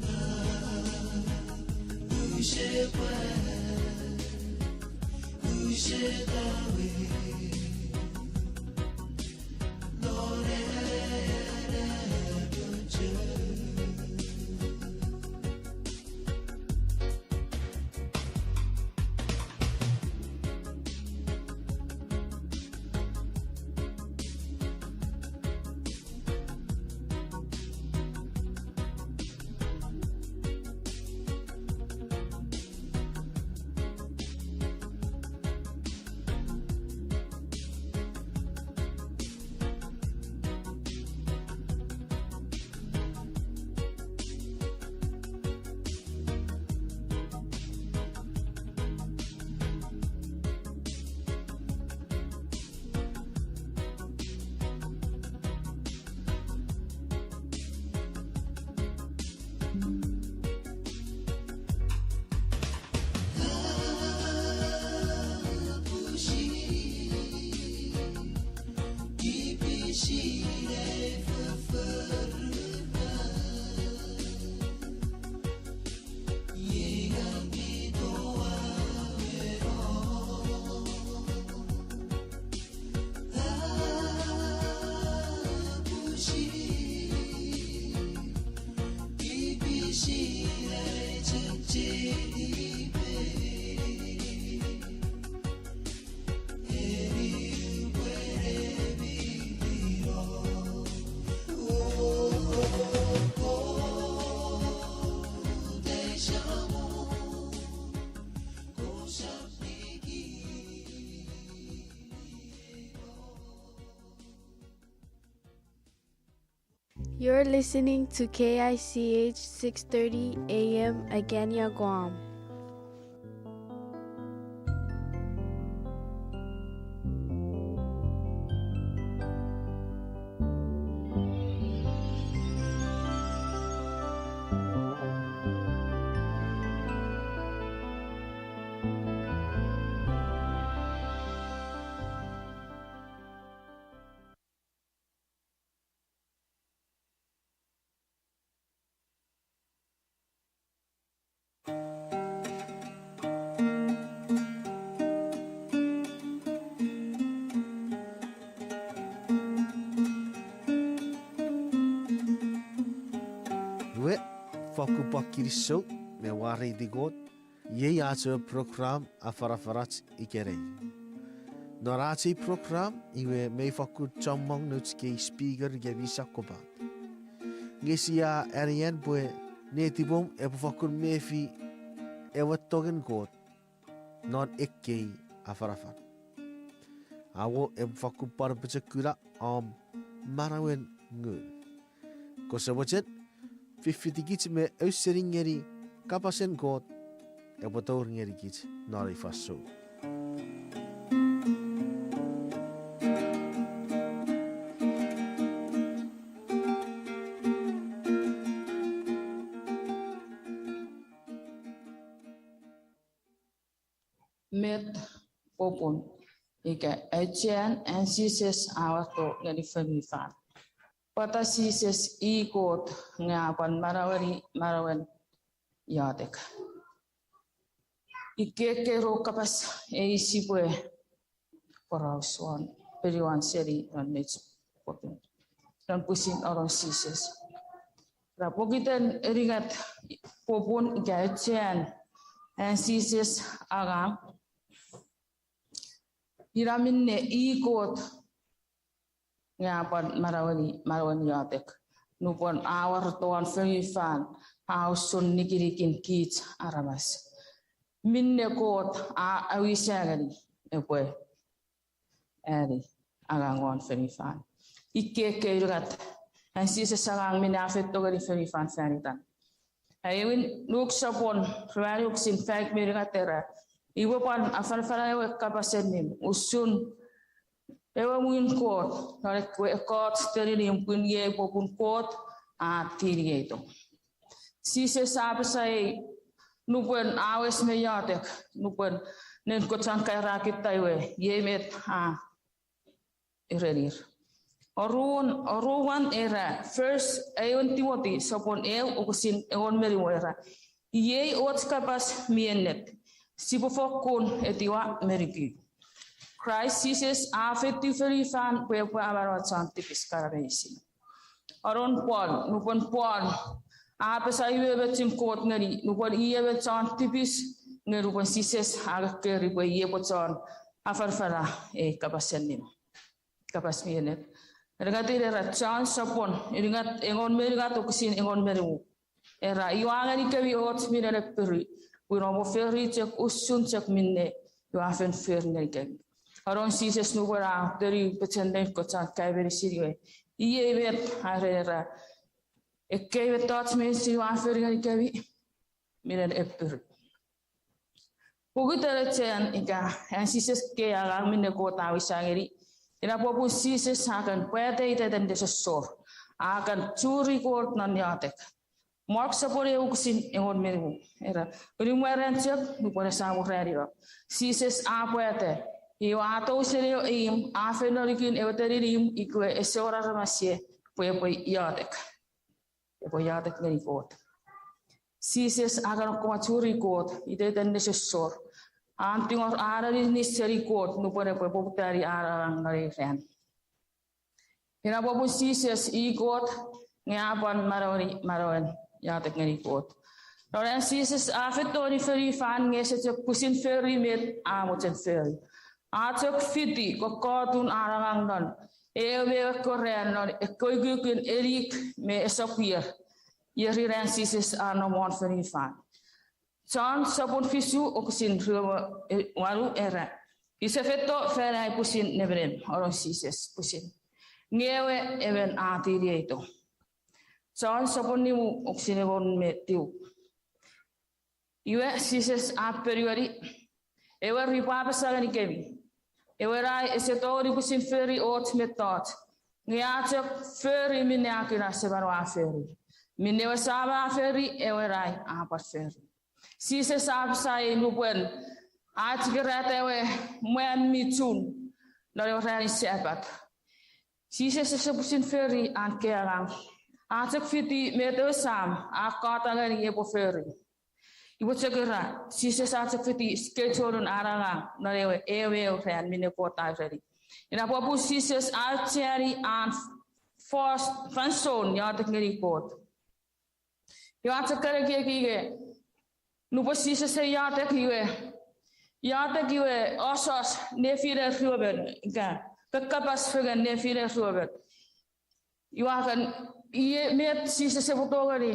Ngang use pwan, use tawe, non ena mochen. You're listening to K I C H six thirty A M Agana, Guam. Iwe, fakkun pwan kinisou me mwareiti Kot, iei ach ewe program afanafanach ikenai. Non ach ei program iwe mei fakkun chommong nouch kei speaker ika mi sakkopat. Nge sia anean pwe netipom epwe fakkun mefi ewe tongen Kot non ekkei afanafan. Awo epwe fakkun pwan apochokuna om manauen ngun. Kose mochen, fiffitikich me ausening ngeni kapasen Kot epwe tour ngenikich non ei fansoun. Met popun ika auchean an Jises a wato ngeni fonufan? Pwata Jises i Kot nge a pwan manaueni manauen iotek? Ikkei ru kapas ei sipwe poraus won, ponuwan seni non nouch popun, non pwisin anon Jises. Ra pokiten unungat popun ika auchean an Jises angang, ina minne i Kot nge a pwan manaueni manauen iotek. Nupwen a wareto won fonufan, a usun nikinikin kich aramas minne Kot a awisa ngeni epwe ani angang won fonufan. Ikkei unungat an Jises angang minne a feito ngeni fonufan fan itan. Aewin, Luk sopwun ruanu wokisin faik me unungat era, iwe pwan afanafana ewe kapas allim usun ewe muun Kot non ekkoch teninimw, pun iei popun Kot a tinieito. Jises a apasa ei nupwen a wes me iotek, nupwen noun kewe chon kaeo ra kutta iwe iei met a erenir. Oruan, oruan era, First, aewin Timoti sopwun eu wokisin engon me nimu era, iei och kapas mi ennet, sipwe fokkun etiwa me nuku. Kraist Jises a feitiw fonufan pwe epwe amanaua chon tipis kana meinisin. Anon Paul, nupwen Paul a apasa iwe mochen Kot ngeni, nupwen i emon chon tipis, nge nupwen Jises a kokkori pwe i epwe chon afanafana ei kapas allim, kapas mi ennet. Unungatin era, John sopwun unungat, engon me unungat wokisin engon me nimu. Era, iwe a ngenikemi och minen appiru, pun oupwe fori chok usun chok minne iwe a fen fori ngenikemi. Anon Jises nupwen a tonu pechen noun kewe chon kaeo meinisin iwe, iei met a ereni, era, ekkei mettoch meinisin iwe a fori ngenikemi minen appiru. Pokiten auchean ika an Jises ekkei angang minne Kot a awisa ngeni, ina popun Jises a kan pwata iteiten nesosor, a kan churi Kot non iotek. Mark sopwun eu wokisin engon me nimu era, unumweran chok nupwen esamwo ran ino, Jises a pwata, iwe a tou seni ewe imw, a feino nukun ewe teninimw ikewe ese wor aramas ie, pwe epwe iotek, epwe iotek ngeni Kot. Jises a kan akkomw churi Kot iteiten nesosor, an tingor an aninis seni Kot nupwen epwe poputani an angang non ei ran. Ina popun Jises i Kot nge a pwan manaueni manauen iotek ngeni Kot. Non an Jises a feito ngeni fonufan nge ese chok pwisin fori met a mochen fori. A chok fiti kokkotun an angang non eu me eu ekkewe ran non ekkewe ukukun enik me esop ier, ierin an Jises a nom won fonufan. John sopwun fisu wokisin rue me wanu era, use feito fan ai pwisin nemenem, anon Jises pwisin, nge ewe emon a tinieito. Jon sopun nimu wokisin engon me tiu. Iwe Jises a ponueni, Ewer, upwe apasa ngenikemi, ewer, ai ese tongeni pwisin fori och mettoch, nge a chok fori minne a kuna Seman we a fori. Minne ewe Sam a fori, ewer, ai a pwan fori. Jises a apasa ei nupwen a chikarata ewe mwan mi chun non ewe ranin Sapat. Jises ese pwisin fori an kei angang. A chok fiti met ewe Sam a kata ngeni epwe fori. Iwe chok era, Jises a chok fiti schedule-un an angang non ewe, ewe eu ran minne Kot a ureni. Ina popun Jises a aucheani an fos-, fansoun iotek ngeni Kot. Iwe a chok kan ekieki nge, nupwen Jises a iotek iwe, iotek iwe, asos nefinen ruemon, ika, kakkapas fengen nefinen ruemon. Iwe a kan, ie met Jises epwe tongeni,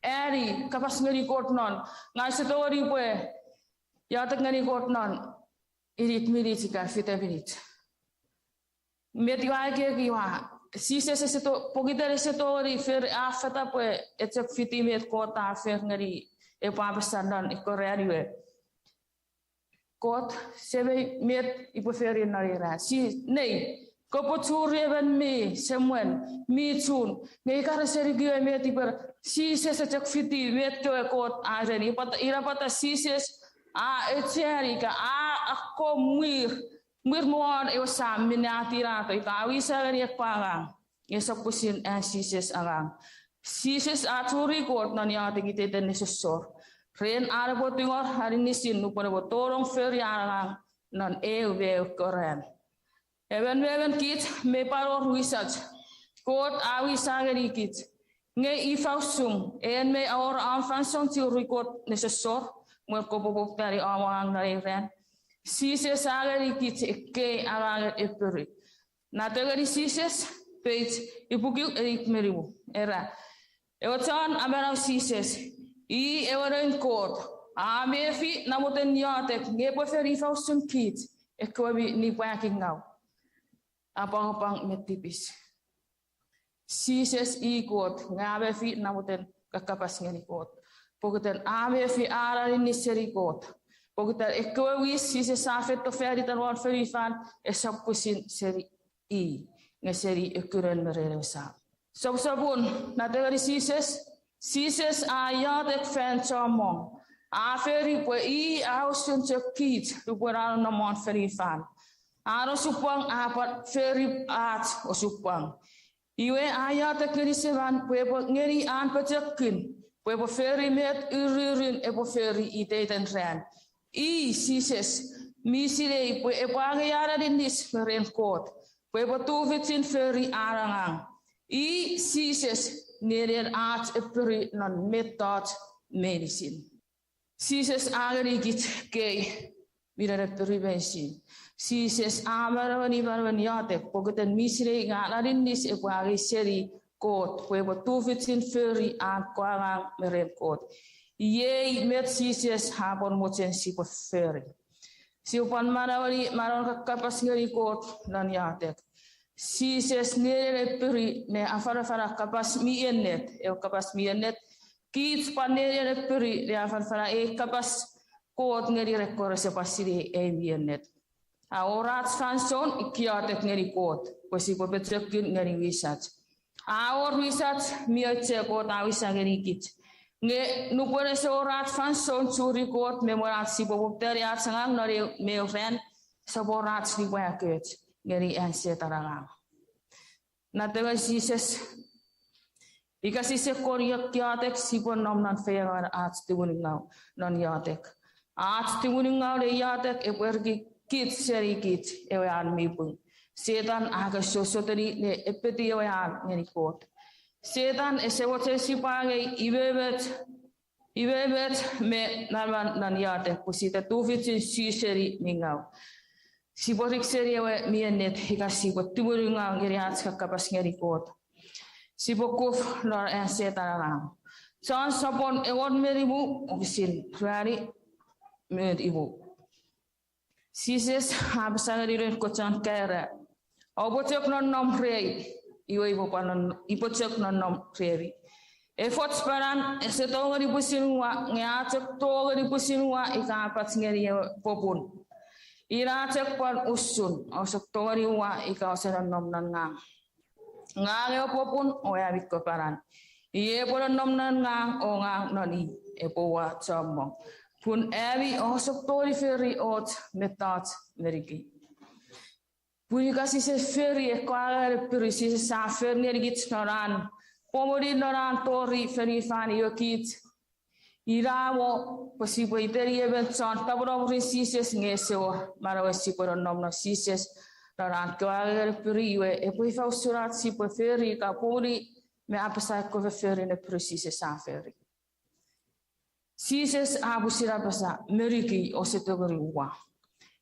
ani, kapas ngeni Kot non, ngang use tongeni pwe, iotek ngeni Kot non, inik minich ika fite minich. Met iwe a ekieki iwe, Jises ese to-, pokiten ese tongeni fori, a fata pwe e chok fiti met Kot a fori ngeni, epwe apasa non ekkewe ran iwe, Kot, Semei, met upwe fori non ei ran? Si, nei, kopwe churi emon mi semwen, mi chun, nge ika rese nuku met upwe, Jises e chok fiti met kewe Kot a ureni, pwata, ina pwata Jises a aucheani ika a akkom mwir, mwir me won ewe Sam minne a tinato ika a wisa ngeni ekkewe angang. Nge esap pwisin an Jises angang. Jises a churi Kot non iotek iteiten nesosor. Ren an epwe tingor aninisin nupwen epwe tonong fori an angang non eu me eu kewe ran. Emon me emon kich mi pwan wor wisach Kot a wisa ngeni kich. Nge ifa usun, en mi wor om fansoun churi Kot nesosor, mwen kopwe poputani om angang non ei ran? Jises a ngeni kich ekkei angangen epiri. Natengeni Jises, page ipuku inik me nimu. Era, ewe Chon Amanau Jises, i ewe Noun Kot, a mefi namoten iotek nge epwe fen ifa usun kich ekkewe mi nipwakingaw, apwangapwang me tipis. Jises i Kot, nge a mefi namoten kakkapas ngeni Kot. Pokiten a mefi an aninis seni Kot. Pokiten ekkewe wis Jises a feito fan itan won fonufan esap pwisin seni i, nge seni ekkunen me ren ewe Sam. Sopsopun, natengeni Jises, Jises a iotek fan chommong. A fori pwe i a usun chok kich lupwen a nonnom won fonufan. An osupwang a pwan fori ach osupwang. Iwe a iotek ngeni Seman pwe epwe ngeni an pochokun, pwe epwe fori met uririn epwe fori iteiten ran. I Jises mi sinei pwe epwe angei an aninis me ren Kot, pwe epwe tufichin fori an angang. I Jises nenien ach epiri non mettoch meinisin. Jises a ngenikich kei mi nenien epiri meinisin. Jises a manaueni manauen iotek pokiten mi sinei nge an aninis epwe angei seni Kot pwe epwe tufichin fori an kewe angang me ren Kot. Iei met Jises a pwan mochen sipwe fori. Sipwe pwan manaueni manauen kakkapas ngeni Kot non iotek. Jises nenien epiri ne afanafana kapas mi ennet, ewe kapas mi ennet. Kich pwan nenien epiri ne afanafana ei kapas Kot ngeni ekkewe rese pwan sinei ei mi ennet. A wor ach fansoun iotek ngeni Kot pwe sipwe pochokun ngeni wisach. A wor wisach mi auchea Kot a wisa ngenikich. Nge nupwen ese wor ach fansoun churi Kot me mwen ach sipwe poputani ach angang non eu me eu ran, esap wor ach nipwakoch ngeni an Setan angang. Natengeni Jises, ika sise kon iotek sipwe nom non feiengauen ach tumunungau non iotek. Ach tumunungau ne iotek epwe eriki kich seni kich ewe an mi pung. Setan a kan sosotuni ne epeti ewe an ngeni Kot. Setan ese mochen sipwe angei imwemwet, imwemwet me manaman non iotek pwe site tufichin su seni mi ngaw. Sipwe rik seni ewe mi ennet ika sipwe tumunungau ngeni ach kakkapas ngeni Kot. Sipwe kuf non an Setan angang. Jon sopun engon me nimu wokisin ruanu me nimu. Jises a apasa ngeni noun kewe chon kaeo, oupwe chok nonnom rei, iwe upwe pwan non, upwe chok nonnom remi. Efoch panan ese tongeni pwisin uwa, nge a chok tongeni pwisin uwa ika a pach ngeni ewe popun. Ina chok pwan usun, ousap tongeni uwa ika ouse nonnom non ngang. Ngang ewe popun o ami kewe panan. Iei epwe nonnom non ngang o ngang non i, epwe uwa chommong. Pun ami ousap tongeni fori och mettoch me nukui. Pun ika sise fori ekkewe angangen appiru Jises a fori ngenikich non an pomuni, non an tori fonufan, iwe kich, ina mo pwe sipwe iteni emon chon tapweno mwirin Jises nge ese wor manauan, sipwe nonnom non Jises, non an kewe angangen appiru, iwe epwe ifa usun ach sipwe fori ika pomuni me apasa ekkewe fofforun appiru Jises a fori. Jises a pwisin apasa, me nukui, ouse tongeni uwa.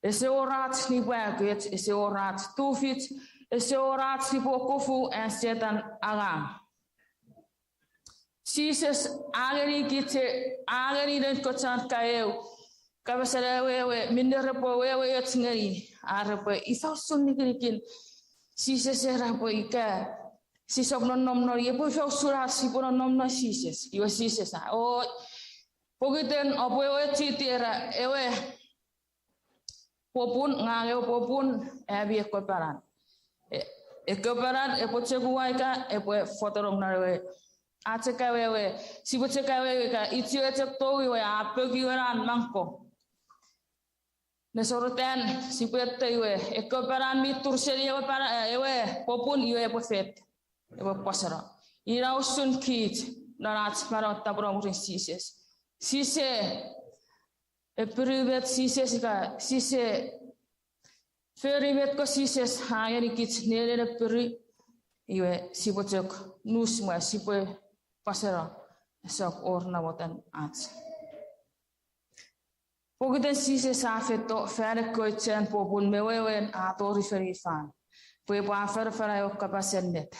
Ese wor ach nipwakoch, ese wor ach tufich, ese wor ach nipwe kufu an Setan angang. Jises a ngenikich, a ngeni noun kewe chon kaeo kapasen awewe minne repwe weweoch ngeni, ar repwe ifa usun nikinikin Jises era pwe ika sisap nonnom non i, epwe ifa usun ach sipwe nonnom non Jises. Iwe Jises a, o, pokiten oupwe weweiti era ewe popun, ngang ewe popun, ami ekkewe panan. E, ekkewe panan epwe chok uwa ika epwe fotonong non ewe, a chok awewe, sipwe chok awewe ika ichiwe chok tou iwe a poki ewe nan mangko. Nesorotan sipwe eto iwe, ekkewe panan mi tur seni ewe pana-, ewe popun iwe epwe fet, epwe pwaseno. Ina usun kich non ach manau tapweno mwirin Jises. Sise appiru met Jises ika sise fori met ko Jises a ngenikich nenen appiru, iwe sipwe chok nus mwo sipwe pwaseno, esap wor namoten ach. Pokiten Jises a feito fan ekkoch chen popun me wewen a tori fonufan pwe epwe afanafana ewe kapas ennet.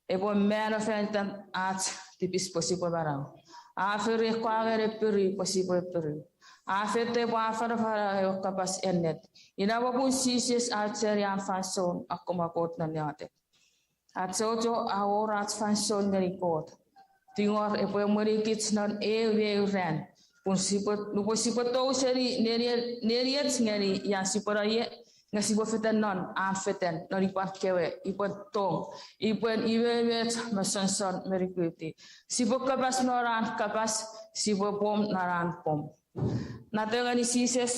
Epwe mano fan itan ach tipis pwe sipwe manau. A fori ekkewe angangen appiru pwe sipwe appiru. A feito pwe afanafana ewe kapas ennet. Ina popun Jises a aucheani an fansoun akkom a Kot non iotek. Achocho a wor ach fansoun ngeni Kot. Tingor epwe emwenikich non eu me eu ran. Pun sipwe, nupwen sipwe tou seni neni-, nenien ngeni ia sipwe no ie, nge sipwe fetan non an fetan, non ipwan kewe, ipwan tong, ipwan iwe met me sonson me nikuti. Sipwe kapas non an kapas, sipwe pwom non an pwom. Nato ngeni Jises,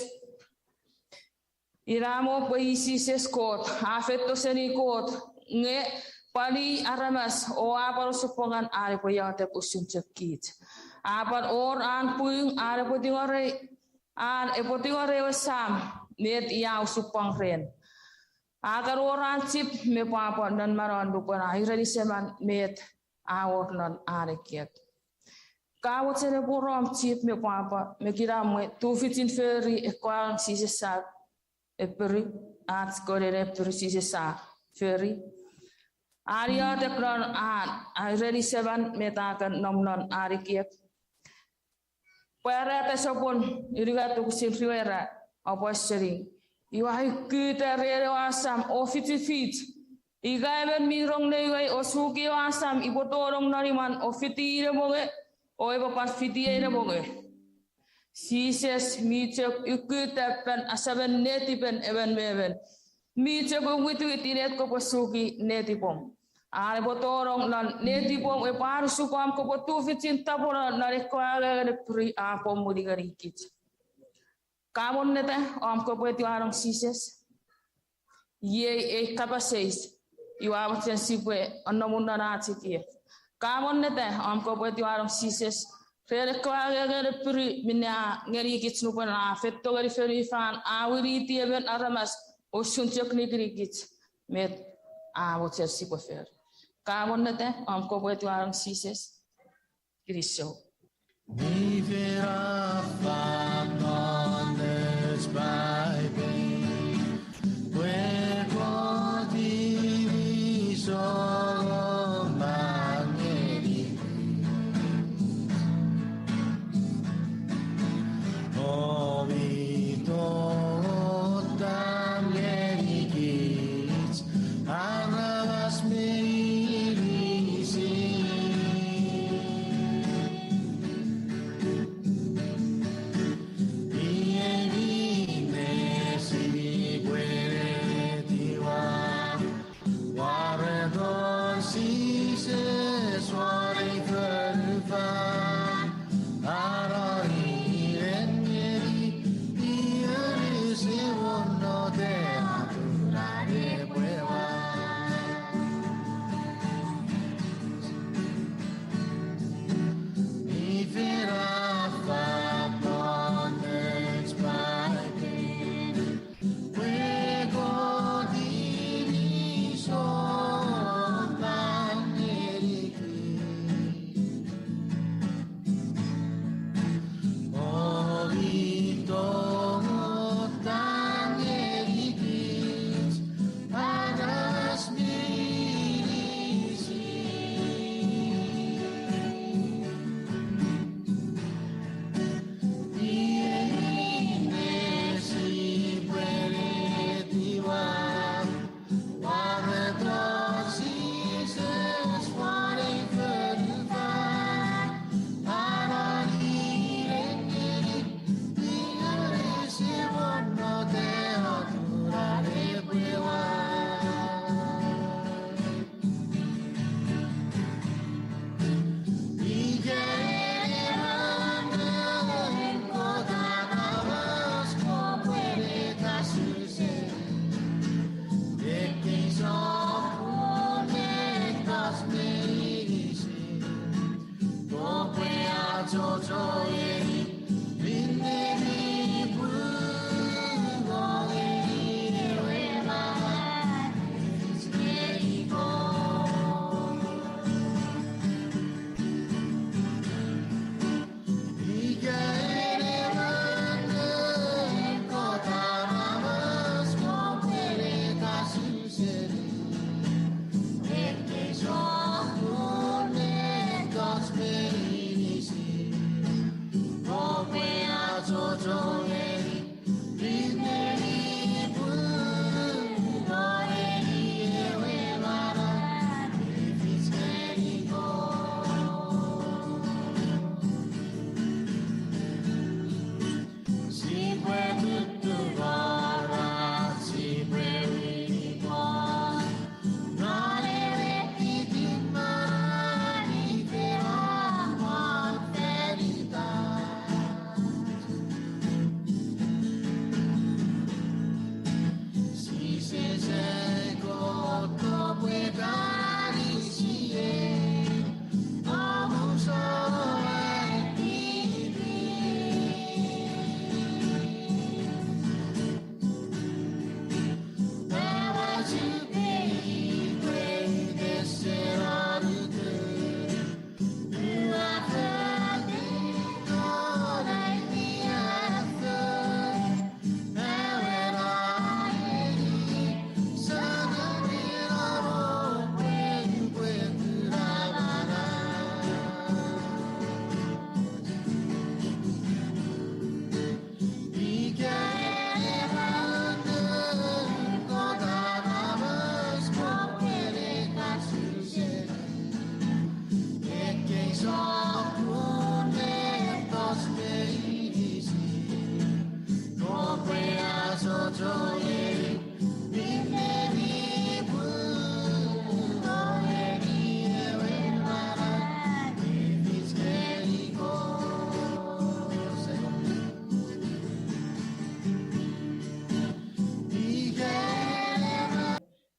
ina mo pwe i Jises Kot, a feito seni Kot, nge pwan i aramas o a pwan osupwangan an epwe iotek usun chok kich. A pwan wor an pung an epwe tingorei, an epwe tingorei ewe Sam met i a osupwang ren. A kan wor an chip me pwapwa non manauan nupwen a ereni seman met a wor non an ekiek. Ka mochen epwe wor om chip me pwapwa me kinamwe tufichin fori ekkewe angang Jises a, appiru, ach kewe nenen appiru Jises a fori. An iotek non an a ereni seman met a kan nom non an ekiek. Pwarata sopun unungat wokisin rue ra, oupwe ausening. Iwe a ukuta ren ewe asam o fichifich, ika emon mi rong neiwei o suki ewe asam ipwe tonong non imwan o fiti nemonge, o epwe pwan fiti ei nemonge. Jises mi chok ukuta fan asamen netipen emon me emon. Mi chok witiwit inet kopwe suki netipom. An epwe tonong non netipom epwe anusukom kopwe tufichin tapweno non ekkewe angangen appiru a pwomuni ngenikich. Ka monneta om kopwe etiwanong Jises? Iei ei kapas eis, iwe a mochen sipwe anomu non ach ekiek. Ka monneta om kopwe etiwanong Jises ren ekkewe angangen appiru minne a ngenikich nupwen a feito ngeni fonufan, a winiti emon aramas usun chok nikinikich met a mochen sipwe fori. Ka monneta om kopwe etiwanong Jises? Kinisou. Mi fen a fat non ech Paipen, pwe Kot mi solo man ngeni, o mi totam ngenikich aramas meinisin.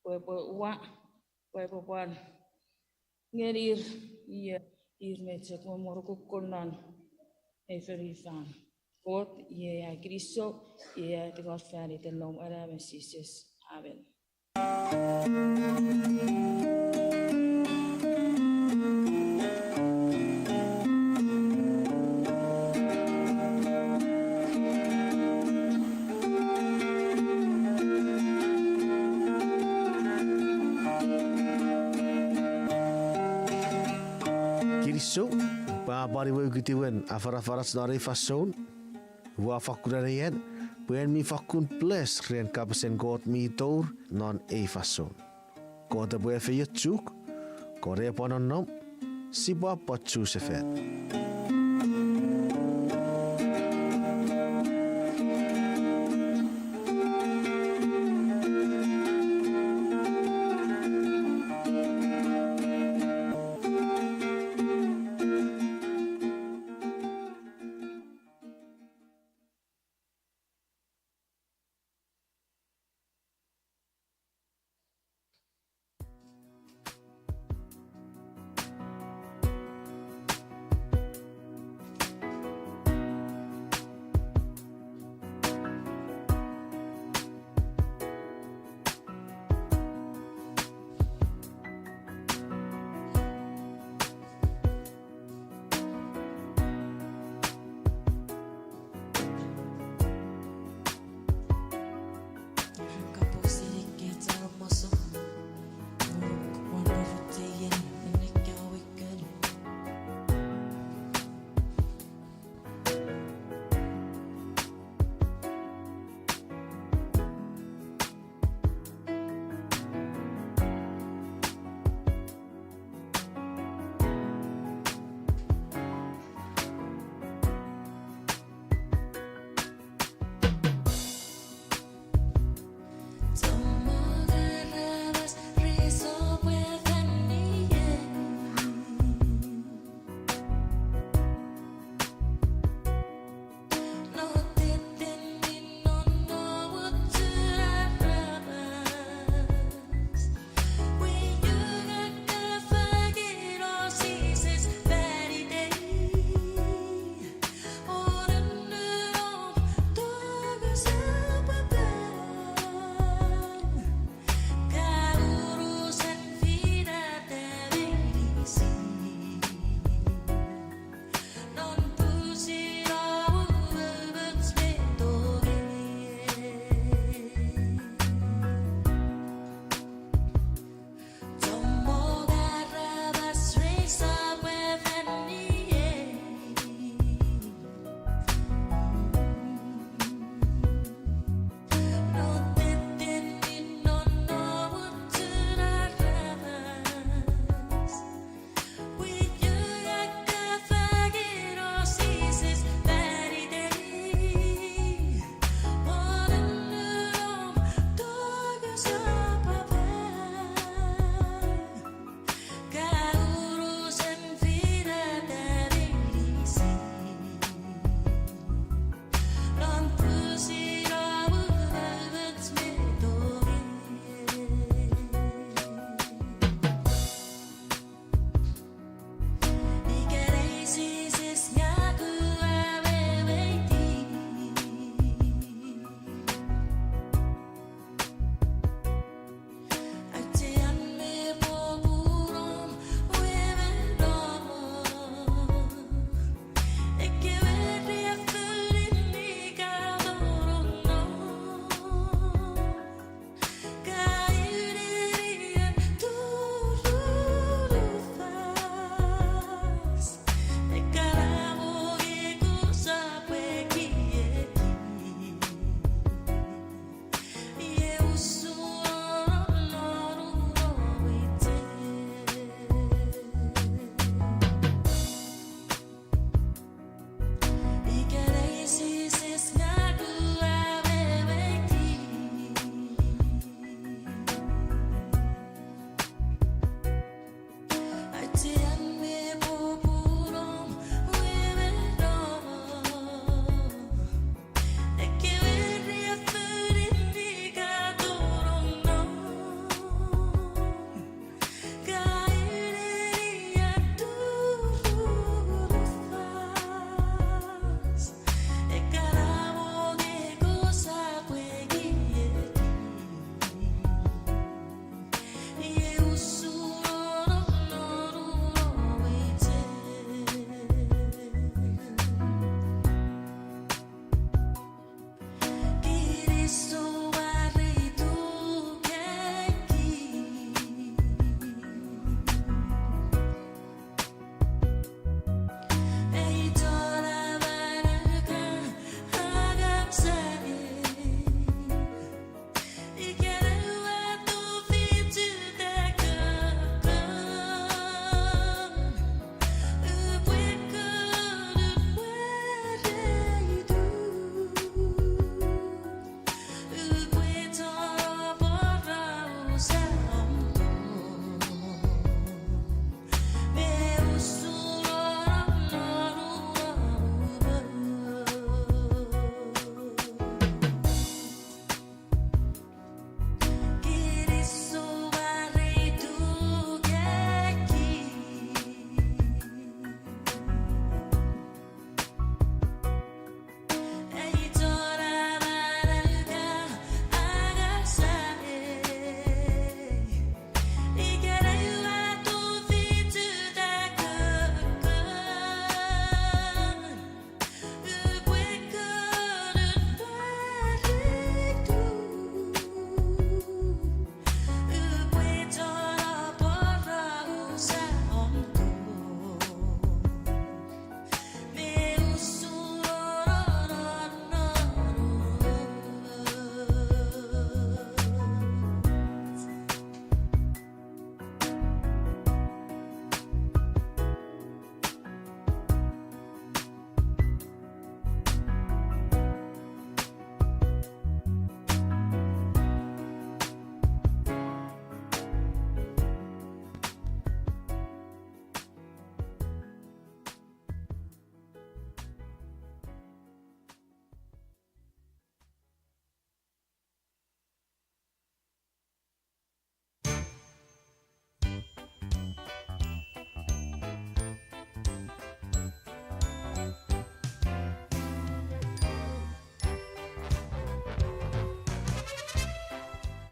Pwe, pwe ua, pwe, pwe pwan ngenir, ie, ir me chok me morukukkun non ei fonufan. Kot, iei ai kinisou, iei ai tingor fan iten nom ena me Jises. Amen. Kinisou, pwe a pwan iwe ukutiwen afanafanach non ei fansoun. Ua fakkun anean pwe en mi fakkun bless ren kapasen Kot mi tour non ei fansoun. Kot epwe efeiochuk, Kot epwe nonnom, sipwe pwan chusefan.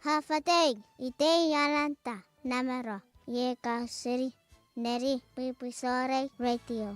Hafatei, itei Alanta Namaro, iei ka seni neni Pwipwi Souneng Radio.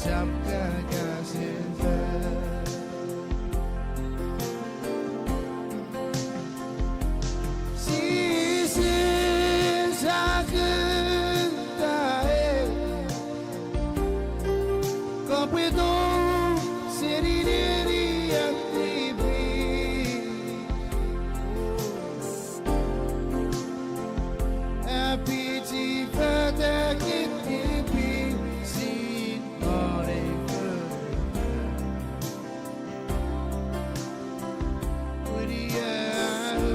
Esap kakasin fan. Jises a kutta ei, kopwe tou seni neni atipin. Apichi fatakin tipisin non ei fonu. Wini a u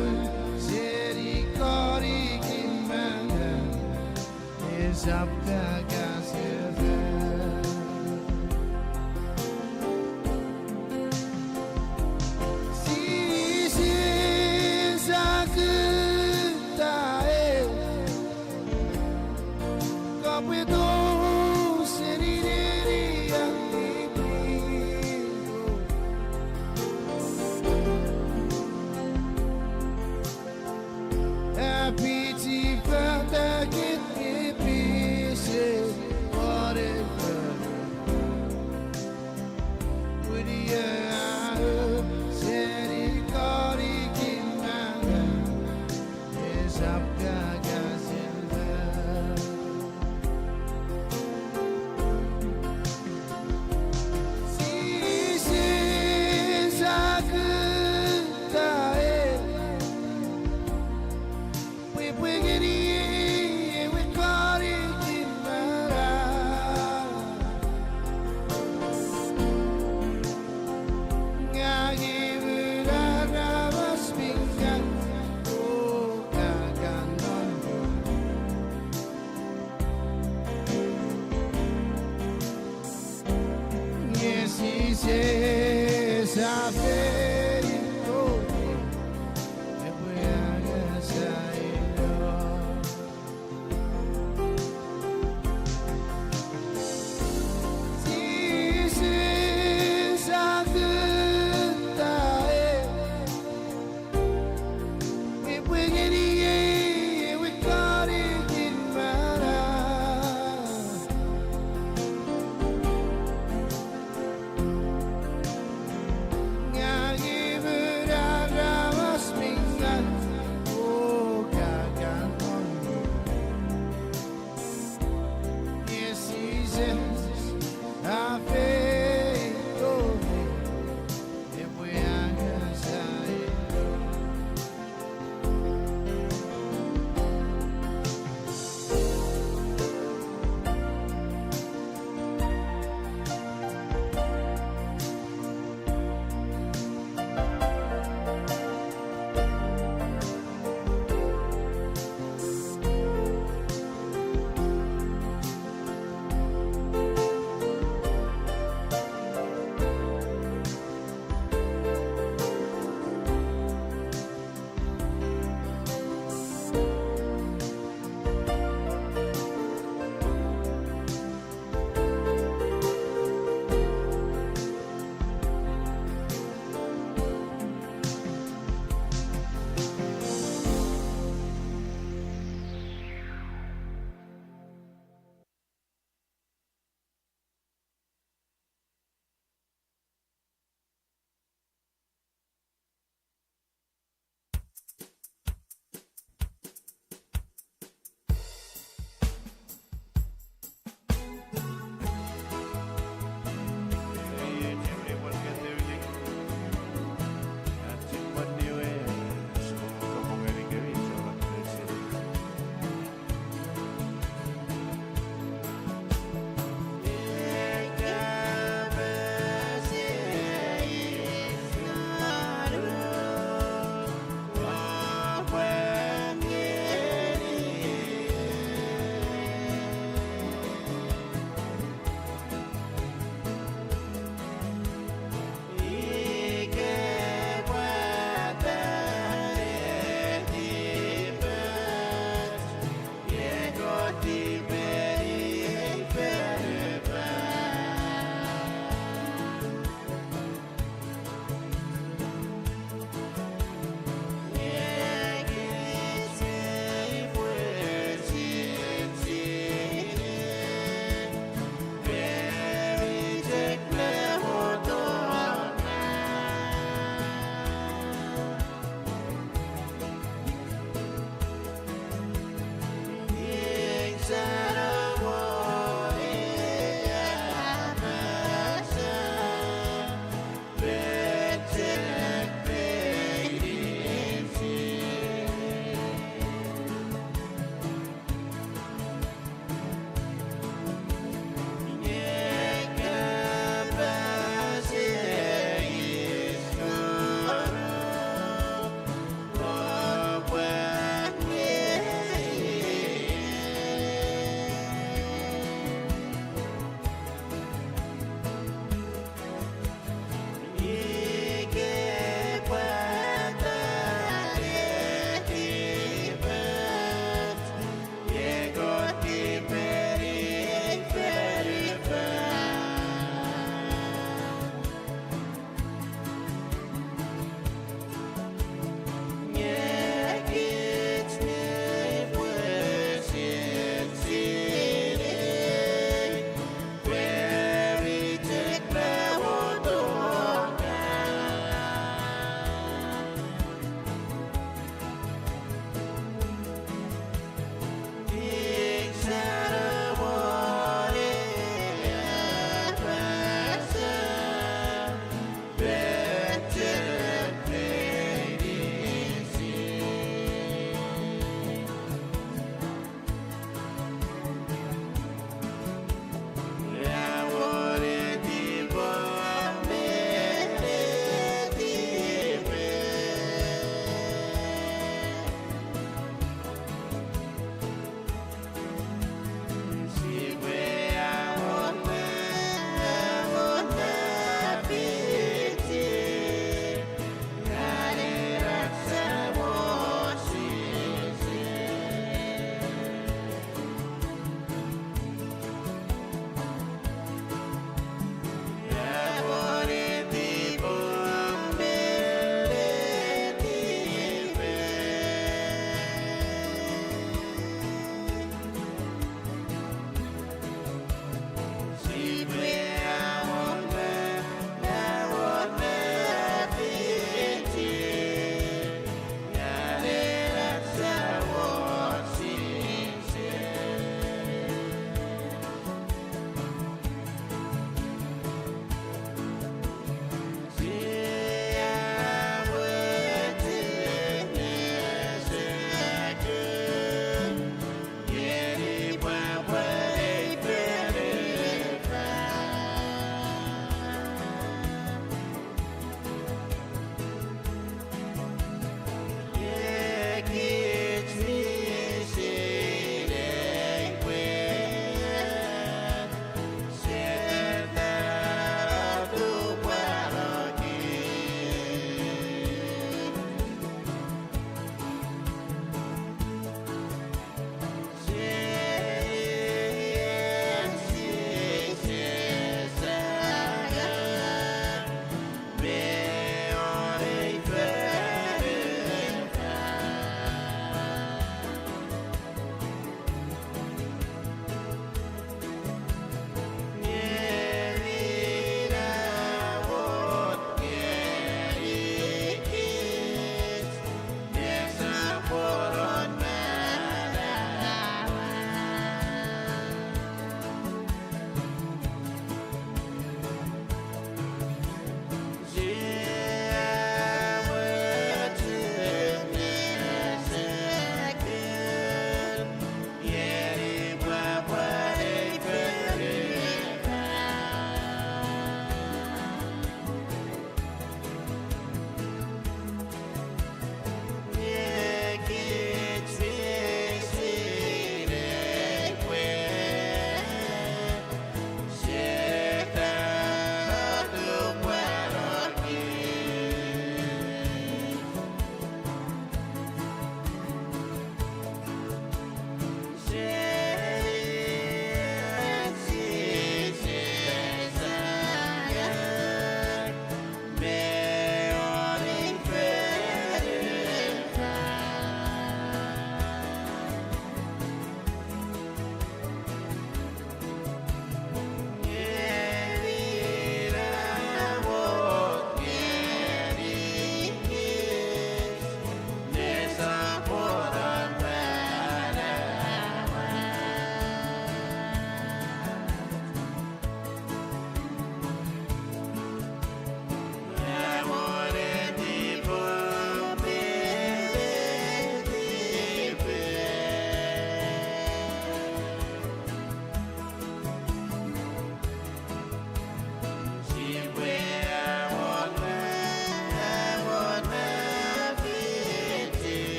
seni konikin manau, esap kakasin fan. Jises a kutta ei, kopwe tou seni neni atipin. Apichi fatakin tipisin non ei fonu. Wini a u seni konikin manau, esap kakasin fan. Jises a kutta ei, pwe epwe ngeni ei ewe konikin manau. Ngang emon aramas mi kan, o, kakan non. Nge Jises a feito, epwe angasa ino. Jises a kutta ei, epwe ngeni ei ewe konikin manau.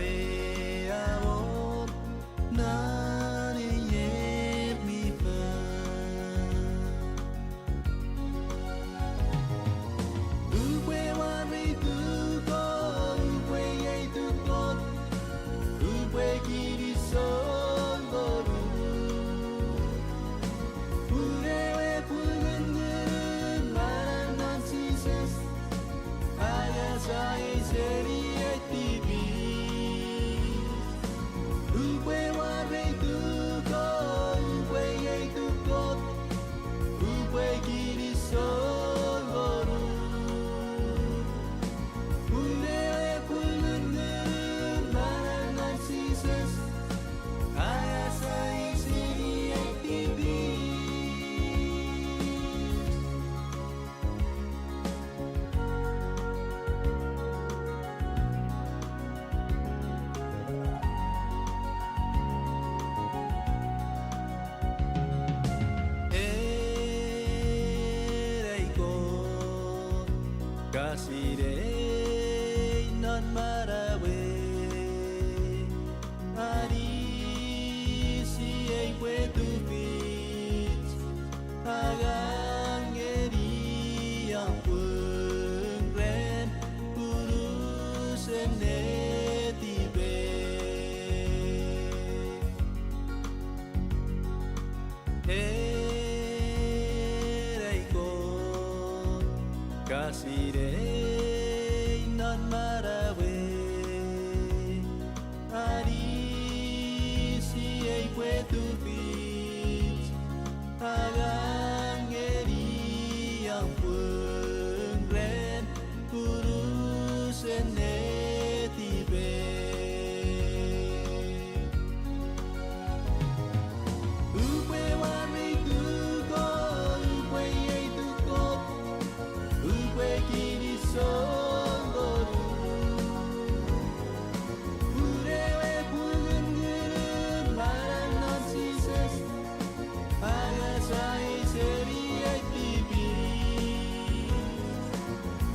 Ei a wor non ei mi fo. Upwe wari tuko, upwe ei tukot, upwe kinisou ngonuk. Pun ewe pungun ngunun manau non Jises, a ngasai seni ei tipis. Upwe wari tuko, upwe ei tukot, upwe kinisou ngonuk. Pun ewe pungun ngunun manau non Jises, a ngasai seni ei tipis. Ena i Kot, ka sinei non manauei, anisiei pwe tufich, angang ngeni om pung ren unusen netipei. Ena i Kot, ka sinei non manauei, anisiei pwe tufich, angang ngeni om pung ren unusen netipei. Upwe wari tuko, upwe ei tukot, upwe kinisou ngonuk. Pun ewe pungun ngunun manau non Jises, a ngasai seni ei tipis.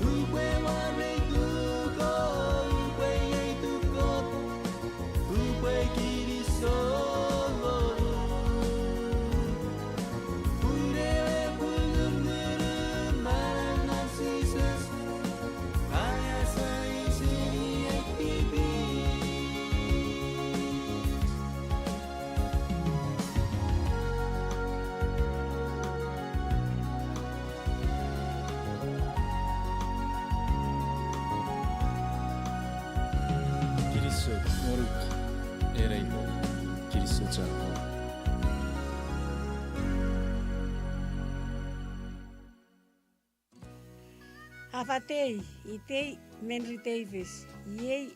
Upwe wari tuko, upwe ei tukot, upwe kinisou ngonuk. Pun ewe pungun ngunun manau non Jises, a ngasai seni ei tipis. Kinisou ngonuk, ena i Kot, kinisou chapur. Afatei, itei Menri Davis, iei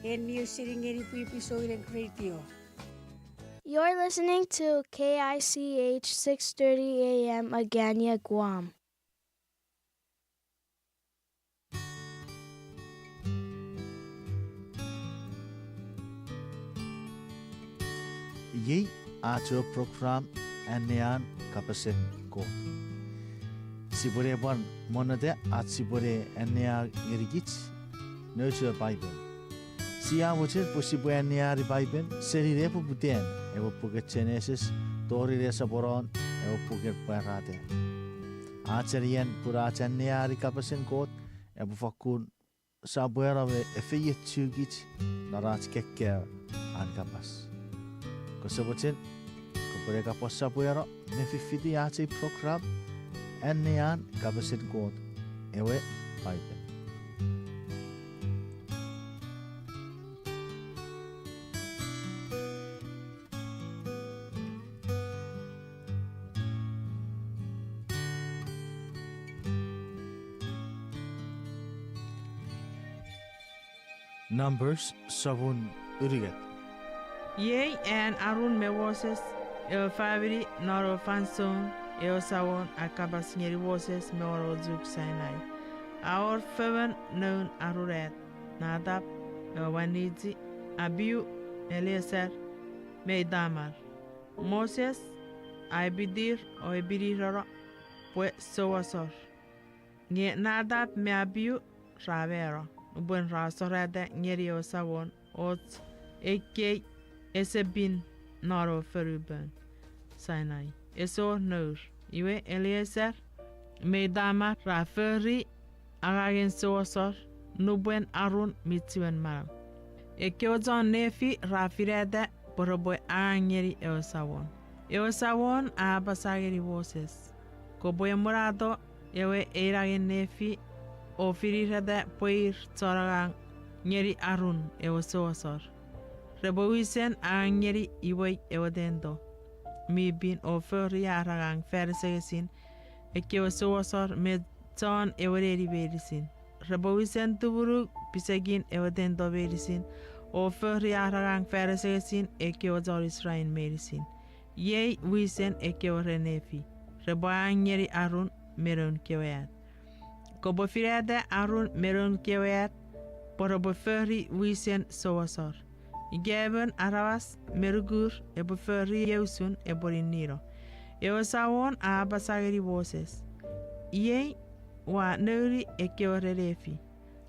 en mi ausening ngeni pwipwi Souneng Radio. You're listening to K I C H six thirty A M Agana, Guam. Iei ach ewe program Annean Kapasen Kot. Sipwe ne pwan monnota ach sipwe ne annea ngenikich nouch ewe Paipen. Sia mochen pwe sipwe anneani Paipen seni nepoputan ewe puken Genesis tori nesoponon ewe puken Pwarata. Ach nenien pun ach anneani kapasen Kot epwe fakkun sopweno me efeiochukich non ach kekkaeo an kapas. Kose mochen kopwe ne kapwan sopweno ne fifiti ach ei program Annean Kapasen Kot, ewe Paipen. Numbers sopun unungat. Iei an Arun me Moses ewe famini non ewe fansoun ewe Samon a kapas ngeni Moses me won ewe chuk Sinai. A wor fomon noun Arun at, Nadap, ewe Wannichi, Apiu, Eleasar, me Itamar. Moses a epitir o epinirono pwe souasor. Nge Nadap me Apiu ra mano nupwen ra asorata ngeni ewe Samon och ekkei ese pin non ewe fonu poun Sinai, ese wor nour. Iwe Eliasar me Itamar ra fori angangen souasor nupwen Aron mi chiwen manau. Ekkewe chon Lefi ra finata pwe repwe angang ngeni ewe Samon. Ewe Samon a apasa ngeni Moses, kopwe emwenato ewe einangen Lefi o finireta pwe ir chon angang ngeni Aron ewe souasor. Repwe wisen angang ngeni imwei ewe tento mi pin o fori ar angang fan asengesin ekkewe souasor me chon ewe neni meinisin. Repwe wisen tumunu pisekin ewe tento meinisin o fori ar angang fan asengesin ekkewe chon Israel meinisin. Iei wisen ekkewe re Lefi, repwe angang ngeni Aron me noun kewe at. Kopwe finata Aron me noun kewe at pwe repwe fori wisen souasor. Ika emon aramas me nukur epwe fori iei usun, epwe ninnino. Ewe Samon a apasa ngeni Moses, Iei ua nouni ekkewe re Lefi.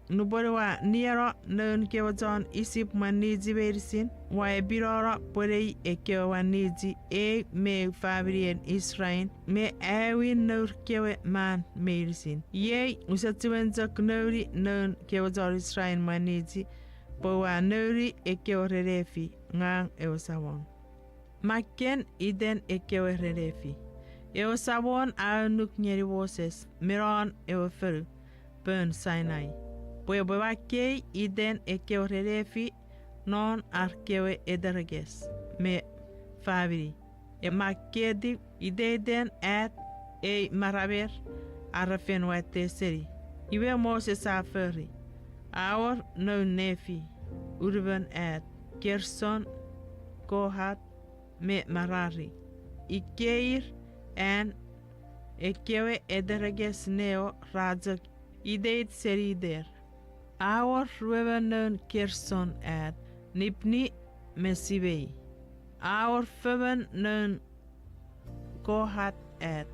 Nupwen ua nieno noun kewe chon Isip mwannichi meinisin, ua epinono pwenei ekkewe mwannichi, eu me eu faminien Israel, me aewin nour kewe man meinisin. Iei use chiwen chok nouni noun kewe chon Israel mwannichi, pwe ua nouni ekkewe re Lefi, ngang ewe Samon. Maken iten ekkewe re Lefi. Ewe Samon a annuk ngeni Moses me non ewe fonu poun Sinai pwe epwe makkei iten ekkewe re Lefi non ar kewe eterekes me famini. E makketiw iteiten at ei maramer are fen watte seni. Iwe Moses a fori, a wor noun Lefi, unumon at, Kerson, Kohat, me Marari. Ikkeir an ekkewe eterekes neo ra chok iteit seni iter. A wor ruemon noun Kerson at, Lipni me Simei. A wor fomon noun Kohat at,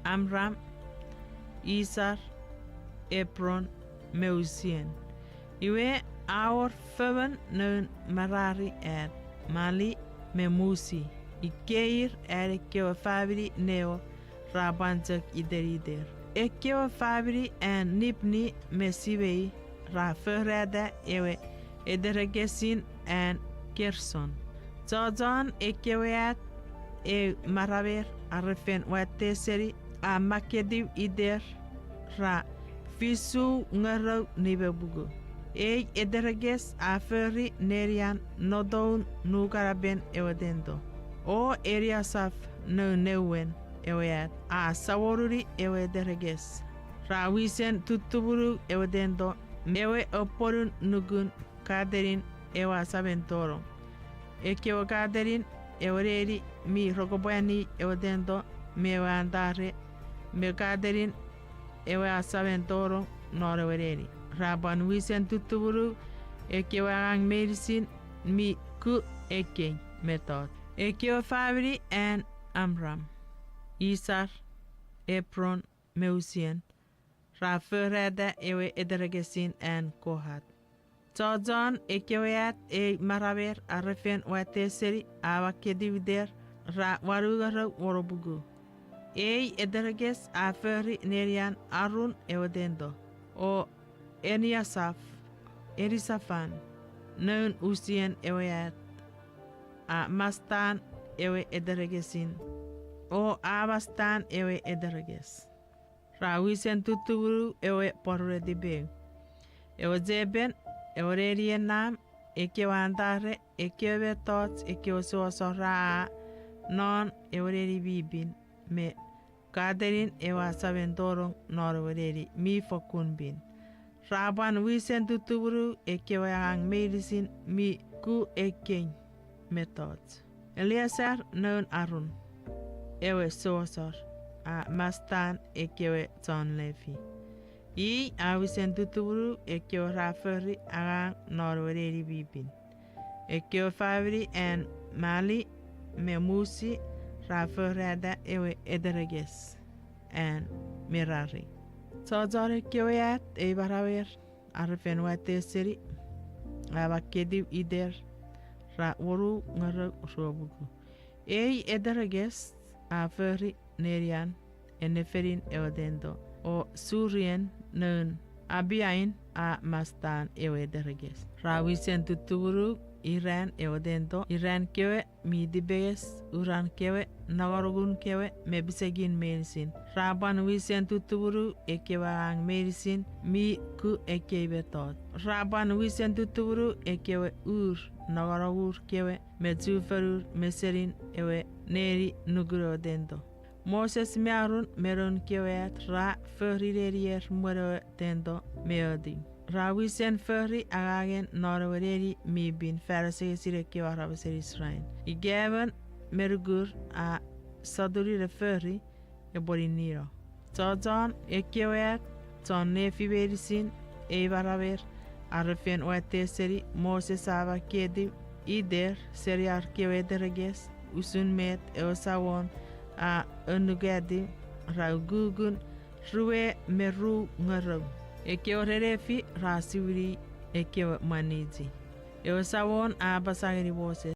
Amram, Isar, Epron, me Usien. Iwe, a wor fomon noun Marari at, Mali me Musi. Ikkeir an ekkewe famini neo ra pwan chok iteniter. Ekkewe famini an Lipni me Simei ra forata ewe eterekesin an Kerson. Chochon ekkewe at ei maramer are fen watte seni a makketiw iter ra fisu ngerou nimepuku. Ei eterekes a fori nenian notoun nukanapen ewe tento. O Eliasaf noun neuen ewe at a samonuni ewe eterekes. Ra wisen tutumunu ewe tento, ewe opponun nukun katenin ewe asamen tonong, ekkewe katenin ewe neni mi rokopwani ewe tento me ewe antare, me katenin ewe asamen tonong non ewe neni. Ra pwan wisen tutumunu ekkewe angang meinisin mi ku ekkei mettoch. Ekkewe famini an Amram, Isar, Epron, me Usien ra forata ewe eterekesin an Kohat. Chochon ekkewe at ei maramer are fen watte seni a makketiw iter ra wanu ngerou wonopuku. Ei eterekes a fori nenian Arun ewe tento, o Eliasaf, Elisafan, noun Usien ewe at, a mastan ewe eterekesin, o a mastan ewe eterekes. Ra wisen tutumunu ewe pworuno tipeu, ewe chepen, ewe nenien nam, ekkewe antare, ekkewe mettoch, ekkewe souasor ra a non ewe neni mi pin, me katenin ewe asamen tonong non ewe neni mi fokkun pin. Ra pwan wisen tutumunu ekkewe angang meinisin mi ku ekkei mettoch. Eliasar noun Arun, ewe souasor, a mastan ekkewe chon Lefi. I a wisen tutumunu ekkewe ra fori angang non ewe neni mi pin. Ekkewe famini an Mali me Musi ra forata ewe eterekes an Merari. Chochon ekkewe at ei maramer are fen watte seni a makketiw iter ra wonu ngerou ruopuku. Ei eterekes a fori nenian ennetin ewe tento, o Surien noun Apiain a mastan ewe eterekes. Ra wisen tutumunu iran ewe tento, iran kewe mi tipeew, uran kewe, nongonongun kewe, me pisekin meinisin. Ra pwan wisen tutumunu ekkewe angang meinisin mi ku ekkei mettoch. Ra pwan wisen tutumunu ekkewe ur, nongonongur kewe, me chufonur me senin ewe neni nukun ewe tento. Moses me Aaron me noun kewe at ra fori nenier mwen ewe tento me otiw. Ra wisen fori angangen non ewe neni mi pin fan asengesin ekkewe aramasen Israel. Ika emon me nukur a sotuni ne fori, epwe ninnino. Chochon ekkewe at, chon nefi meinisin, ei manawer, are fen watte seni Moses a makketiw iter seni ar kewe eterekes, usun met ewe Samon a annukatiw, ra ukukun rue me ru ngerou. Ekkewe re nefi ra siwini ekkewe mwanichi. Ewe Samon a apasa ngeni Moses: